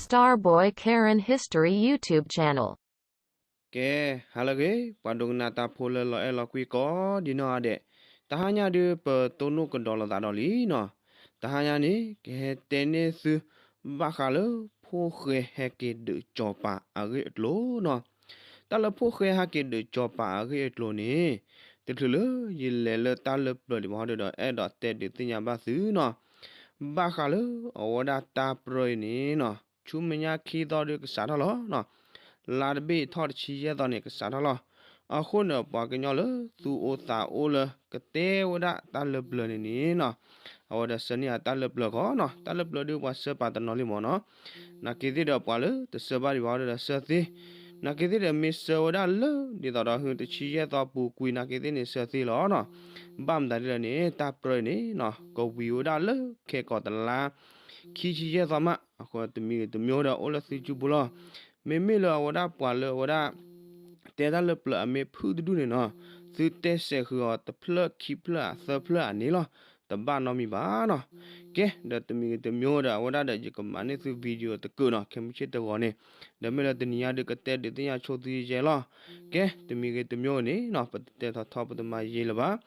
Starboy Karen History YouTube Channel. ကဲ, ဟါလၢအဂ့ၤ, ပှၤဒိကနၣ်တၢ်ဖိလၢလီၤအဲၣ်လီၤကွံကိးဒံနီၢ်ဂၤဒဲး, တဟါညါဒုး ပတိၢ်နီၣ်ကဒီးလိာ်သးဒီးလံနီၤ. တဟါညါန့ၣ် ကဟဲတဲန့ၢ်သု ဘၣ်ဃးလၢ ဖိၣ်ဃဲဟဲက့ၤဒုးစီၤပၤအဂ့ၢ်အကျိၤနီၤ. တၢ်လၢဖိၣ်ဃဲဟဲက့ၤဒုးစီၤပၤအဂ့ၢ်အကျိၤန့ၣ် တချုးလၢယလဲၤလၢတၢ်လၢပျၢၤဒံးဘၣ်ဒီး အဲၣ်ဒိးတဲဒုးသ့ၣ်ညါဘၣ်သုနီၤ. ဘၣ်ဃးလၢအဝဲဒၣ်တၢ်ပြၢအံၤန့ၣ်နီၤ, ဆူမဲာ်ညါခံသီဒုးကစးထီၣ်လီၤနီၤ. လါတဘ့ၣ်ထီၣ်တဆံယဲၢ်သီန့ၣ် ကစးထီၣ်လီၤ. အဃိန့ၣ် ပှၤကညီလၢသူၣ်အိၣ်သးအိၣ်လၢ ကတဲဝဲဒၣ်တၢ်လၢပျၢၤန့ၣ်န့ၣ်နီၤ, အဝဲဒီးဆှၢန့ၢ်အတၢ်လၢပျၢၤခီနီၤ. တၢ်လၢပျၢၤဒုးပှၤဆှၢပာ်တနီၤလံမ့ၢ်နီၤ. နာ်က့သ့ၣ်ဒီးပှၤလၢတဆှၢဘၣ်ဒံးဘၣ်ဒီးဆှၢသ့. နာ်က့သ့ၣ်ဒီးမ့ၢ်ဆှၢဝဲဒၣ်လၢ ဒ်သိးဒီးဟုတဆံယဲၢ်သီပူၤကွံာ်နာ်က့သ့ၣ်န့ၣ် ဆှၢသ့လီၤနီၤ. ဘၣ်မတၤဒ်လဲၣ်န့ၣ် တၢ်ပြၢအံၤန့ၣ်နီၤ ကဝံၤဝဲဒၣ်လၢခဲကိာ်တလါ ခံဆံယဲၢ်သီမး, အဃိတမံၤဂ့ၤတမံၤဒီးအိၣ်လၢသုစုပူၤလီၤ. မ့မ့ၢ်လၢအဝဲဒၣ်ပှၤလၢအဝဲဒၣ် တဲတၢ်လၢပျၢၤအမ့ၢ်ဖုၣ်တဒူၣ်န့ၣ်နီၤ, သုတဲစဲးဃုာ်အီၤတဖျၢၣ်ခံဖျၢၣ်အသၢဖျၢၣ်အန့ၣ်လီၤ. တဘၣ်နီတမံၤဘၣ်နီၤ. ကဲ, ဒီးတမံၤဂ့ၤတမံၤဒီး အဝဲဒၣ်ဒီးယကမၤန့ၢ်သု video တကုာ်နီၤ, ခဲမုၢ်ဆ့ၣ်တဂီၤန့ၣ်, ဒီးမ့ၢ်လၢတနံၤညါဒုးကတဲဒုးသ့ၣ်ညါဆိသုယဲလီၤ. ကဲ, တမံၤဂ့ၤတမံၤန့ၣ်နီၤ ပတတဲထီထီပတမၤယံာ်လၢၤဘၣ်.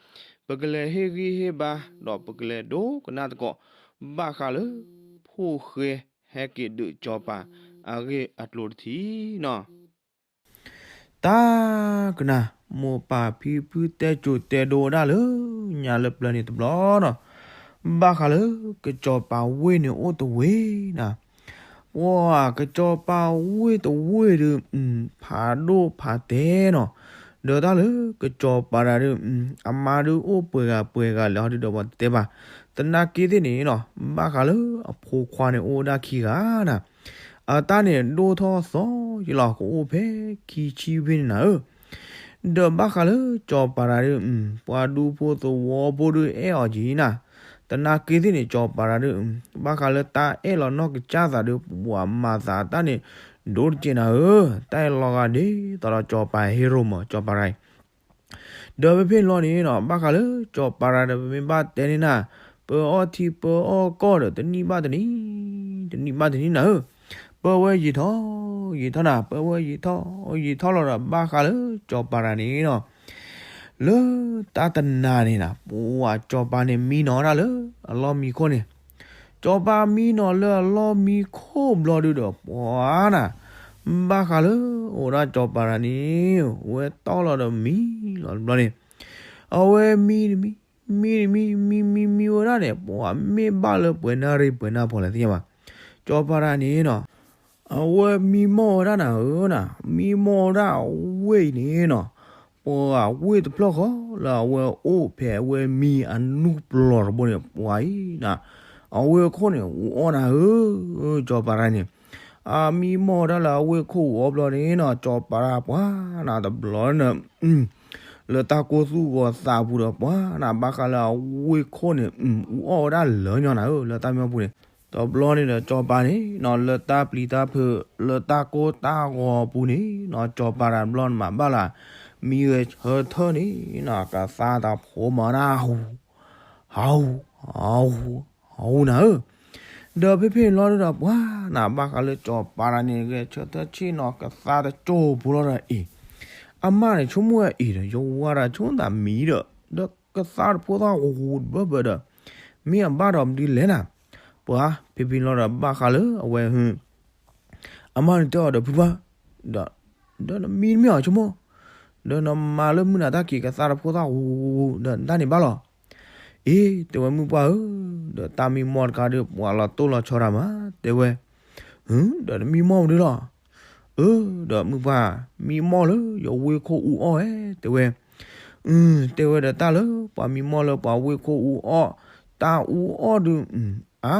ပကလဲၤဟ့ၣ်ဂံၢ်ဟ့ၣ်ဘါ ဒီးပကလဲၤဒိကနၣ်သကိး ဘၣ်ဃးလၢ ဖိၣ်ဃဲဟဲက့ၤဒုးစီၤပၤအဂ့ၢ်အကျိၤတထံၣ်နီၤ. တၢ်ကနၣ် မိၢ်ပၢ်ဖံဖုတဲစိၤတဲဒိဝဲဒၣ်လၢညါလၢပျၢၤန့ၣ်တဘျီနီၤ, ဘၣ်ဃးလၢကစီၤပၤဝ့ၢ်န့ၣ်အိၣ်တဝ့ၢ်နီၤ. ပှၤကစီၤပၤဝ့ၢ်တဝ့ၢ်ဒီး ဖးဒိၣ်ဖးတဲနီၤ, ဒီးတၢ်လၢကစီၤပၤတဂၤဒီး အမါဒုးအိၣ်ပှဲၤဂၤပှဲၤဂၤလဲၣ်ဟီဒုးဒီးပှၤတတဲဘၣ်. သနာ်က့သ့ၣ်န့ၣ်နီၤ ဘၣ်ဃးလၢအဖိခွါန့ၣ်အိၣ်ဝဲဒၣ်ခံဂၤနီၤ, အတၢ်န့ၣ်ဒိၣ်ထီၣ်သီယလီၤ ကအိၣ်ဖဲခံဆံဖဲန့ၣ်နၤဧၢ. ဒီးဘၣ်ဃးလၢစီၤပၤတဂၤဒီး ပှၤဒူဖိသဝီဖိဒီးအဲၣ်အီၤက့ၤနၤ, သနာ်က့သ့ၣ်န့ၣ် စီၤပၤတဂၤဒီး ဘၣ်ဃးလၢတၢ်အဲၣ်လီၤနီၢ်ကစၢ်သးဒီး ပှၤမၤသးတၢ်န့ၣ် ဒိၣ်တကဲးနၤဧၢ, တၢ်အဲၣ်လီၤဂာ်ဒ်သိးဒီးစီၤပၤဟ့ရိၣ်မး စီၤပၤတဂၤအံၤ ဒီးဖဲဖဲလီၤန့ၣ်နီၤ ဘၣ်ဃးလၢစီၤပၤတဂၤဒီး ပမ့ၢ်ဘၣ်တဲန့ၢ်နၤ, ပအီၣ်ထံပအီၣ်ကီၢ်ဒီး တနံၣ်ဘၣ်တနံၣ်, တနံၣ်ဘၣ်တနံၣ်နၤဧၢ, ပၢဝဲယံာ်ထီၣ်, ယံာ်ထီၣ်နၤ, ပၢဝဲယံာ်ထီၣ်, ယံာ်ထီၣ်လီၤဒီး ဘၣ်ဃးလၢစီၤပၤတဂၤန့ၣ်နီၤ, လၢတၢ်တနၤန့ၣ်နၤ ပှၤစီၤပၤန့ၣ်မံနီၤဒၣ်လၢအလီၢ်မံခိၣ်န့ၣ်, စီၤပၤမံနီၤလၢအလီၢ်မံခိၣ်ဘျီဒုးဒီး ပှၤနၤ ဘၣ်ဃးလၢအိၣ်ဒၣ်စီၤပၤတဂၤန့ၣ် ဝဲတီၢ်လီၤဒီးမံလီၤတဘျီန့ၣ်, အဝဲမံတမံ, မံတမံ, မံမံမံဝဲဒၣ်န့ၣ် ပှၤမ့ၢ်ဘၣ်လၢပှဲၤနၣ်ရံၣ်ပှဲၤနၣ်ဖီလဲၣ်သ့ၣ်ညါဘၣ်. စီၤပၤတဂၤန့ၣ်နီၤ အဝဲမံမီၢ်ဝဲဒၣ်နၤဧၢနၤ, မံမီၢ်ဝဲဒၣ်အဝ့ၢ်အံၤန့ၣ်နီၤ, ပှၤဝ့ၢ်တဖျၢၣ်ဃီလၢအဝဲအိၣ်ဖဲအဝဲမံအနူၢ်ပျီၤတဘိန့ၣ် ပှၤအံၤနၤ, အဝ့ၢ်ခိၣ်န့ၣ် အူအီၣ်နၤဧၢ, စီၤပၤတဂၤန့ၣ် အမံမီၢ်ဝဲဒၣ်လၢအဝ့ၢ်ခိၣ်အူအီၣ်ဘျီန့ၣ်နီၤ စီၤပၤတဂၤပှၤနၤတဘျီန့ၣ် လၢတၢ်ကိၢ်သူၣ်ဂီၤသးပူၤဒီး ပှၤနၤဘၣ်ဃးလၢအဝ့ၢ်ခိၣ်န့ၣ် အူအီၣ်ဝဲဒၣ်လၢညီနၤဧၢ လၢတၢ်မံပူၤန့ၣ်, တဘျီန့ၣ်ဒီးစီၤပၤန့ၣ်နီၤ လၢတၢ်ပျံၤတၢ်ဖုး လၢတၢ်ကိၢ်တၢ်ဂီၤပူၤန့ၣ်နီၤ စီၤပၤတဘျီန့ၣ်မၤဘၣ်လၢ မံဂဲၤဆၢထၢၣ်န့ၣ်နီၤ ကသါတၢ်ဖိမၤနၢ်ဟူ ဟူ ဟူ ဟူနၤဧၢ, ဒီးဖဲဖဲန့ၣ်လီၤဒုးဒီး ပှၤနၤဘၣ်ဃးလၢစီၤပၤတဂၤန့ၣ် ဂဲၤဆၢထၢၣ်ဆ့ၣ်နီၤ ကသါတကၠိၢ်ဖိလီၤဒီးအံၤ, အမါန့ၣ်ဆိကမိၣ်ဝဲအံၤဒီး ယဝၤဒီးဆိသးမံဒီး ဒီးကသါတဖိသၣ်ဟူဟူတဘၢဘၢဒီး မ့ၢ်အဘၣ်ဒီးမနုၤလဲၣ်နၤ, ပှၤဖဲဖဲန့ၣ်လီၤဒီးဘၣ်ဃးလၢအဝဲ အမါန့ၣ်တဲအီၤဒီး ဖုပှၢ်, ဒီး ဒီးနမံမ့ၢ်အီၤဆိကမိၣ်, ဒီးနမၤလၢမုၢ်နၤတၢ်က့ၤကသါတဖိသၣ်ဟူဟူဒီးနတၢ်န့ၣ်ဘၣ်လီၤ. အ့ တဲဝဲမုၢ်ပှၢ်ဧၢ, ဒီးတၢ်မံမီၢ်တခါဒီး ပှၤလီၤတိၢ်လီၤဆီတၢ်မး, တဲဝဲ, ဒီးနမံမီၢ်မနုၤလီၤ. အၢ ဒီးမုၢ်ပှၢ်, မံမီၢ်လၢယဝ့ၢ်ခိၣ်အူအီၣ်ဧဲ, တဲဝဲ တဲဝဲဒီးတၢ်လၢပှၤမံမီၢ်လၢပှၤဝ့ၢ်ခိၣ်အူအီၣ်, တၢ်အူအီၣ်ဒုး အါ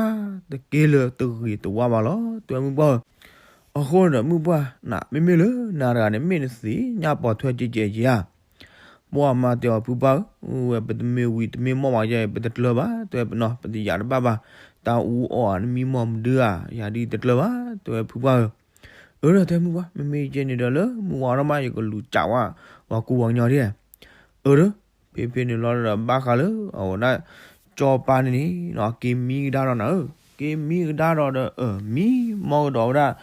တကဲလၢၤတဂ့ၤတဝါဘၣ်လီၤ, တဲဝဲမုၢ်ပှၢ်ဧၢ. အဃိန့ၣ်ဒီးမုၢ်ပှၢ်, နမ့မ့ၢ်လၢနၤတဂၤန့ၣ် မ့ၢ်နသ့ၣ်ညါပိာ်ထွဲကဲကဲဧါ. ပှၤမၤတဲအီၤ ဖုပှၢ်ဧၢ, ဝဲပတမ့ၢ်ဝံၤတမ့ၢ်မီၢ်ဘၣ်ယဲ ပတကျၢၤဘၣ်, တဲဝဲပနီၤ ပတယာ်တဘၣ်ဘၣ်, တၢ်အူအီၣ်ဧါ နမံမီၢ်မနုၤဧါ, ယၤဒ်တကျၢၤဘၣ်, တဲဝဲဖုပှၢ်ဧၢ. အၢ ဒီးတဲမုၢ်ပှၢ်, မ့မ့ၢ်ယဲန့ၣ်ဒီးလၢမုၢ်ဝါထီၣ်မး ယကလူၤကးဝဲ ပှၤကူပှၤကညီဒ် အၢ ဒီး ဖဲဖဲန့ၣ်လီၤဒီးဘၣ်ဃးလၢအဝဲဒၣ် စီၤပၤန့ၣ်န့ၣ် က့ၤမံကဒါဒီးနၤဧၢ. က့ၤမံကဒါဒီးဒီး အၢ မံမီၢ်ကဒီးဝဲဒၣ်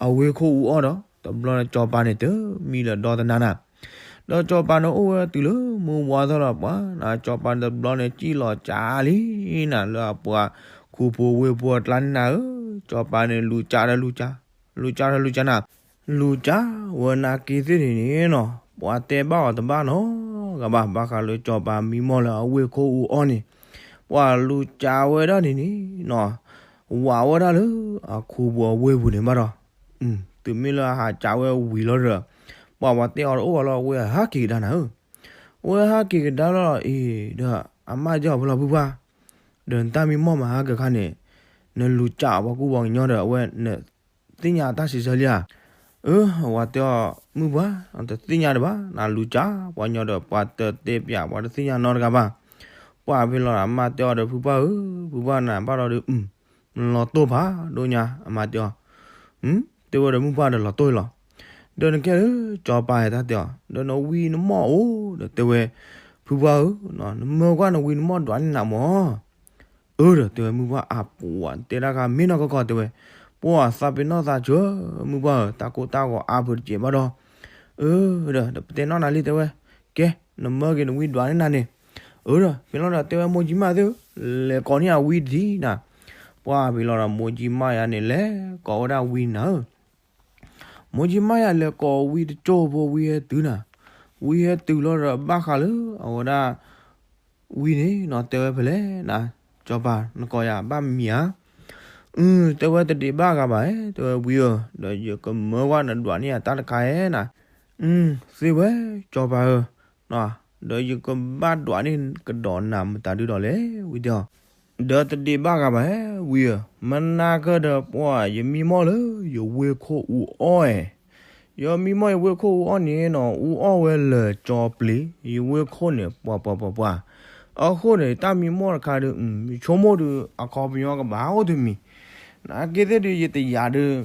အဝ့ၢ်ခိၣ်အူအီၣ်ဒီး တဘျီန့ၣ် ကၠီၤပၤန့ၣ် တမံလၢၤဒီတနၤနၤ, ဒီးကၠီၤပၤန့ၣ်အိၣ်ဝဲတုၤလၢမုၢ်ဝါထီၣ်ဒီးပှၤနၤ ကၠီၤပၤန့ၣ်တဘျီန့ၣ် စံၣ်လီၤကၠးလံနၤ လၢအပှၤခူဖိဝ့ၢ်ဖိအကျါန့ၣ်နၤဧၢ, ကၠီၤပၤန့ၣ် လူၤကၠးဒီးလူၤကၠး, လူၤကၠးဒီးလူၤကၠးနၤ, လူၤကၠးဝဲနာ်က့သ့ၣ်န့ၣ်န့ၣ်နီၤ ပှၤတဲဘၣ်အီၤတဘၣ်နီတဂၤဘၣ် ဘၣ်ဃးလၢကၠီၤပၤမံမီၢ်လၢအဝ့ၢ်ခိၣ်အူအီၣ်န့ၣ်, ပှၤလူၤကၠးဝဲဒၣ်န့ၣ်န့ၣ်နီၤ, ဝးဝဲဒၣ်လၢအခူပူၤအဝ့ၢ်ပူၤန့ၣ်ဘၣ်ဒီး, တုၤမ့ၢ်လၢအဟးကၠးဝဲဝံၤလီၤဒီး, ပှၤပှၤတဲအီၤတအိၣ်ဘၣ်လီၤ အဝဲဟးက့ၤကဒါနၤဧၢ, အဝဲဟးက့ၤကဒါလီၤအံၤဒီး အမါတဲအီၤဖဲလီၤဖုပှၢ်, ဒီးနတၢ်မံမီၢ်မၤဟါကခါန့ၣ်, နလူၤကၠးအပှၤကူပှၤကညီဒီးအဝဲန သ့ၣ်ညါတၢ်စံးဆၢလံဧါ. အၢ ဝၤတဲအီၤ မုၢ်ပှၢ် တသ့ၣ်ညါဒံးဘၣ် နလူၤကၠးပှၤကညီဒီး ပှၤတတဲပၠး ပှၤတသ့ၣ်ညါနီတဂၤဘၣ်. ပှၢ်ဖဲလီၤ အမါတဲအီၤဒီး ဖုပှၢ်ဧၢ, ဖုပှၢ်နၤဘၣ်ဒီးဒီး နလီၤတိၢ်ဖးဒိၣ်ညါ အမါတဲအီၤ. တဲဝဲဒီး မုၢ်ပှၢ်ဒီးလီၤတိၢ်လီၤ. ဒီးနကဲလၢ ကၠီၤပၤတၢ်တဲအီၤ ဒီးနဝံနမီၢ်အိၣ်ဒီးတဲဝဲ, ဖုပှၢ်ဧၢ, နမၢကွၢ်နဝံနမီၢ်ဒွးန့ၢ်နၤမၢ်. အၢ ဒီးတဲဝဲ မုၢ်ပှၢ်အပှၤတဲတၢ်ခါမ့ၢ်နီၢ်ကီၢ်ကီၢ်တဲဝဲ, ပှၤသးပ့ၤနီၣ်သးဆၢ, မုၢ်ပှၢ်ဧၢ, တၢ်ကိၢ်တၢ်ဂီၤအါဖုးတကဲးဘၣ်ဒီး, အၢ ဒီး ပတဲနီၣ်နၤလံတဲဝဲ, ကဲ နမၢက့ၤနဝံဒွးန့ၢ်နၤန့ၣ်, အၢ ဒီး ဖဲလီၤဒီးတဲဝဲ မိၢ်ကၠံမၣ်သ့ၣ်ဧၢ, လဲၤကိးန့ၢ်အဝံတထံၣ်နၤ. ပှၢ်ဖဲလီၤဒီး မိၢ်ကၠံမၣ်ယါန့ၣ် လဲၤကိးဝဲဒၣ်ဝံနၤဧၢ မိၢ်ကၠံမၣ်ယါလဲၤကိးဝံတကၠိၢ်ဖိ ဝံဟဲတုၤနၤ, ဝံဟဲတုၤလီၤဒီး ဘၣ်ဃးလၢ အဝဲဒၣ် ဝံန့ၣ်နီၤ တဲဝဲဖဲလဲၣ်နၤ, ကၠီၤပၤ နကိးယၤဘၣ်မံၤဧါ. အၢ တဲဝဲတဒံးဘၣ်ဂၤဘၣ် တဲဝဲဝံဧၢ, ဒီးယကမၢကွၢ်နဒွးန့ၢ်ယၤတၢ်တခါဧါနၤ. အၢ သ့ဝဲ ကၠီၤပၤဧၢ, ဒီးယကဘၣ်ဒွးန့ၢ်ကဒီးနၤမတၤဒုဒီးလဲၣ် ဝံတဲအီၤ. ဒီးတဒံးဘၣ်ဂၤဘၣ် ဝံဧၢ, မနၤကဒီးပှၤယမံမီၢ်လၢယဝ့ၢ်ခိၣ်အူအီၣ်ဧါ. ယမံမီၢ်ယဝ့ၢ်ခိၣ်အူအီၣ်န့ၣ်နီၤ အူအီၣ်ဝဲလၢာ်ကၠီပျံၤ ယဝ့ၢ်ခိၣ်န့ၣ် ပှၤပှၤပှၤပှၤ, အဃိန့ၣ် တၢ်မံမီၢ်တခါဒီး ယဆိကမိၣ်ဒီး အခီပညီကဘၣ်အိၣ်တမံၤ, နာ်က့သ့ၣ်ဒီး ယတယာ်ဒီး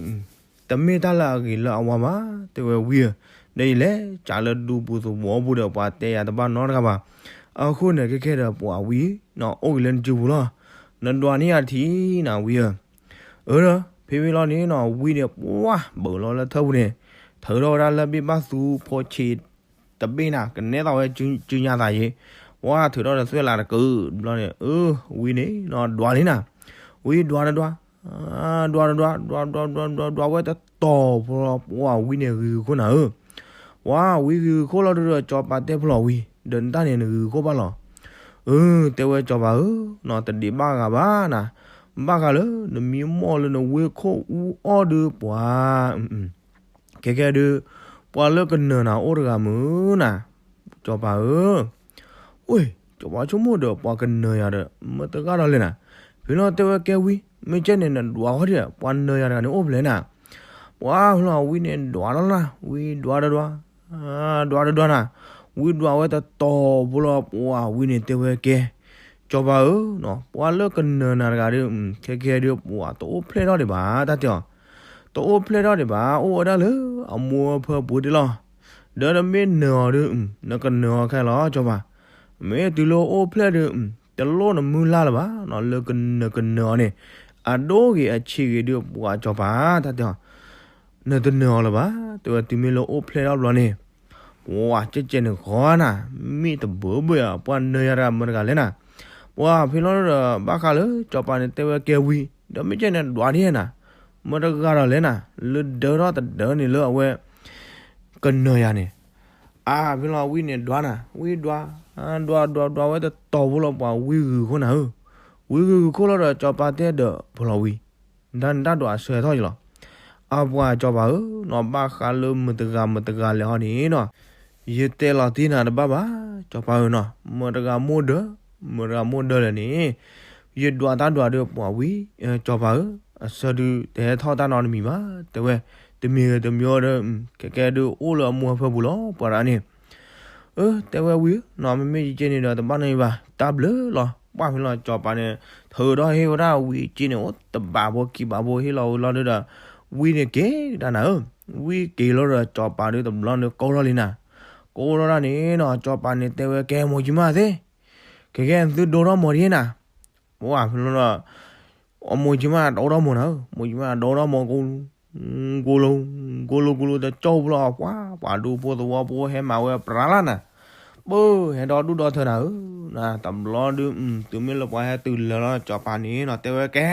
တမ့ၢ်တၢ်လၢအဂ့ၤလၢအဝါဘၣ် တဲဝဲဝံဧၢ, ဒီးယလဲၤကးလၢဒူပူၤသဝီပူၤဒီး ပှၤတဲယၤတဘၣ်နီတဂၤဘၣ်. အဃိန့ၣ် ခဲခဲဒီးပှၤဝံ အိၣ်က့ၤလၢနစုပူၤလီၤ. နဒွးန့ၢ်ယၤတထံၣ်နၤဝံဧၢ. အၢ ဒီး ဖဲဝံၤလီၤန့ၣ်နီၤ ဝံန့ၣ် ပှၢ်ဘုးလီၤလၢထၢပူၤန့ၣ်, ထုးထီၣ်ဝဲဒၣ်လၢဘ့ၣ်ဘၣ်သူဖိဆံးတဘ့ၣ်နၤ ကနဲၣ်သးဝဲစုညါသးယ့ၤ, ပှၢ်ထုးထီၣ်ဒီးသွဲၣ်လးတကုာ်တဘျီန့ၣ် အၢ ဝံန့ၣ်နီၤ ဒွးန့ၢ်နၤ, ဝံဒွးတဒွး ဒွးတဒွး ဒွးဒွးဒွးဒွးဒွးဝဲတတီၤဖိလီၤ ပှၢ်ဝံန့ၣ်ဂ့ၤဂ့ၤခိၣ်နၤဧၢ. ပှၢ်ဝံဂ့ၤဂ့ၤခိၣ်လီၤဒီး ကၠီၤပၤတဲဖဲလီၤဝံ, ဒီးနတၢ်န့ၣ်နဂ့ၤဂ့ၤခိၣ်ဘၣ်လီၤ. အၢ တဲဝဲကၠီၤပၤဧၢ, တဒံးဘၣ်ဂၤဘၣ်နၤ, ဘၣ်ဃးလၢနမံမီၢ်လၢနဝ့ၢ်ခိၣ်အူအီၣ်ဒီးပှၤ ခဲခဲဒီး ပှၤလၢကနၢၤနၤအိၣ်တဂၤမုၢ်နၤ, ကၠီၤပၤဧၢ, ဝ့ၢ် ကၠီၤပၤဆိကမိၣ်ဒီး ပှၤကနၢၤယၤဒီး မတဂၤဒီးလဲၣ်နၤ, ဖဲလီၤတဲဝဲကဲဝံ မ့ၢ်ကဲန့ၣ် နဒွးဃီဒံး ပှၤနၢၤယၤတဂၤန့ၣ်အိၣ်ဖဲလဲၣ်နၤ, ပှၢ်ဖဲလီၤဝံန့ၣ် ဒွးလီၤနၤ ဝံဒွးတဒွး ဒွးတဒွးနၤ, ဝံဒွးဝဲတတီၤဖိလီၤ ပှၢ်ဝံန့ၣ်တဲဝဲကဲ, ကၠီၤပၤဧၢ, ပှၤလၢကနၢၤနၤတဂၤဒီး ခဲခဲဒီး ပှၢ်တအိၣ်ဖျဲၣ်ထီၣ်ဒံးဘၣ် တၢ်တဲအီၤ, တအိၣ်ဖျဲၣ်ထီၣ်ဒံးဘၣ် အိၣ်ဝဲဒၣ်လၢအမိၢ်အဖၢပူၤဒံးလီၤ. ဒီးနမ့ၢ်နၢၤအီၤဒီး နကနၢၤအီၤခဲလီၤ ကၠီၤပၤ, မ့ၢ်တုၤလၢအိၣ်ဖျဲၣ်ဒီး တလိၣ်နမုၢ်လၢ်လၢၤဘၣ် လၢကနၢၤကနၢၤအီၤန့ၣ်, အဒိဂ့ၤအဆံးဂ့ၤဒီး ပှၢ်ကၠီၤပၤ တၢ်တဲအီၤ နတနၢၤအီၤလၢၤဘၣ်, တဲဝဲတုၤမ့ၢ်လၢအိၣ်ဖျဲၣ်ထီၣ်ဘျီန့ၣ်, ပှၢ်ကဲကဲန့ၣ်ဃီနၤ, မ့ၢ်တဘၢဘၢဧါ ပှၢ်နၢၤယၤတဂၤမတဂၤလဲၣ်နၤ, ပှၢ်ဖဲလီၤဒီး ဘၣ်ဃးလၢကၠီၤပၤန့ၣ် တဲဝဲကဲဝံ, ဒီးမ့ၢ်ကဲန့ၣ်ဒွးဒံးနၤ, မတဂၤဒီးလဲၣ်နၤ, လၢဒၢထီၣ်တဒၢန့ၣ်လၢအဝဲ ကနၢၤယၤန့ၣ်, အါဖဲလီၤဝံန့ၣ်ဒွးနၤ, ဝံဒွး, ဒွးဒွးဒွးဝဲတတီၤဖိလီၤ ပှၢ်ဝံဂ့ၤဂ့ၤခိၣ်နၤဧၢ, ဝံဂ့ၤဂ့ၤခိၣ်လီၤဒီး ကၠီၤပၤတဲဒီးဖဲလီၤဝံ နတၢ်ဒွးအဆၢထီၣ်ယလီၤ, အပှၢ်ကၠီၤပၤဧၢ, နဘၣ်ဃးလၢမတဂၤမတဂၤလဲၣ်ဟီန့ၣ်နီၤ, ယတဲလီၤတ့ၢ်နၤတဘၣ်ဘၣ်, ကၠီၤပၤဧၢနီၤ, မတဂၤမိၢ်ဒၢ, မတဂၤမိၢ်ဒၢလဲၣ်န့ၣ်, ယဒွးတၢ်ဒွးဒီးပှၢ်ဝံ, ကၠီၤပၤဧၢ, အဆၢဒုးတဟဲထီၣ်တၢ်နီတမံၤဘၣ်, တဲဝဲ, တမံၤဂ့ၤတမံၤဒီး, ကဲကဲဒုးအိၣ်လၢအမိၢ်အဖၢပူၤလီၤ ပှၢ်ဒၣ်န့ၣ် အၢ တဲဝဲဝံဧၢ, မ့မ့ၢ်ယက့န့ၣ်ဒီး တဘၣ်နီတမံၤဘၣ်, တၢ်ဘျုးလီၤ, ပှၢ်ဖဲလီၤကၠီၤပၤန့ၣ်, ထုးထီၣ်ဟ့ၣ်ဝဲဒၣ်ဝံက့န့ၣ် အိၣ်တဘးဖိခံဘးဖိဟ့ၣ်လီၤဝံၤလီၤဒီး, ဝံန့ၣ်က့ၤဒၣ်နၤဧၢ, ဝံက့ၤလီၤဒီး ကၠီၤပၤဒုးတဘျီန့ၣ်ကိးထီၣ်လံနၤ, ကိးထီၣ်ဒၣ်န့ၣ်နီၤ ကၠီၤပၤန့ၣ်တဲဝဲကဲမိၢ်ကၠံမၣ်သ့ၣ်, ကဲကဲသုဒိထီၣ်မီၤဒ်နၤ, ပှၢ်ဖဲလီၤဒီး အမိၢ်ကၠံမးတအိၣ်ဒီးမိၢ်နၤဧၢ, မိၢ်ကၠံမးတအိၣ်ဒီးမိၢ် ကိလိၤ ကိလိၤ ကိလိၤတကၠိပူၤလီၤ. ပှၤ ပှၤဒူဖိသဝီဖိဟဲမၤဝဲပြးလၢ်နၤ, ပၢဟဲဒီဒူၣ်ဒီထၢနၤဧၢ, နတဘျီဒုး တုၤမ့ၢ်လၢပှၤဟဲတုၤလၢာ်လီၤ စီၤပၤန့ၣ်နီၤ တဲဝဲကဲ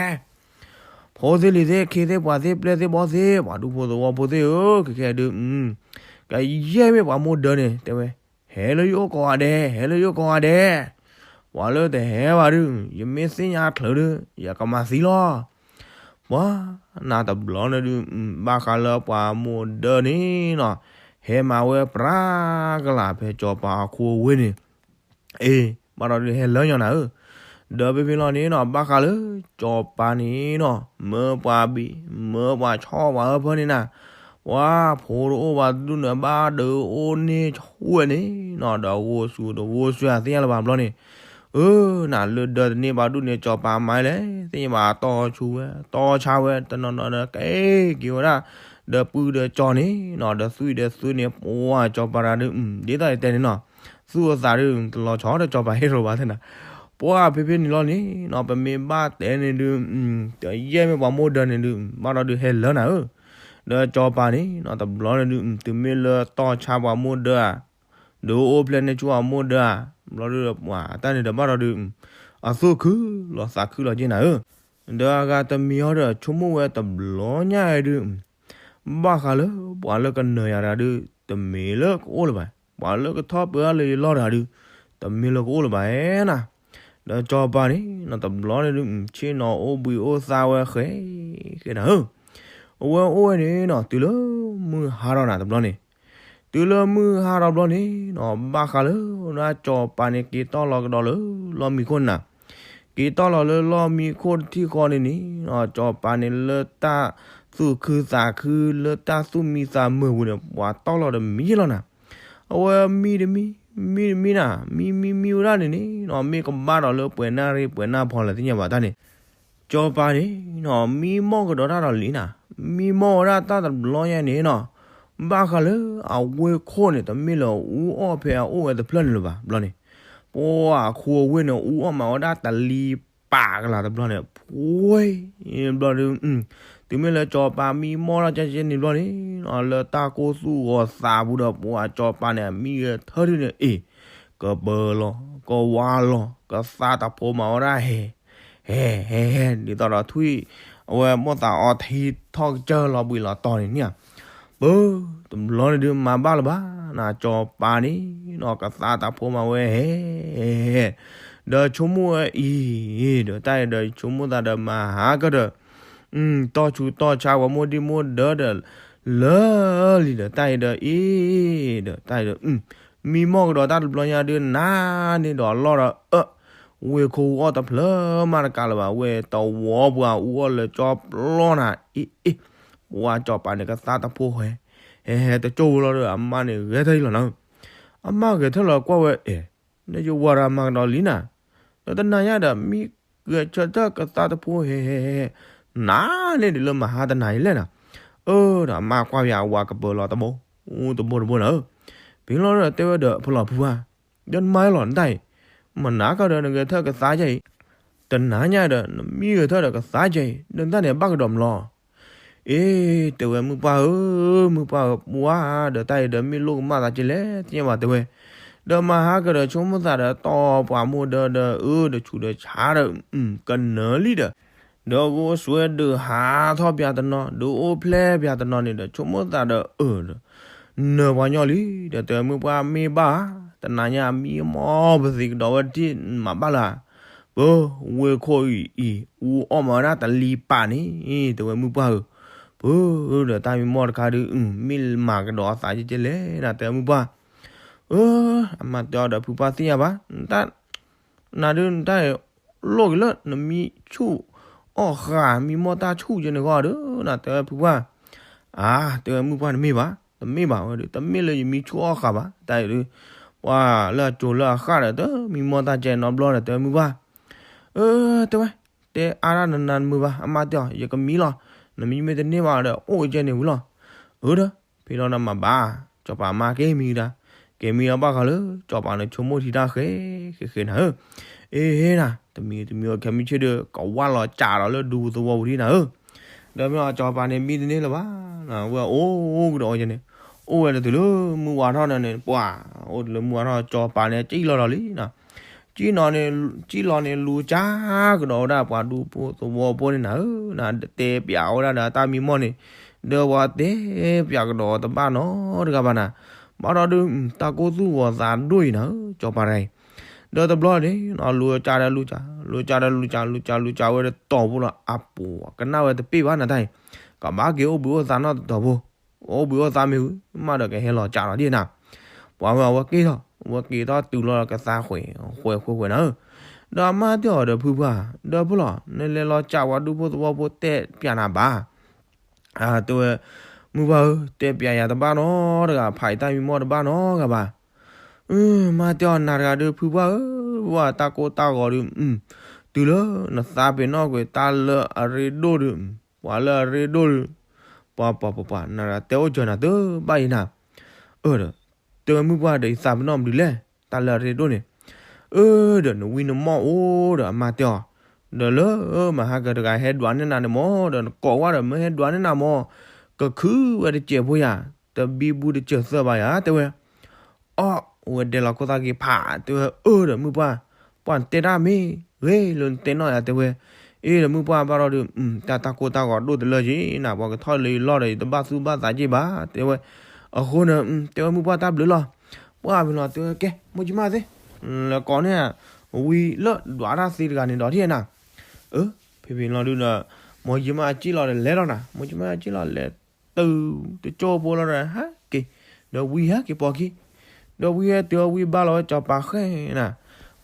ဖိသ့ၣ်လံၤသ့ၣ် ခ့သ့ၣ် ပှၤသ့ၣ်ပျဲၢ်သ့ၣ်ဘီၣ်သ့ၣ် ပှၤဒူဖိသဝီဖိသ့ၣ်ဧၢ, ခဲကဲဒုး ကယဲၢ်မ့ၢ်ပှၤမိၢ်ဒၢန့ၣ် တဲဝဲ ဟဲလၢယအိၣ်ကိးဂၤဒဲး, ဟဲလၢယအိၣ်ကိးဂၤဒဲး, ပှၤလၢတဟဲဘၣ်ဒုး ယမ့ၢ်သ့ၣ်ညါချုးဒုး ယကမၤသံလီၤ. ပှၤ နတဘျီန့ၣ်ဒုး ဘၣ်ဃးလၢပှၤမိၢ်ဒၢန့ၣ်နီၤ ဟဲမၤဝဲပြးကလာ်ဖဲစီၤပၤအခိအဝ့ၢ်န့ၣ် အ့ ဘၣ်ဒီးဒုးဟဲလၢညီနၤဧၢ, ဒီးဖဲဖဲလီၤန့ၣ်နီၤ ဘၣ်ဃးလၢ စီၤပၤန့ၣ်နီၤ မၢပှၤဘံၣ် မၢပှၤဆီၣ်ပှၤအၢဖၢန့ၣ်နၤ, ပှၤဖိတအိၣ်ဘၣ်ဒုးန့ၣ် ဘၣ်ဒုးအိၣ်န့ၢ်ဆူၣ်ဝဲန့ၣ်နီၤ ဒီးဂိၢ်ဆူၣ်တဂိၢ်ဆူၣ်သ့ၣ်ညါလၢၤဘၣ်ဘျီန့ၣ်, အၢ နလၢဒၢတန့ၢ်ဘၣ်ဒုးန့ၣ် စီၤပၤမၤလဲၣ် သ့ၣ်ညါဘၣ်တီဆူၣ်ဝဲ တီဆါဝဲ တနီၤနီၤဒီးကဲက့ၤဝဲဒၣ် ဒီးပုၢ်ဒီးကၠီန့ၣ်နီၤ ဒီးသွံၣ်ဒီးသွံၣ်န့ၣ် ပှၤစီၤပၤတဂၤဒုး ဒ်သိးယတဲန့ၣ်နီၤ သူၣ်အသးဒုး တလီၤဆီဒီးစီၤပၤဟ့ၣ်ရိၣ်ဘၣ်သ့ၣ်နၤ, ပှၤဖဲဖဲန့ၣ်လီၤန့ၣ်နီၤ ပမ့ၢ်ဘၣ်တဲန့ၣ်ဒုး တယဲၢ်မ့ၢ်ပှၤမိၢ်ဒၢန့ၣ်ဒုး ဘၣ်ဒီးဒုးဟဲလၢနၤဧၢ, ဒီးစီၤပၤန့ၣ်နီၤ တဘျီန့ၣ်ဒုး တုၤမ့ၢ်လၢတီဆါပှၤမိၢ်ဒၢဧါ ဒီးအိၣ်ဖျဲၣ်န့ၢ်ဆူၣ်အမိၢ်ဒၢဧါ ဘျီဒုးပှၤအတၢ်န့ၣ်ဒီးဘၣ်ဒီးဒုး အသူၣ်ခုလီၤသးခုလီၤက့နၤဧၢ, ဒီးအဂၤတမံၤအီၤဒီးဆိကမိၣ်ဝဲတဘျီညါအံၤဒုး ဘၣ်ဃးလၢပှၤလၢကနၢၤယၤတဂၤဒုး တမ့ၢ်လၢကအိၣ်လၢၤဘၣ်, ပှၤလၢကထီၣ်ပၢအါလၢယလီၢ်တဂၤဒုး တမ့ၢ်လၢကအိၣ်လၢၤဘၣ်နၤ, ဒီးစီၤပၤန့ၣ်နီၤ တဘျီန့ၣ်ဒုး ဆ့ၣ်နီၤအိၣ်ဘှံးအိၣ်သါဝဲဃဲဃဲနၤဧၢ, အဝဲအိၣ်ဝဲန့ၣ်နီၤ တုၤလၢမုၢ်ဟါထီၣ်နၤတဘျီန့ၣ် တုၤလၢမုၢ်ဟါထီၣ်ဘျီန့ၣ်နီၤ ဘၣ်ဃးလၢ စီၤပၤန့ၣ် က့ၤတီၢ်လီၤကဒီးလၢလီၢ်မံခိၣ်နၤ, က့ၤတီၢ်လီၤလၢလီၢ်မံခိၣ်တထံၣ်ဃီန့ၣ်န့ၣ်နီၤ စီၤပၤန့ၣ် လၢတၢ်သူၣ်ခုသးခု လၢတၢ်သူၣ်မံသးမုာ်ပူၤန့ၣ် ပှၤတီၢ်လီၤတမံၤလီၤနၤ, အဝဲမံတမံ မံတမံနၤ မံမံမံဝဲဒၣ်န့ၣ်န့ၣ်နီၤ မ့ၢ်ကဘၣ်ဒီးလၢပှဲၤနၣ်ရံၣ်ပှဲၤနၣ်ဖီလၢသ့ၣ်ညါဘၣ်တၢ်န့ၣ် စီၤပၤန့ၣ်နီၤ မံမီၢ်ကဒီးတၢ်ဒီးလံနၤ, မံမီၢ်ဝဲဒၣ်တၢ်တဘျီညါန့ၣ်နီၤ, ဘၣ်ဃးလၢအဝ့ၢ်ခိၣ်န့ၣ် တမ့ၢ်လၢအူအီၣ်ဖဲအအိၣ်ဝဲတဖျၢၣ်န့ၣ်လၢၤဘၣ် ဘျီန့ၣ်, ပှၤအခိအဝ့ၢ်န့ၣ် အူအီၣ်မးဝဲဒၣ်တလံၤပာ်ကလာ်တဘျီန့ၣ် ဖှ့ ဘျီဒုး တုၤမ့ၢ်လၢစီၤပၤမံမီၢ်ထီၣ်ကဲကဲန့ၣ်ဘျီန့ၣ်နီၤ လၢတၢ်ကိၢ်သူၣ်ဂီၤသးပူၤဒီး ပှၤစီၤပၤန့ၣ် အမံဂဲၤထၢၣ်ဒုးန့ၣ် အ့ၣ် ကပၢၤလီၤ ကဝါလီၤ ကသါတဖိမၤဝဲဒၣ်ဟဲ ဟဲ ဟဲ ဟဲ ဒ်သိးဒီးထွံၣ် အဝဲမိၢ်သးအီထံထီၣ်ကစၢၢ်လီၤဘှံးလီၤတီၤန့ၣ်န့ၣ်ဧါ, ပၢ် တဘျီန့ၣ်ဒုးမၤဘၣ်လၢၤဘၣ် နၤစီၤပၤန့ၣ်နီၤ ကသါတဖိမၤဝဲဟဲ ဟဲ ဒီးဆိကမိၣ်ဝဲအံၤ ဒီးတၢ်အံၤဒီးဆိကမိၣ်သးဒီးမၤဟးကဒီး တီၢ်ဆူၣ်တီၢ်ဆါဝဲမိၢ်ဒံၣ်မိၢ်ဒၢဒီး လၢလံဒီးတၢ်အံၤဒီးအံၤ ဒီးတၢ်အံၤဒီး မံမီၢ်ကဒီးတၢ်တဘျီညါဒုးနၤန့ၣ်ဒီးအလီၢ်ဒီးအၢ ဝ့ၢ်ခိၣ်အူအီၣ်တဖျၢၣ်မးတကးလၢၤဘၣ် ဝဲတဝီပှၤအူအီၣ်လၢကၠီပျီနၤ အ့ၣ် အ့ၣ် ပှၤစီၤပၤန့ၣ်ကသါတဖိဟဲ ဟဲဟဲတကၠိၢ်ဝဲလီၤဒီး အမါန့ၣ်ဂဲၤထၢၣ်လီၤနၤဧၢ, အမါဂဲၤထၢၣ်လီၤကွၢ်ဝဲ အဲၣ် နယဝၤရၤမၤကဒီးလံနၤ, ဒီးတနၤညါဒီး မံဂဲၤဆၢထၢၣ်ကသါတဖိဟဲဟဲဟဲ နၤန့ၣ်ဒုးလၢမၤဟါတနၤအံၤလဲၣ်နၤ, အၢ ဒီးအမါကွၢ်ပၠးအဝၤကပၢၤလီၤတဘိ တဘိတဘိနၤဧၢ, ဖဲလီၤဒီးတဲဝဲဒီးဖဲလီၤဖုပှၢ် ဒီးနမါလီၤနတၢ်အံၤ, မနၤကဒီးနဂဲၤထၢၣ်ကသါကဲအံၤ, တနၤညါဒီး နမံဂဲၤထၢၣ်ဒီးကသါကဲအံၤ ဒီးနတၢ်န့ၣ်ဘၣ်ကဒီးမလီၤ အ့ တဲဝဲမုၢ်ပှၢ်ဧၢ, မုၢ်ပှၢ်ဧၢ ပှၢ် ဒီးတၢ်အံၤဒီးမ့ၢ်လိၣ်ကမၣ်သးကဲလဲၣ် သ့ၣ်ညါဘၣ်တဲဝဲ, ဒီးမၤဟါကဒီးဆိကမိၣ်သးဒီးတီၢ်ပှၤမိၢ်ဒၢဒီးအၢ ဒီးဆူးဒီးဆါဒီး ကနၢၤလံဒီး, ဒီးဂိၢ်စွဲဒုးဟးထီၣ်ပၠးတနီၤ ဒုးအိၣ်ဖျဲၣ်ပၠးတနီၤန့ၣ်ဒီး ဆိကမိၣ်သးဒီးအၢ ဒီး နၢၤပှၤညီလံ, ဒီးတဲဝဲမုၢ်ပှၢ်မ့ၢ်ဘၣ်ဧါ, တနၤညါမံမီၢ်ပသံးကဒီးဝဲတထံၣ် မၤဘၣ်လၢၤ, ပၢ် ဝ့ၢ်ခိၣ်အံၤအံၤ အူအီၣ်မးဝဲဒၣ်တလံၤပာ်န့ၣ် တဲဝဲမုၢ်ပှၢ်ဧၢ, ပၢ် ဒီးတၢ်မံမီၢ်တခါဒုး မ့ၢ်မၤကဒီးအသးကဲကဲလဲၣ် နတဲဝဲမုၢ်ပှၢ်, အၢ အမါတဲအီၤဒီးဖုပှၢ်သ့ၣ်ညါဘၣ်, နဒုးနတၢ် လိၣ်က့ၤလၢ နမံဆူၣ်အီၣ်ဃာ် မံမီၢ်တၢ်ဆူၣ်ကဲန့ၣ်ဃီဒီး နတဲဝဲဖုပှၢ်, အါ တဲဝဲမုၢ်ပှၢ်တမ့ၢ်ဘၣ်, တမ့ၢ်ဘၣ်ဝဲဒီး တမ့ၢ်လၢယမံဆူၣ်အီၣ်ဃာ်ဘၣ် တၢ်အံၤဒီး, ပှၤလၢအကၠိၤလၢအဃၣ်ဒီး တမံမီၢ်တၢ်ကဲနီတဘျီဒီး တဲဝဲမုၢ်ပှၢ်, အၢ တဲဝဲ, တဲအါဒၣ်နနၤနမုာ်ဘၣ် အမါတဲအီၤ ယကမံလီၤ, နမံမ့ၢ်တန့ၢ်ဘၣ်ဒီး အိၣ်ကဲန့ၣ်ဝံၤလီၤ, အၢဒီး ဖဲလီၤနမၤဘၣ်, စီၤပၤမါက့ၤမံဒၣ်, ကဲမံလီၤဘၣ်ဃးလၢ စီၤပၤန့ၣ်ဆိကမိၣ်ထံတၢ်ဃဲဃဲဃဲနၤဧၢ, အ့နၤ တမံၤတမံၤအခဲမုၢ်ဆ့ၣ်ဒီး ကဝၢ်လီၤကးဒီးလၢဒူသဝီပူၤဒံနၤဧၢ, ဒီးမ့ၢ်အစီၤပၤန့ၣ်မံတန့ၢ်လၢၤဘၣ်, ဝဲအိၣ်ကဒီးအီၤန့ၣ်, အိၣ်ဝဲတတုၤလၢမုၢ်ဝါထီၣ်န့ၣ် ပှၤ အိၣ်တုၤလၢမုၢ်ဝါထီၣ် စီၤပၤန့ၣ် ကံၣ်လီၤဒီးလံနၤ ကံၣ်နီၤန့ၣ် ကံၣ်လီၤန့ၣ်လူၤကးကဒီးဝဲဒၣ်ပှၤဒူဖိသဝီဖိန့ၣ်နၤဧၢ, နတဲပၠးဝဲဒၣ်ဒီးတၢ်မံမီၢ်န့ၣ်, ဒီးပှၤတဲပၠးကဒီးတဘၣ်နီတဂၤဘၣ်နၤ, ဘၣ်ဒီးဒုး တၢ်ကိၢ်သူၣ်ဂီၤသးဒိၣ်အံၤနၤဧၢ စီၤပၤတဂၤအံၤ, ဒီးတဘျီန့ၣ် လူၤကးဒီးလူၤကး လူၤကးဒီးလူၤကး လူၤကးဝဲဒီးတီၤဖိလီၤအပူၤ ကနၣ်ဝဲတပ့ၢ်ဘၣ်နၤတၢ်အံၤ, ကဘၣ်က့ၤအိၣ်ဘှံးအိၣ်သါနီတတီၤဖိ အိၣ်ဘှံးအိၣ်သါမ့ၢ်ဝံၤ မးဒီးကဟဲလီၤကးလီၤဒ်နၤ, ပှၤဝဲအဝဲက့ၤထီၣ် ဝဲက့ၤထီၣ်တုၤလီၤကသါဃဲၤဃဲၤဃဲၤနၤဧၢ, ဒီးအမါတဲအီၤဒီးဖုပှၢ် ဒီးဖုလီၤ နလဲၤလီၤကးပှၤဒူဖိသဝီဖိတဲပၠးနၤဘၣ်, တဲဝဲ မုၢ်ပှၢ်ဧၢ တဲပၠးယၤတဘၣ်နီတဂၤ ဖးယံၤတၢ်မံမီၢ်တဘၣ်နီဂၤဘၣ် မါတဲအီၤနၤတဂၤဒုး ဖုပှၢ်ဧၢ ပှၤတၢ်ကိၢ်တၢ်ဂီၤဒုး တုၤလၢနသးပ့ၤနီၣ်ကွံာ်တၢ်လၢအရ့ဒိၣ်ဒုး, ပှၤလၢအရ့ဒိၣ်ဒုး, ပှၤပှၤပှၤပှၤ နၤတဲအိၣ်စၢၤနၤတဘၣ်အံၤနၤ, အၢဒီး တဲဝဲမုၢ်ပှၢ်ဒီး ယသးပ့ၤနီၣ်မနုၤလဲၣ် တၢ်လၢအရ့ဒိၣ်န့ၣ်, အၢဒီး နဝံနမီၢ်အိၣ်ဒီး အမါတဲအီၤ, ဒီးလၢမဟါကတဂၤဟဲဒွးန့ၢ်နၤန့ၣ်မီၢ် ဒီးနကိးဝဲဒီး မ့ၢ်ဟဲဒွးန့ၢ်နၤမီၢ် ကခုဝဲတစဲးဖိယၤ, တဘံဘူတစၢၤသၢဘၣ်ယၤ တဲဝဲ အီၣ်ဝဲဒဲလီၤခိၣ်သၣ်က့ၤဖး တဲဝဲ အၢဒီးမုၢ်ပှၢ်, ပှၤနတဲတၢ်မ့ၢ်ဂ့ၤလၢနတဲနီၢ်ယၤ တဲဝဲ, အ့ဒီးမုၢ်ပှၢ်ဘၣ်ဒီးဒုး တၢ်တၢ်ကိၢ်တၢ်ဂီၤဒိၣ်တလၢက့ၤနၤ ပှၤကထီၣ်လၢယလီၢ်ဒီး ယတဘၣ်သူၣ်ဘၣ်သးက့ၤဘၣ် တဲဝဲ, အဃိန့ၣ် တဲဝဲမုၢ်ပှၢ်တၢ်ဘျုးလီၤ, ပှၢ်ဖဲလီၤ တဲဝဲကဲ မိၢ်ကၠံမၢ်သ့ၣ်, လၢကိးန့ၣ် ဝံလၢဒွးတၢ်သ့တဂၤန့ၣ်ဒီးထံၣ်နၤ, အၢ ဖဲဖဲလီၤဒုးဒီး မိၢ်ကၠံမၢ်ကံၣ်လီၤဒီးလဲၤလီၤနၤ မိၢ်ကၠံမၢ်ကံၣ်လီၤလဲၤ တုၤတကၠိဖိလီၤဒီး ဟဲက့ၤ, ဒီးဝံဟဲက့ၤပိာ်ခံ, ဒီးဝံဟဲတုၤအီၤဝံဘၣ်လီၤဝဲစီၤပၤဃဲနၤ,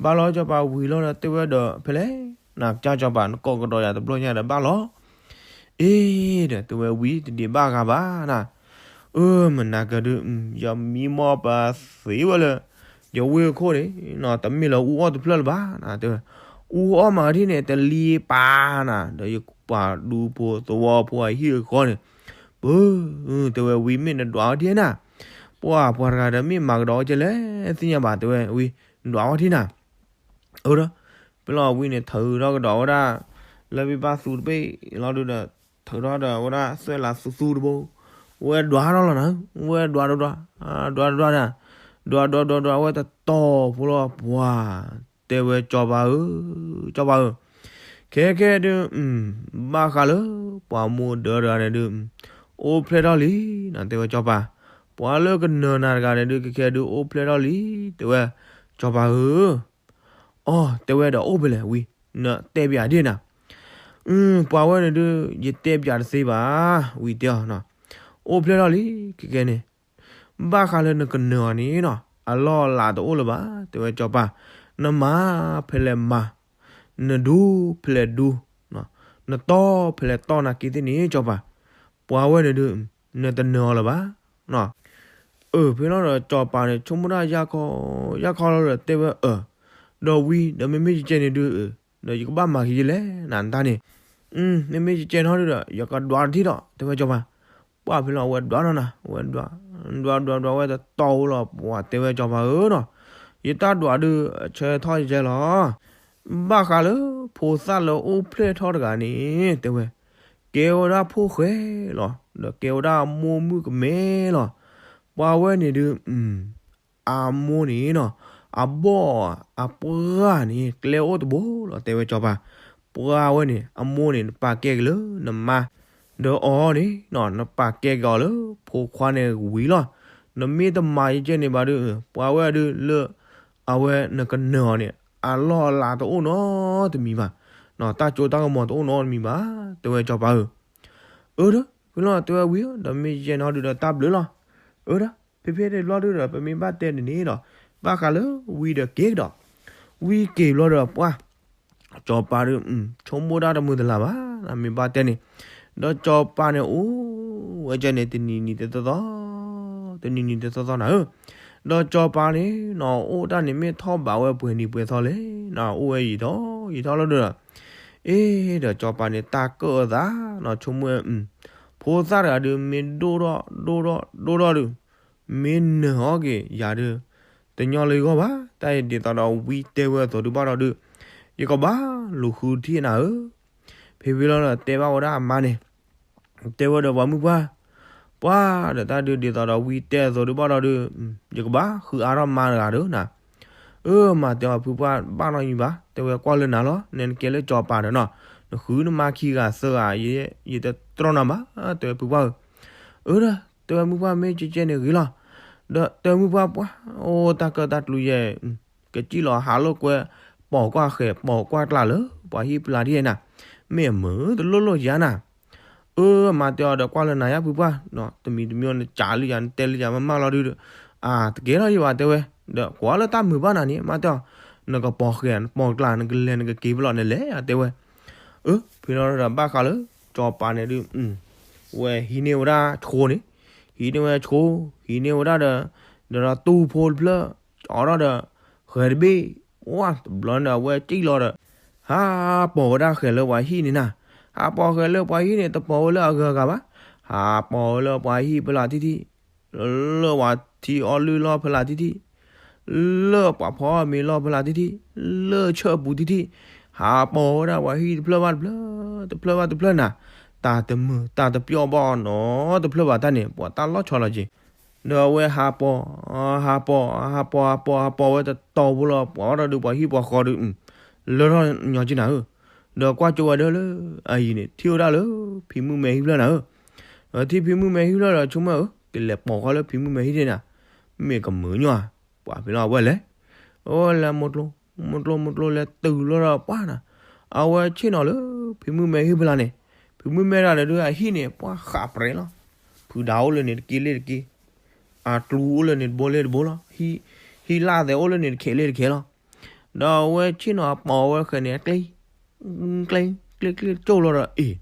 ဘၣ်လီၤဝဲစီၤပၤဝံၤလီၤဒီးတဲဝဲဒီးဖဲလဲၣ်, နကစၢ်စီၤပၤနကိးကဒီးယၤတဘျီညါဒီးဘၣ်လီၤ, အ့ဒီး တဲဝဲဝံတဒံးဘၣ်ဂၤဘၣ်နၤ, အၢ မနၤကဒုး ယမံမီၢ်ပသ့ဝဲလၢ ယဝ့ၢ်ခိၣ်န့ၣ် တမ့ၢ်လၢအူအီၣ်တဖျၢၣ်လၢၤဘၣ်နၤ တဲဝဲ, အူအီၣ်မးဒ်န့ၣ် တလံပာ်နၤ ဒီးယပှၤဒူဖိသဝီဖိအဟံၣ်အဃီန့ၣ်, ပၢ်, တဲဝဲဝံမ့ၢ်နဒွးအီၤဒ်နၤ, ပှၢ်ပှၤတဂၤဒီးမ့ၢ်မၤကဒီးအီၤကဲလဲၣ် သ့ၣ်ညါဘၣ် တဲဝဲဝံဒွးအီၤဒ်နၤ အၢဒီး ဖဲလီၤဝံန့ၣ်ထုးထီၣ်ကဒီးဝဲဒၣ် လၢဘံၣ်ဘၣ်သူတဘ့ၣ်လီၤဒုးဒီး ထုးထီၣ်ဒီးဝဲဒၣ်သွဲၣ်လးသူသူတဘိ, ဝဲဒွးထီၣ်လီၤနၤ, ဝဲဒွးဒွးဒွး, ဒွးဒွးဒွးဒၣ်, ဒွးဒွးဒွးဒွးဝဲတတီၤဖိလီၤပှၤ, တဲဝဲစီၤပၤဧၢ, စီၤပၤဧၢ, ခဲခဲဒုး ဘၣ်ဃးလၢ ပှၤမိၢ်ဒၢတဂၤန့ၣ်ဒုး အိၣ်ဖျဲၣ်ထီၣ်လံနၤ တဲဝဲစီၤပၤ, ပှၤလၢကနၢၤနၤတဂၤန့ၣ်ဒုး ခဲခဲဒုးအိၣ်ဖျဲၣ်ထီၣ်လံ, တဲဝဲစီၤပၤဧၢ, အီ တဲဝဲဒီးအိၣ်ဖဲလဲၣ်ဝံ, နတဲပၠးဒ်နၤ, ပှၤဝဲန့ၣ်ဒုး ယတဲပၠးတသ့ဘၣ်, ဝံတဲအီၤ, အိၣ်ဖျဲၣ်ထီၣ်လံ ခဲခဲန့ၣ်, ဘၣ်ဃးလၢနကနၢၤအီၤန့ၣ်နီၤ အလီၢ်အလၤတအိၣ်လၢၤဘၣ် တဲဝဲစီၤပၤ, နမၤဖဲလဲၣ်မၤ, နဒူဖဲလဲၣ်ဒူ, နတီဖဲလဲၣ်တီနာ်က့သ့ၣ်န့ၣ် စီၤပၤ, ပှၤဝဲန့ၣ်ဒုး နတနၢၤအီၤလၢၤဘၣ် အၢ ဖဲလီၤဒီးစီၤပၤန့ၣ် ဆိကမိၣ်တၢ်ယၢ်ခီယၢ်ခီလီၤဒီးတဲဝဲအၢ, ဒီးဝံဒီးမ့မ့ၢ်ယကဲန့ၣ်ဒုး, ဒီးယကဘၣ်မၤက့ၤယလဲၣ် နတၢ်န့ၣ်, မ့မ့ၢ်ယကဲနီၤဒုးဒီး ယကဒွးတထံၣ်ဒီး တဲဝဲစီၤပၤ, ပှၢ်ဖဲလီၤအဝဲဒွးနီၤနၤ အဝဲဒွး, ဒွးဒွးဒွးဝဲတတီၤဧိၤလီၤ ပှၤတဲဝဲစီၤပၤဧၢနီၤ, ယတၢ်ဒွးဒုး ဆၢထီၣ်ယဲလီၤ ဘၣ်ဃးလၢ ဖိသၣ်လၢအိၣ်ဖျဲၣ်ထီၣ်တဂၤန့ၣ် တဲဝဲ, ကဲဝဲဒၣ်ဖိၣ်ဃဲလီၤ, ဒီးကဲဝဲဒၣ်မိၢ်မုၣ်ကမဲလီၤ, ပှၤဝဲန့ၣ်ဒုး, အမိၢ်န့ၣ်နီၤ, အဘီၣ်အပှၢ်န့ၣ် ကျဲအိၣ်တဘိလီၤ တဲဝဲစီၤပၤ, ပှၤဝဲန့ၣ် အမိၢ်န့ၣ် နပာ်ကဲက့ၤလၢနမါ, ဒီးအီၤန့ၣ် နပာ်ကဲက့ၤအီၤလၢ ဖိခွါန့ၣ်ဝံၤလီၤ, နမ့ၢ်တမၤယကဲန့ၣ်ဘၣ်ဒုး, ပှၤဝဲဒုးလၢ အဝဲနကနၢၤအီၤန့ၣ် အလီၢ်အလၤတအိၣ်နီတမံၤဘၣ်, တၢ်စိတၢ်ကမီၤတအိၣ်နီတမံၤဘၣ်, တဲဝဲစီၤပၤဧၢ, အၢဒီး ဖဲလီၤတဲဝဲဝံၤ ဒီးမ့ၢ်ယဲနီၤဒုးဒီးတၢ်ဘျုးလီၤ, အၢဒီး ဖဲဖဲန့ၣ်ဘျီဒုးဒီး ပမ့ၢ်ဘၣ်တဲန့ၣ်န့ၣ်ဒီး ဘၣ်ဃးလၢဝံဒီးက့ၤကဒီး, ဝံက့ၤဘျီဒီးပှၢ် စီၤပၤဒုး ဆိကမိၣ်တၢ်တမုာ်တလၤဘၣ် မ့ၢ်ဘၣ်တဲန့ၣ်, ဒီးစီၤပၤန့ၣ်အိၣ်ဝဲကဲန့ၣ် တနံၤနံၤတသီသီ, တနံၤနံၤတသီသီနၤဧၢ, ဒီးစီၤပၤန့ၣ်နီၤ အိၣ်တၢ်န့ၣ်မ့ၢ်ထီၣ်ဘးဝဲပှဲၤနံၤပှဲၤသီလဲၣ်နီၤ အိၣ်ဝဲယံာ်ထီၣ်ယံာ်ထီၣ်လီၤဒီး, အ့ဒီးစီၤပၤန့ၣ် တၢ်ကၢၣ်အသးနီၤ ဆိကမိၣ်ဝဲ ဖိသၣ်တဂၤဒုး မ့ၢ်ဒိၣ်ထီၣ်ဒိၣ်ထီၣ်ဒိၣ်ထီၣ်ဒုး မ့ၢ်နၢၤအီၣ်က့ၤယၤဒီး တညီလၢယဂီၢ်ဘၣ်. တၢ်အံၤဒ်သိးဒီးဝံတဲဝဲအသိးဒုးဘၣ်ဒီး ယကဘၣ်လူၤဃုထံၣ်နၤဧၢ. ဖံဖုလီၤဒီးတဲဘၣ်ဝဲဒၣ်အမါန့ၣ်, တဲဝဲဒီးပှၤမုၣ်ပှၢ်, ပှၤဒီးတၢ်ဒုးဒ်သိးဒီးဝံတဲအသိးဒုးဘၣ်ဒီးဒုး ယကဘၣ်ဃုအါထီၣ်မါတဂၤဒီးနၤ. အၢ မၤတဲအီၤဖုပှၢ် ဘၣ်နီတမံၤဘၣ်, တဲဝဲကွၢ်လၢနၤလီၤ, နဲနကဲလၢစီၤပၤဒီးနီၤ, နဃုနမါခံဂၤသၢဂၤ ယတတြီနၤဘၣ်, တဲဝဲဖုပှၢ်ဧၢ. အၢ ဒီး တဲဝဲမုၣ်ပှၢ်မ့ၢ်ကဲကဲန့ၣ်ဂ့ၤလီၤ. ဒီးတဲဝဲမုၣ်ပှၢ်ပှၢ်, အိၣ်တၢ်ကၢတၢ်ကျူယဲၢ်, ကစံၣ်လီၤဟးလိာ်ကွဲ ပိာ်ကွၢ်ဃဲၤပိာ်ကွၢ်ကျးလၢပှၤဟံၣ်ပလၢ်ဒ်နၤ, မ့ၢ်အမုာ်တလိၣ်လိၣ်ယၤနၤ. အၢ မၤတဲအီၤဒီးကွၢ်လၢနၤယါဖုပှၢ်, တမံၤတမံၤနကးလၢယၤ နတဲလၢယၤမးမးလီၤဒုး, အါ တကဲလီၤယံၤဘၣ်တဲဝဲ, ဒီးကွၢ်လၢတၢ်မုာ်ဘၣ်နၤန့ၣ် မၤတဲအီၤ, နကပိာ်ဃဲၤ နပိာ်ကျး နကလဲၤနကက့ၤဖဲလီၤနလဲၤဧါတဲဝဲ. အၢ ဖဲလီၤဒီးဘၣ်ဃးလၢ စီၤပၤန့ၣ်ဒုး ဝဲဟံးန့ၢ်ဝဲဒၣ်ဆိန့ၣ်, ဟံးန့ၢ်ဝဲဆိ, ဟံးန့ၢ်ဝဲဒၣ်ဒီး, ဒီးတူၢ်ဖိတဖျၢၣ်, အိးထီၣ်ဒီး, ဃဲၤတဘ့ၣ်, ဝါ တဘျီန့ၣ်ဒီးအဝဲစံၣ်လီၤဒီး, ဟးပိာ်ဝဲဒၣ်ဃဲၤလၢပှၤဟံၣ်န့ၣ်နၤ, ဟးပိာ်ဃဲၤလၢပှၤဟံၣ်န့ၣ် တပိာ်ဝဲလၢအဂၤဂၤဘၣ်, ဟးပိာ်ဝဲလၢပှၤဟံၣ်ဖဲလၢထံထံၣ်, လၢပှၤထံအီလုၢ်လီၢ်ဖဲလၢထံထံၣ်, လၢပှၤဖီမ့ၤလီၢ်ဖဲလၢထံထံၣ်, လၢဆၢၣ်ပူၤထံထံၣ်, ဟးပိာ်ဝဲဒၣ်ပှၤဟံၣ်တဖျၢၣ်ဘၣ်တဖျၢၣ်, တဖျၢၣ်ဘၣ်တဖျၢၣ်နၤ, တၢ်တမုာ်တၢ်တပျီၢ်ဘၣ်နီတဖျၢၣ်ဘၣ်တၢ်န့ၣ် ပှၤတၢ်လီၤဆီလီၤက့ၤ, ဒီးအဝဲဟးပိာ်, ဟးပိာ်, ဟးပိာ် ဟးပိာ် ဟးပိာ်ဝဲတတီၤဖိလီၤ ပှၤအီၣ်ထီၣ်ဒုးပှၤဟံၣ်ပှၤဃီဒုး, လၢထီၣ်ညီက့နၤဧၢ, ဒီးကွၢ်ကၠိဝဲဒၣ်လၢအအံၤန့ၣ် ထံၣ်ဝဲဒၣ်လၢ ဖံမုၣ်မဲဟံၣ်ဖျၢၣ်နၤဧၢ, ဒီးထံၣ်ဖံမုၣ်မဲဟံၣ်ဖျၢၣ်ဒီးဆိကမိၣ်ဧၢ ကလဲၤပိာ်ဃီလၢဖံမုၣ်မဲဟံၣ်န့ၣ်နၤ, မ့ၢ်ကမုာ်ညီဧါ, ပှၤဖဲလီၤအဝဲလဲၤ, အဝဲလဲၤမိၢ်ကျိ, မိၢ်ကျိ မိၢ်ကျိလဲၤတုၤလီၤဒီးပှၤနၤ, အဝဲဆ့ၣ်နီၤလၢ ဖံမုၣ်မဲဟံၣ်ဖျၢၣ်န့ၣ်, ဖံမုၣ်မဲတၢ်ဒီးဒုးအဟံၣ်န့ၣ် ပှၤဃးပြဲးလီၤ, ဖုဒါအိၣ်လၢန့ၣ်တက့ၢ်လၢတက့ၢ်, အကျူအိၣ်လၢန့ၣ်တဘိလၢတဘိလီၤ, ဟံၣ်လၢ်သဲးအိၣ်လၢန့ၣ်တခဲလၢတခဲလီၤ, ဒီးအဝဲဆ့ၣ်နီၤအပိာ်ဝဲဃဲၤန့ၣ် ကျ့, ကျ့, ကျ့ကျ့ကၠိၣ်လီၤဒီးအ့ၣ်,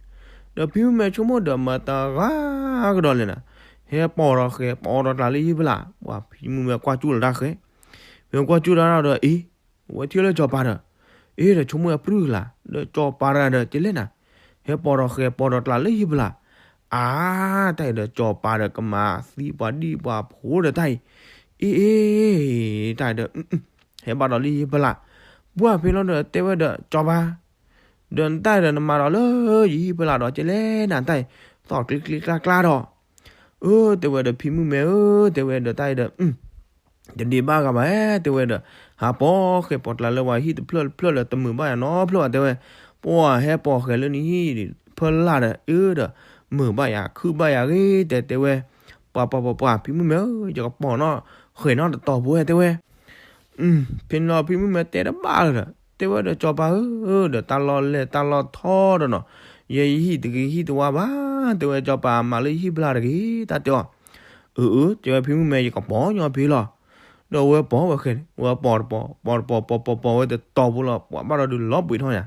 ဒီးဖံမုၣ်မဲဆိကမိၣ်ဒီးမၤတဂၤကဒီးလဲၣ်နၤ, ဟဲပိာ်ဒီးဃဲၤပိာ်ဒီးကျးလၢဟံၣ်ဖဲလၢ်, ပှၤဖံမုၣ်မဲကွၢ်ကၠူၣ်လီၤတၢ်ဃဲၤ, ဖဲကွၢ်ကၠူၣ်တၢ်ဒီးအ့ၣ်, ဝဲထံၣ်လၢစီၤပၤဒီး, အ့ၣ်ဒီးဆိကမိၣ်အပြုၢ်ကလာ်, ဒီးစီၤပၤတဂၤဒီးကလဲၣ်နၤ, ဟဲပိာ်ဒီးဃဲၤပိာ်ဒီးကျးလၢဟံၣ်ဖဲလၢ်, အါ, တၢ်အံၤဒီးစီၤပၤဒီးကမၤသံပှၤဒံၣ်ပှၤဖိဒီးတၢ်အံၤ, အ့ၣ်, တၢ်အံၤဒီး, ဟဲဘၣ်ဒီးလၢဟံၣ်ဖဲလၢ်, ပှၤဖဲလီၤဒီးတဲဝဲဒီးစီၤပၤ ဒီးနတၢ်အံၤဒီးနမၤဒီးလၢယဟံၣ်ဖဲလၢ်ဒီးကလဲၣ်နၤတၢ်အံၤ, သီၣ်ကျ့ကျ့ကျါကျါဒီး, အၢ တဲဝဲဒီးဖံမုၣ်မဲဧၢ, တဲဝဲဒီးတၢ်အံၤဒီး, တဒ့ဘၣ်ဂၤဘၣ်, တဲဝဲဒီး, ဟးပိာ်ဃဲၤပိာ်ကျးလၢပှၤဟံၣ်တဖျၢၣ်တဖျၢၣ်ဒီးတမုာ်ဘၣ်ယၤနီတဖျၢၣ်ဘၣ်တဲဝဲ, ပှၤဟဲပိာ်ဃဲၤလၢနဟံၣ်ဖဲလၢ်ဒီးအၢဒီး, မုာ်ဘၣ်ယၤခုၣ်ဘၣ်ယၤဂ့ၤတဲတဲဝဲ, ပှၤပှၤပှၤပှၤ ဖံမုၣ်မဲဧၢ, ယကပိာ်နီၣ်ဃဲၤနီၣ်တတီၤဖိတဲဝဲ ဖဲန့ၣ်လီၤဖံမုၣ်မဲတဲတဘၣ်လၢၤဒီး တဲဝဲဒီးစီၤပၤဧၢ, ဒီးတၢ်လီၢ်လဲၢ်တၢ်လီၢ်ထီဒီးနီၤ, ယဲယဟံၣ်တဂ့ၤဟံၣ်တဝါဘၣ်, တဲဝဲစီၤပၤမၤလၢယဟံၣ်ဖျါတဂ့ၤ, တၢ်တဲအီၤ, အၢ အၢ တဲဝဲဖံမုၣ်မဲ ယကပိာ်ညီဖဲလီၤ, ဒီးအဝဲပိာ်ဝဲဃဲၤန့ၣ် ဝဲပိာ်တပိာ် ပိာ်တပိာ် ပိာ် ပိာ် ပိာ်ဝဲတတီၤဖိလီၤ, ပှၤဘၣ်ဒီးဒုးလီၤပှ့ၤထီၣ်ယါ,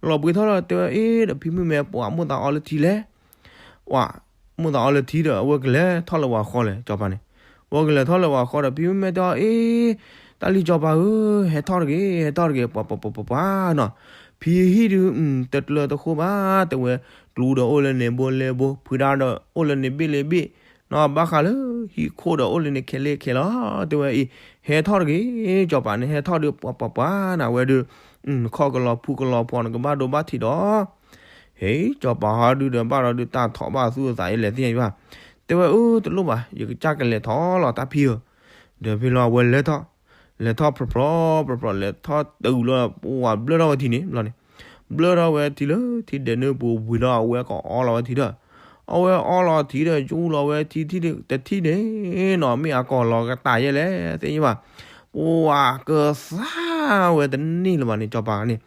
လီၤပှ့ၤထီၣ်လီၤ တဲဝဲအ့ ဒီးဖံမုၣ်မဲ ပှၤမိၣ်သးအီလၢထံလဲၣ် ဝဲ မိၣ်သးအီလၢထံဒီး အဝဲကလဲၤထီၣ်လၢပှၤဃီလဲၣ် စီၤပၤန့ၣ်, အဝဲကလဲၤထီၣ်လၢပှၤဃီဒီး ဖံမုၣ်မဲတဲအီၤ အ့ တၢ်လံၤစီၤပၤဧၢ, ဟဲထီၣ်တဂ့ၤ ဟဲထီၣ်တဂ့ၤ ပှၤပှၤပှၤပှၤနီၤ, ဖံဟံၣ်ဒုး တကျၢၤတဃိဘၣ် တဲဝဲ, ကျူဒီးအိၣ်လၢန့ၣ်ဘိလဲဘိ, ဖုဒါဒီးအိၣ်လၢန့ၣ်ဘ့ၣ်လဲဘ့ၣ်, နီၤ ဘၣ်ဃးလၢဟံၣ်ခိၣ်ဒီးအိၣ်လၢန့ၣ်ခဲလၢာ်ခဲလီၤ, တဲဝဲအံၤ, ဟဲထီၣ်တဂ့ၤ, စီၤပၤန့ၣ် ဟဲထီၣ်ဒုး ပှၤပှၤပှၤနီၤ ဝဲဒုး, နခီၣ်ကလီၤဖူကလီၤဖီ နကဘၣ်ဒိဘၣ်ထံးဒီး ဟဲ စီၤပၤဟီဒုးဒီး ဘၣ်ဒီးဒုးတၢ်ထီၣ်ဘၣ်သူၣ်အသးအလဲၤသ့ၣ်ညါဘၣ်, တဲဝဲအၢ တလိၣ်ဘၣ် ယကစၢ်ကလဲၤထီၣ်လီၤတၢ်ဖံဧၢ, ဒီးဖဲလီၤအဝဲလဲၤထီၣ်, လဲၤထီၣ်ဖြီဖြီဖြီဖြီ လဲၤထီၣ်တုၤလၢပှၤဘျၢထီၣ်ဝဲထံန့ၣ် ဘျီန့ၣ်, ဘျၢထီၣ်ဝဲထံလၢထံဒဲးန့ၣ်ပူၤ ဝံၤဒီးအဝဲကအီလီၤဝဲထံဒီး, အဝဲအီလီၤထံဒီး ယူလီၤဝဲထံထံတထံန့ၣ်နီၤ မ့ၢ်အကီၢ်လီၤကတၢ်ယဲလဲၣ် သ့ၣ်ညါဘၣ်, ပှၤကသါဝဲတန့ၢ်လၢၤဘၣ်န့ၣ် စီၤပၤန့ၣ်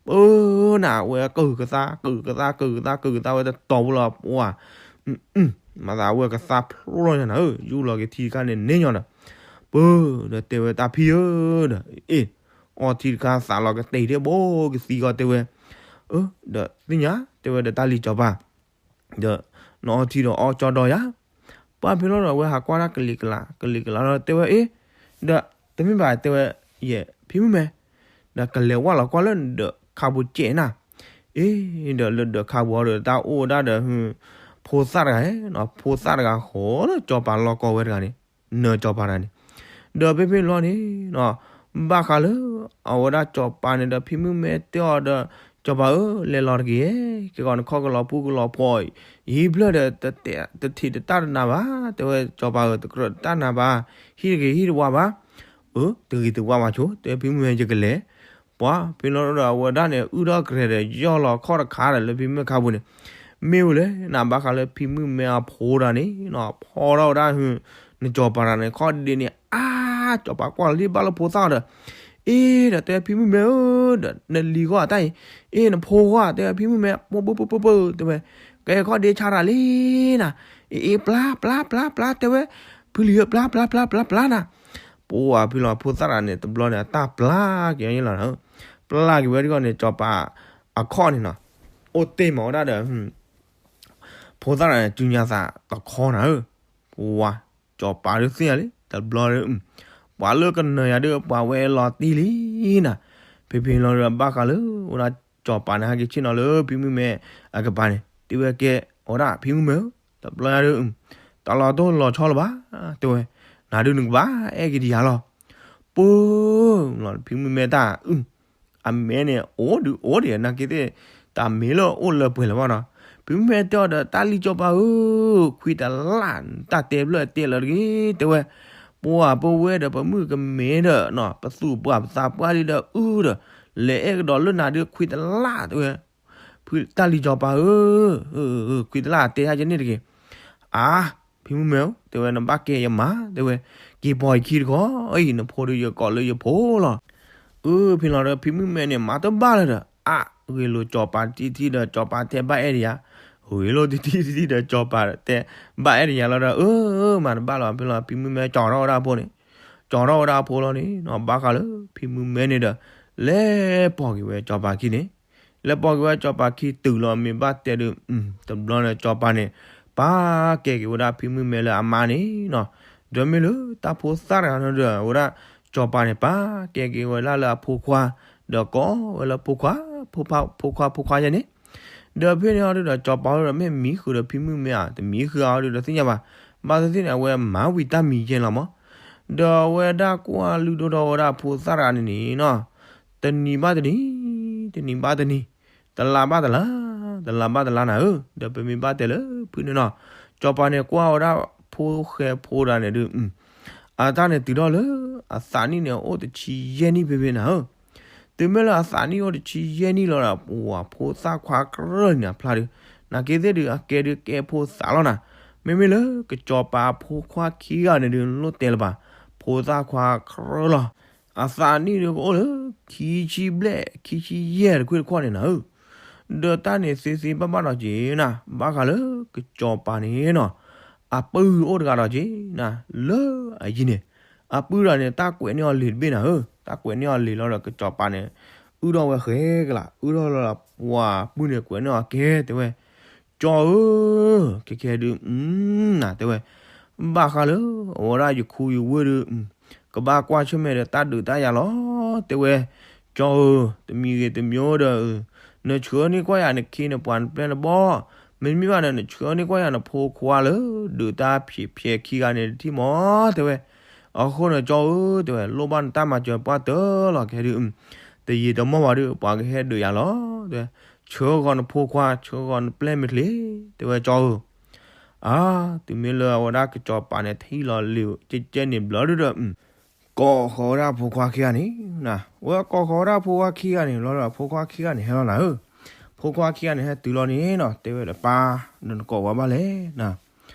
ပၢနၤဝဲကုၢ်ကသါ ကုၢ်ကသါ ကုၢ်ကသါ ကုၢ်ကသါဝဲတတီၤဖိလီၤ ပှၤ, မၤသးဝဲကသါဖျိလီၤညါနၤဧၢ, ယူလီၤက့ၤထံတခါန့ၣ်န့ၢ်ညီဒီး, ပၢ, ဒီးတဲဝဲတၢ်ဖံဧၢ, ဒီး, အ့ၣ်, အီထံတခါသးလီၤကတဲာ်ထဲဘိကသံကီးတဲဝဲ, အၢ, ဒီးသ့ၣ်ညါ တဲဝဲဒီးတၢ်လံၤစီၤပၤ ဒီး, နအီထံဒီးအီကၠီဒီးယၤ, ပှၤဖဲလီၤဒီးအဝဲဟးကွၢ်တၢ်ကလံၤကလး ကလံၤကလးဒီးတဲဝဲအ့ၣ်, ဒီးတမ့ၢ်ဘၣ်တဲဝဲ, ယဲၢ်ဖံမုၣ်မဲ, ဒီးကလဲၤဝဲလီၤကွၢ်လၢဒီးခါပူၤကဲးနၤ, အ့ၣ်, ဒီးလၢဒီးခါပူၤဒီးတၢ်အိၣ်ဝဲဒၣ်ဒီး, ဖိသၣ်တဂၤ, ဖိသၣ်တဂၤဃီလၢစီၤပၤလီၢ်ကီၢ်ဝဲတဂၤန့ၣ် နၢၤစီၤပၤတၢ်န့ၣ်, ဒီးဖဲဖဲလီၤန့ၣ် ဘၣ်ဃးလၢ အဝဲဒၣ်စီၤပၤန့ၣ်ဒီး ဖံမုၣ်မဲတဲအီၤဒီး စီၤပၤဧၢ, လဲၤလီၤတက့ၢ်, ကဲကီးနခီၣ်ကလီၤပူကလီၤဖီ, ယဟံၣ်ဖျၢၣ်ဒီး တထံၣ်တတၢ်တနၤဘၣ်, တဲဝဲစီၤပၤဧၢ, တကြၢးတတၢ်နၤဘၣ်, ဟံၣ်တဂ့ၤဟံၣ်တဝါဘၣ်, အၢ တဂ့ၤတဝါဘၣ်ဆိ, တဲဖံမုၣ်မဲ ယကလဲၤ, ပှၤဖဲလီၤဒီးအဝဲဒၣ်န့ၣ် အုၣ်ထီၣ်ကရဲၤဒီး ယီၢ်လီၤခီၣ်တခါဒီးလၢဖံမုၣ်မဲခါပူၤန့ၣ်, မ့ၢ်ဝဲလဲၣ်နၤ ဘၣ်ဃးလၢဖံမုၣ်မဲအဖိတၢ်န့ၣ် ဖီထီၣ်ဝဲဒၣ် နစီၤပၤတၢ်န့ၣ် ခီၣ်ဒ့န့ၣ် အါ, စီၤပၤကွၢ်လီၤလံဘၣ်လၢဖိသၣ်ဒီး, အ့ ဒီးတဲဖံမုၣ်မဲဧၢ, ဒီးနလံၤဂီၢ်အတၢ်အံၤ, အ့ နဖိဂီၢ် တဲဖံမုၣ်မဲ, ပၢပၢပၢပၢပၢ တဲဝဲ, ကဲခီၣ်ဒ့ဆါတၢ်လံနၤ, အ့ အ့ ပျါ ပျါ ပျါ ပျါ တဲဝဲ, ဖုလံၤဧၢ ပျါ ပျါ ပျါ ပျါ ပျါနၤ, ပှၤဖဲလီၤဖိသၣ်တၢ်န့ၣ် တဘျီန့ၣ် အတၢ်ပျါက့ၤယလီၤနၤဧၢ, ပျါက့ၤဝဲဒ်ဂီၢ်န့ၣ် စီၤပၤအခီၣ်န့ၣ်နီၤ, အိၣ်တ့ၢ်မးဝဲဒၣ်ဒီး ဖိသၣ်တၢ်န့ၣ် စုညါသးတခီနၤဧၢ, ပှၤ စီၤပၤဒုးသ့ၣ်ညါလံ တဘျီဒီး, ပှၤလၢကနၢၤယၤဒုး ပှၤဝဲလီၤတံၢ်လံနၤ, ဖဲဖဲလီၤဒီး ဘၣ်ဃးလၢ ဝဲဒၣ်စီၤပၤန့ၣ် ဟဲက့ၤဆ့ၣ်နီၤလၢဖံမုၣ်မဲအကပၤန့ၣ် တဲဝဲကဲ အဝဲဒၣ်ဖံမုၣ်မဲဧၢ, တဘျီညါဒီး တၢ်လီၤတိၢ်လီၤဆီလၢၤဘၣ်, တဲဝဲ, နၤဒုးနကဘၣ်အဲၣ်က့ၤတယၤလီၤ, ပၢ ဖံမုၣ်မဲတၢ် အမဲန့ၣ် အိၣ်ဒုးအိၣ်ဒံး နာ်က့သ့ၣ် တၢ်မ့ၢ်လၢအိၣ်လၢပှဲၤလၢၤဘၣ်နီၤ, ဖံမုၣ်မဲတဲအီၤဒီး တၢ်လံၤစီၤပၤဧၢ, ခွံတလၢ် တၢ်တဲဖျၢၣ်တဲလၢၤတဂ့ၤ တဲဝဲ, ပှၤပဝဲဒီးပမုၣ်ကမဲဒီး ပသူၣ်ပှၢ်ပသးပှၢ်လံဒီးအုၣ်ဒီး လဲၤအဲၣ်ကဒီးလၢနၤဒုးခွံတလၢ် တဲဝဲ, တၢ်လံၤစီၤပၤဧၢ, ခွံတလၢ်တဲဟဲကန့ၣ်တဂ့ၤ, အါ ဖံမုၣ်မဲဧၢ တဲဝဲ နဘၣ်ကဲယမါ တဲဝဲ, က့ၤပိာ်ယခံတခီအံၤ နဖိဒုးယကိးလၢယဖိလီၤ, အၢ ဖဲလီၤဒီး ဖံမုၣ်မဲန့ၣ် မၤတဘၣ်လၢၤဒီး အါ ဂ့ၤလိာ်စီၤပၤတထံၣ်ဒီး စီၤပၤထဲဘၣ်အဲၣ်တယၤ, ဂ့ၤလိာ်တထံၣ်တထံၣ်ဒီး စီၤပၤတဲဘၣ်အဲၣ်တယၤလီၤဒီး အၢ မၤတဘၣ်လီၤ ဖဲလီၤ ဖံမုၣ်မဲကၠီထီၣ်ဝဲဒၣ်အဖိန့ၣ်, ကၠီထီၣ်ဝဲဒၣ်အဖိလီၤန့ၣ် ဘၣ်ဃးလၢ ဖံမုၣ်မဲန့ၣ်ဒီး လဲၤပိာ်က့ၤဝဲစီၤပၤခံန့ၣ်, လဲၤပိာ်က့ၤဝဲစီၤပၤခံတုၤလီၤ မ့ၢ်ဘၣ်တဲဒုး တဘျီန့ၣ် စီၤပၤန့ၣ် ပာ်ကဲက့ၤဝဲဒၣ်ဖံမုၣ်မဲလၢအမါန့ၣ်နီၤ, ဒီးမ့ၢ်လၢတၢ်ဖိသၣ်တဂၤန့ၣ်ဒီး ဝဲဒၣ်စီၤပၤန့ၣ် ပာ်ကဲက့ၤဝဲဒၣ်လၢအဖိခွါ, ဒီးကိးဝဲလၢဖိခွါ, ဖိခွါ, ဖိခွါယဲန့ၣ်, ဒီးဖဲန့ၣ်အီၤဒုးဒီး စီၤပၤအီၤဒီး မ့ၢ်မံဃုာ်ဒီးဖံမုၣ်မဲဧါ တမံဃုာ်အီၤဒုးဒီးသ့ၣ်ညါဘၣ်, ဘၣ်သ့ၣ်သ့ၣ်န့ၣ် အဝဲမၤဝံၤတၢ်မံၤယဲလီၤမး, ဒီးအဝဲဒၣ်ကွၢ်လုၢ်ဒိၣ်ထီၣ်ဝဲဒၣ်ဖိသၣ်တဂၤန့ၣ်န့ၣ်နီၤ, တနံၤဘၣ်တနံၤ, တနံၤဘၣ်တနံၤ, တလါဘၣ်တလါ, တလါဘၣ်တလါနၤဧၢ, ဒီးပမ့ၢ်ဘၣ်တဲလၢဖုန့ၣ်နီၤ, စီၤပၤန့ၣ်ကွၢ်ဝဲဒၣ်ဖိဃဲဖိတဂၤန့ၣ်ဒုး အတၢ်န့ၣ်တုၤထီၣ်လၢ အသးနံၣ်န့ၣ် အိၣ်တဆံယဲၢ်နံၣ်ဖဲဖဲနၤဧၢ, တုၤမ့ၢ်လၢအသးနံၣ်အိၣ်တဆံယဲၢ်နံၣ်လီၤဒီး ပှၤဖိသၣ်ခွါကြၢးန့ၣ်အဖျါဒုး, နာ်က့သ့ၣ်ဒုး အကဲဒုးကဲဖိသၣ်လီၤနၤ, မ့မ့ၢ်လၢကစီၤပၤအဖိခွါခံဂၤန့ၣ်ဒုး လိၣ်တဲလၢၤဘၣ်, ဖိသၣ်ခွါကြၢးလီၤ, အသးနံၣ်ဒုးကအိၣ်လၢ ခံဆံဘျဲၣ် ခံဆံယဲၢ်တခွ့ၣ်တခီၣ်န့ၣ်နၤဧၢ ဒီးတၢ်န့ၣ်သ့သ့ဘၣ်ဘၣ်ဒီးက့ၤနၤ ဘၣ်ဃးလၢကစီၤပၤန့ၣ်နီၤ, အပုၢ်အိၣ်တဂၤဒီးက့ၤနၤ လၢအယံၤန့ၣ်, အပုၢ်တဂၤန့ၣ် တၢ်ကွဲးန့ၢ်အီၤလံာ်တဘ့ၣ်နၤဧၢ, တၢ်ကွဲးန့ၢ်အီၤလံာ်လီၤဒီးကစီၤပၤန့ၣ် အုၣ်ထီၣ်ဝဲဃဲကလး အုၣ်ထီၣ်လီၤဒီး ပှၤပုၢ်န့ၣ်ကွဲးန့ၢ်အီၤကဲ တဲဝဲ, ကၠီဧၢ, ခဲခဲဒုး နၤ တဲဝဲ, ဘၣ်ဃးလၢ အဝဲဒၣ်ယခူယဝ့ၢ်ဒုး ကဘၣ်ကွၢ်ဆၢၣ်မဲာ်ဒီးတၢ်ဒုးတၢ်ယၤလီၤ တဲဝဲ, ကၠီဧၢ, တမံၤဂ့ၤတမံၤဒီး နဆှၢန့ၢ်ကွၢ်ယၤနခ့နပှၤနပျဲၢ်နဘီၣ်, မ့တမ့ၢ်ဘၣ်ဒီး နဆှၢန့ၢ်ကွၢ်ယၤနဖိခွါလၢ ဒုးတၢ်ဖံးဖျဲးခံဂၤန့ၣ်တထံၣ်မး တဲဝဲ, အဃိန့ၣ် ကၠီဧၢ တဲဝဲ လိၣ်ဘၣ်နတၢ်မၤစၢၤပှၢ်တၢၢ်လီၤ ခဲဒုး တယံာ်တမီၢ်ဘၣ်ဒီး ပှၤကဟဲဒုးယၤလီၤ တဲဝဲ, ဆှၢဂီၤနဖိခွါ ဆှၢဂီၤနပျဲၢ်မ့ၢ်ချ့ တဲဝဲ ကၠီဧၢ အါ, တုၤမ့ၢ်လၢအဝဲဒၣ်ကစီၤပၤန့ၣ် ထံၣ်လီၤလံာ်ကဲကဲန့ၣ်ဘျီဒုဒီး ကိးဃီၤဝဲဒၣ်ဖိခွါခံဂၤန့ၣ်, ဝဲကိးဃီၤဝဲဒၣ်ဖိခွါခံဂၤန့ၣ်လီၤဒီး ဖိခွါခံဂၤန့ၣ်ဟဲလီၤနၤဧၢ, ဖိခွါခံဂၤန့ၣ်ဟဲတုၤလီၤန့ၣ်နီၤ တဲဝဲဒီးပၢ် ဒီးနကိးဝဲဘၣ်လဲၣ်နၤ,